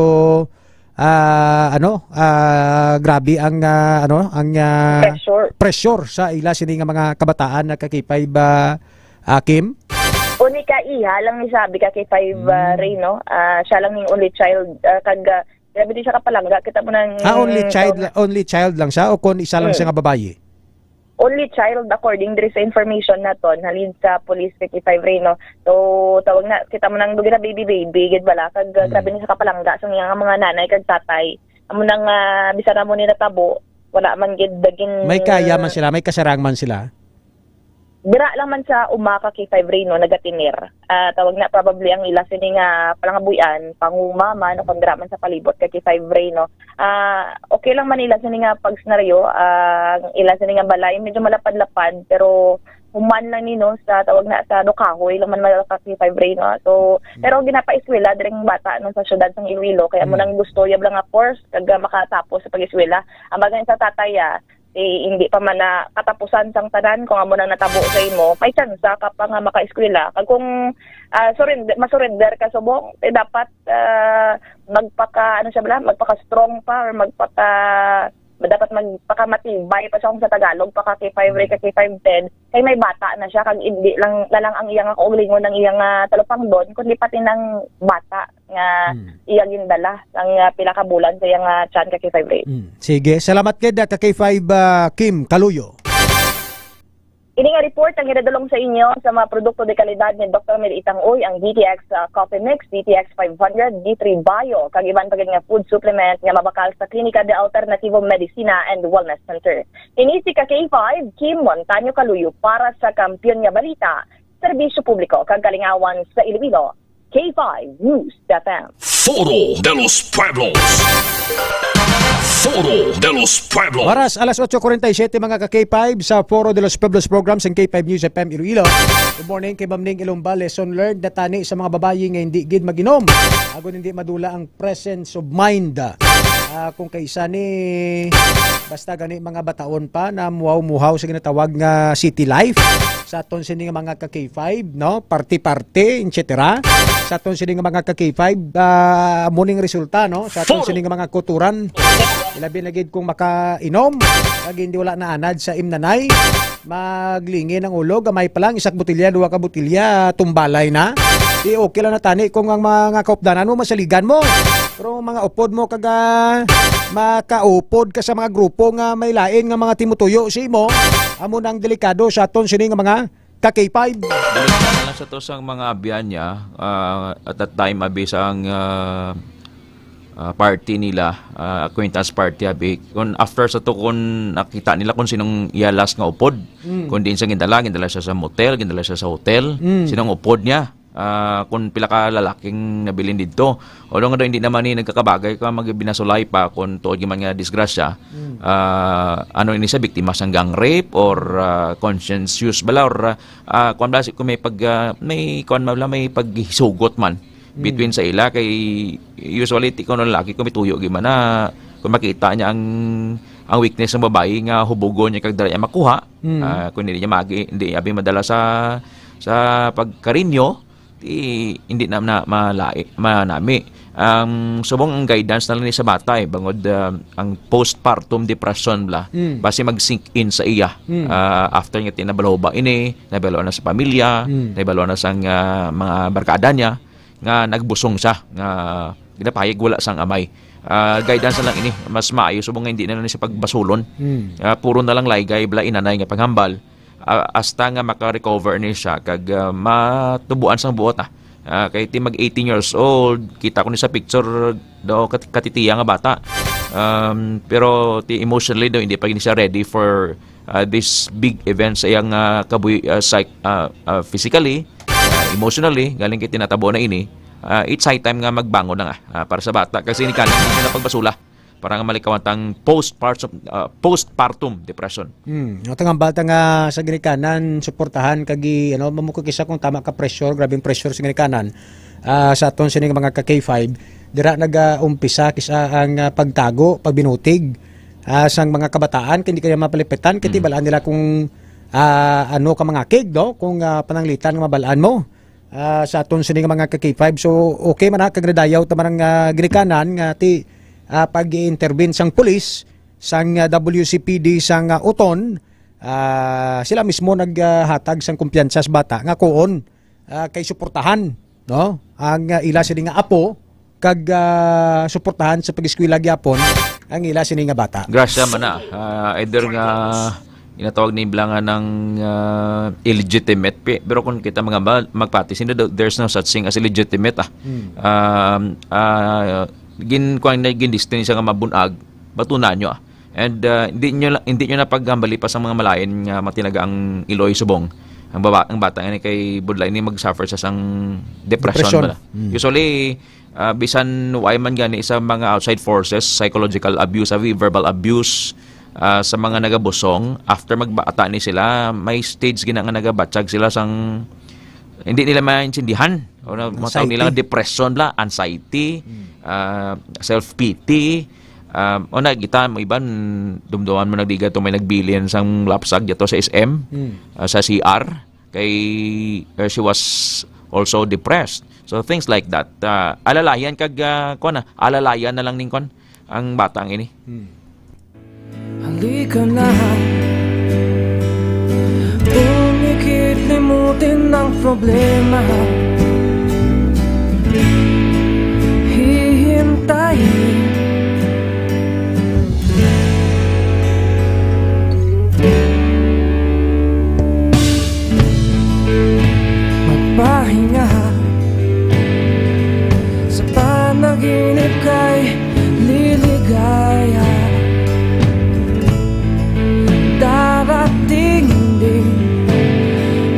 ah, ano, ah, grabe ang, ah, ano, ang, ah, Pressure. Pressure sa ila sini nga mga kabataan na ka K five, ah, ah, Kim? Uni ka iha lang ni sabi ka K five, ah, Hmm. Ray, no? Ah, siya lang ning only child, ah, kag, ah, grabe di siya kapalangga. Kita mo nang Ah, only child, tawag na la-, only child lang siya o kung isa lang Hmm. siya nga babayi? Only child, according diri sa information naton, halin sa police fifty-five Ray, no? So, tawag na, kita mo nang dugi na baby-baby, gid bala, kag, uh, Mm. grabe ni sa kapalangga sa nga mga nanay kag tatay. Amo nang, ah, bisan amo ni natabo, wala man gid dagin May kaya man sila, may kasarang man sila. Dira lang man sa uma ka K five Ray, no, nagatinir. Ah, tawag na, probably ang ila sini nga palangabuy-an, panguma man, o kung dira man sa palibot ka K five Ray, no. Ah, okay lang man ila sini nga pagsenaryo, ah, ang ila sini nga balay, medyo malapad-lapad, pero human lang ni, no, sa tawag na, sa do kahoy lang man mga ka K five Ray, no. So, Hmm. pero ginapaeskwela diri ang bata, no, sa syudad sang Iloilo, kaya mo Hmm. nang gusto, yab lang nga course, kag, ah, makatapos sa pag-eskwela. Ang bagay sa tatay, ah, eh, hindi pa man na katapusan sang tanan, kung amo nang natabo sa imo, may tsansa ka pa nga makaeskwela. Kag kung, ah, surrender, masurrender ka subong, eh, dapat, ah, magpaka, ano siya bala, magpaka-strong pa or magpaka, dapat magpakamatibay pa siya kung sa Tagalog, pa ka K five Ray, ka K five Ted, kay may bata na siya, kag hindi lang, na lang ang iyang kaugalingon, ang iyang, ah, talupangdon, kundi pati ng bata nga Hmm. iya gindala ang, ah, pila ka bulan sa iya nga tiyan ka K five Ray. Hmm. Sige, salamat gid, ah, ka K five, ah, Kim Kaluyo. Ini nga report ang ginadulong sa inyo sa mga produkto de kalidad ni Doktor Mary Itang Uy, ang D T X, ah, Coffee Mix, D T X five hundred, D three Bio, kag iban pa gid nga food supplement nga mabakal sa Klinika de Alternativo Medicina and Wellness Center. Ini si ka K five, Kim Montaño Kaluyo para sa Kampiyon nga Balita, Serbisyo Publiko kag Kalingawan sa Iloilo. K five News F M. Foro de los Pueblos. Foro de los Pueblos. Oras, alas otso cuarenta y siete, mga ka K five, sa Foro de los Pueblos program sa K five News F M Iloilo. Good morning kay Ma'am Ning Ilumba. Lesson learned na tani sa mga babayi nga hindi gid mag-inom. Agon hindi madula ang presence of mind. Ah, kung kaisa ni, basta gani mga bataon pa na muhaw-muhaw sa ginatawag nga city life sa aton sini nga mga ka K five, no? Party-party, et cetera. Sa aton sini nga mga ka K five, ah, amo ning resulta, no? Sa aton sini nga mga kuturan, ilabi na gid kung makainom, kag hindi wala naanad sa imnanay, maglingin ang ulo, gamay pa lang, isak botilya, duha ka botilya, tumbalay na. Di okay lang na tani kung ang mga kaupdanan mo, masaligan mo. Pero mga upod mo, kag, ah, makaupod ka sa mga grupo nga may lain nga mga timutuyo sa imo, amo nang delikado sa aton sini nga mga ka K five. Balik na lang sa to sang mga abyan niya, ah, at that time, abi, sang, ah, ah, party nila, ah, acquaintance party, abi. Kung after sa to, kung nakita nila kung sinong iya last nga upod, Mm. kung diin siya gindala, gindala siya sa motel, gindala siya sa hotel, Mm. sinong upod niya, ah, kung pila ka lalaking nabilin didto. Although nga daw hindi naman ni nagkakabagay ka magbinasulay pa kung tuod man nga disgrasya, Mm. ah, ano ini siya, biktima sang gang rape or, ah, conscientious bala or, ah, ah, kwan bala, si-, kung may pag, ah, may kwan bala, may paghisugot man Mm. between sa ila kay usually ti kuno lalaki kung may tuyo gyud man na kung makita niya ang, ang weakness ng babayi nga hubugon niya kag dali niya makuha, Mm. ah, kung hindi niya magi, hindi abi madala sa, sa pagkarinyo, ti hindi na, na malai, manami. Ang subong ang guidance na lang ni sa bata, eh, bangod, ah, ang postpartum depression bala, Mm. basi mag-sink in sa iya. Mm. Ah, after nga ti nabaloba ini, nabalo na sa pamilya, Mm. nabalo na sang, ah, mga barkada niya, nga nagbusong siya, nga ginapahayag wala sang amay. Ah, guidance na lang ini, mas maayo subong nga hindi na lang siya pagbasulon. Mm. Ah, puro na lang laygay bala inanay nga panghambal, ah, hasta nga maka-recover ni siya kag, ah, matubuan sang buot na. Ah, kay ti mag eighteen years old, kita ko ni sa picture daw kat-, katitiya nga bata. Um, pero ti emotionally daw hindi pa gid siya ready for, ah, this big event sa iyang, ah, kabuhi-, ah, psych-, ah, ah, physically, ah, emotionally, galing kay tinatabo na ini. Ah, it's high time nga magbangon na nga, ah, para sa bata kasi ni kanan na pagbasula para nga malikawan tang postpartum, ah, postpartum depression. Hmm. Ang tangang bata nga sa ginikanan, suportahan kag i-, ano, mamukod kisa kung tama ka pressure, grabing pressure sa ginikanan, ah, sa aton sining mga ka K five, dira nag-umpisa kisa ang, ah, pagtago, pagbinutig, ah, sang mga kabataan, kay hindi kaya mapalipitan, kay Mm. tibalaan nila kung, ah, ano ka mga kig, no? Kung, ah, pananglitan nga mabalaan mo. Ah, sa aton sini nga mga ka K five. So, okay man na, kag nadayaw ta man ang, ah, ginikanan nga ti, ah, pag-i-intervene sang pulis, sang, ah, W C P D sang, ah, Oton, ah, sila mismo naghatag sang kumpiyansa sa bata nga kuon, ah, kay suportahan, no? Ang, ah, ila sini nga apo, kag, ah, suportahan sa pag-eskwela gyapon ang ila sini nga bata. Grasya man na, ah, either nga ginatawag ni bala nga ng, ah, illegitimate, pe-, pero kung kita mga ba-, magpati, sino daw, there's no such thing as illegitimate, ah. Hmm. Um, ah, gin-, kuwan na, gin-destiny siya nga mabunag, batunan nyo, ah. And, ah, hindi nyo la-, hindi nyo na paghambali pa sa mga malain nga matinaga ang iloy subong. Ang baba-, ang bata nga ni kay budlay ni mag-suffer sa sang depression Depression. bala. Hmm. Usually, ah, bisan way man gani sa mga outside forces, psychological abuse, abi, verbal abuse, ah, sa mga nagabusong, after magbata ni sila, may stage gina nga nagabatyag sila sang hindi nila maintindihan. O na, matawag nila Anxiety. depression bala, anxiety, Hmm. ah, self-pity. Ah, o na, kita mo iban, dumduman mo nagdiga to may nagbilin sang lapsag dito sa S M, Hmm. ah, sa C R. Kay, uh, she was also depressed. So, things like that. Ah, alalayan kag, ah, kuwan na, alalayan na lang ning kuwan, ang batang ini. Hmm. Halika na, umikit limutin ang problema. Hihintayin Magpahinga sa panaginip kay liligaya. Darating din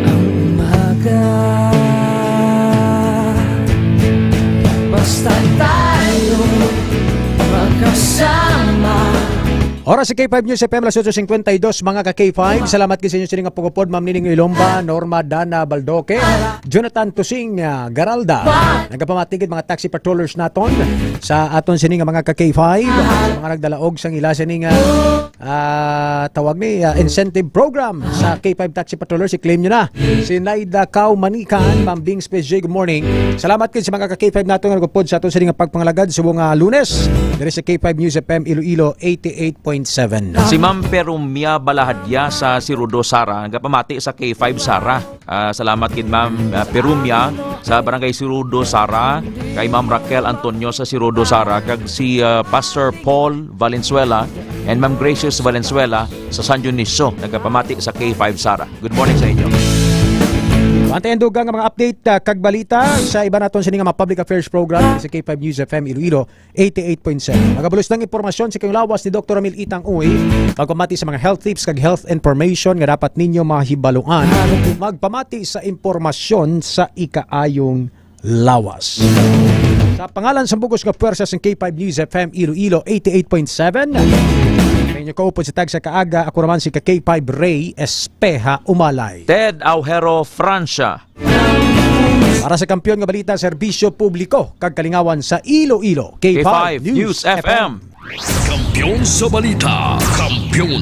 ang umaga. Basta tayo magkasama. Oras sa K five News F M, alas otso cincuenta y dos, mga ka K five. Salamat gid sa inyo sini nga pagupod, Ma'am Nining Ilomba, Norma Dana Baldoque, Jonathan Tusing, ah, Garalda. Nagapamati gid mga taxi patrollers naton sa aton sini nga mga ka K five, mga nagdalaog sang ila sini nga, ah, tawag ni, ah, incentive program sa K five taxi patrollers. I-claim nyo na. Si Naida Cao Manikan, Ma'am Bings P J, good morning. Salamat gid sa mga ka K five nato nga nagupod sa aton sini nga pagpangalagad subong nga Lunes diri sa K five News F M Iloilo eighty-eight point seven. Si Ma'am Perumia Balahadya sa Sirudo, Sara, nagapamati sa K five, Sara. Ah, salamat gid, Ma'am, ah, Perumia sa Barangay Sirudo, Sara, kay Ma'am Raquel Antonio sa Sirudo, Sara, kag si, ah, Pastor Paul Valenzuela and Ma'am Gracious Valenzuela sa San Dionisio, nagapamati sa K five, Sara. Good morning sa inyo. Antayan dugang nga mga update, ah, kag balita sa iba naton sini nga mga public affairs program sa K five News F M Iloilo eighty-eight point seven. Magabulos ng impormasyon sa kayong lawas ni Doktor Ramil Itang Uy, pagpamati sa mga health tips kag health information nga dapat ninyo mahibaluan. Magpamati sa impormasyon sa ikaayong lawas. Sa pangalan sa bugos nga puwersa sa K five News F M Iloilo eighty-eight point seven, may inyo kaupod sa tagsa kaaga, ako naman si ka K five Ray Espeha Umalay. Ted Aujero Francia. Para sa Kampiyon nga Balita, Serbisyo Publiko kag Kalingawan sa Iloilo, K five K five News News F M. F M. Kampiyon sa balita, kampiyon.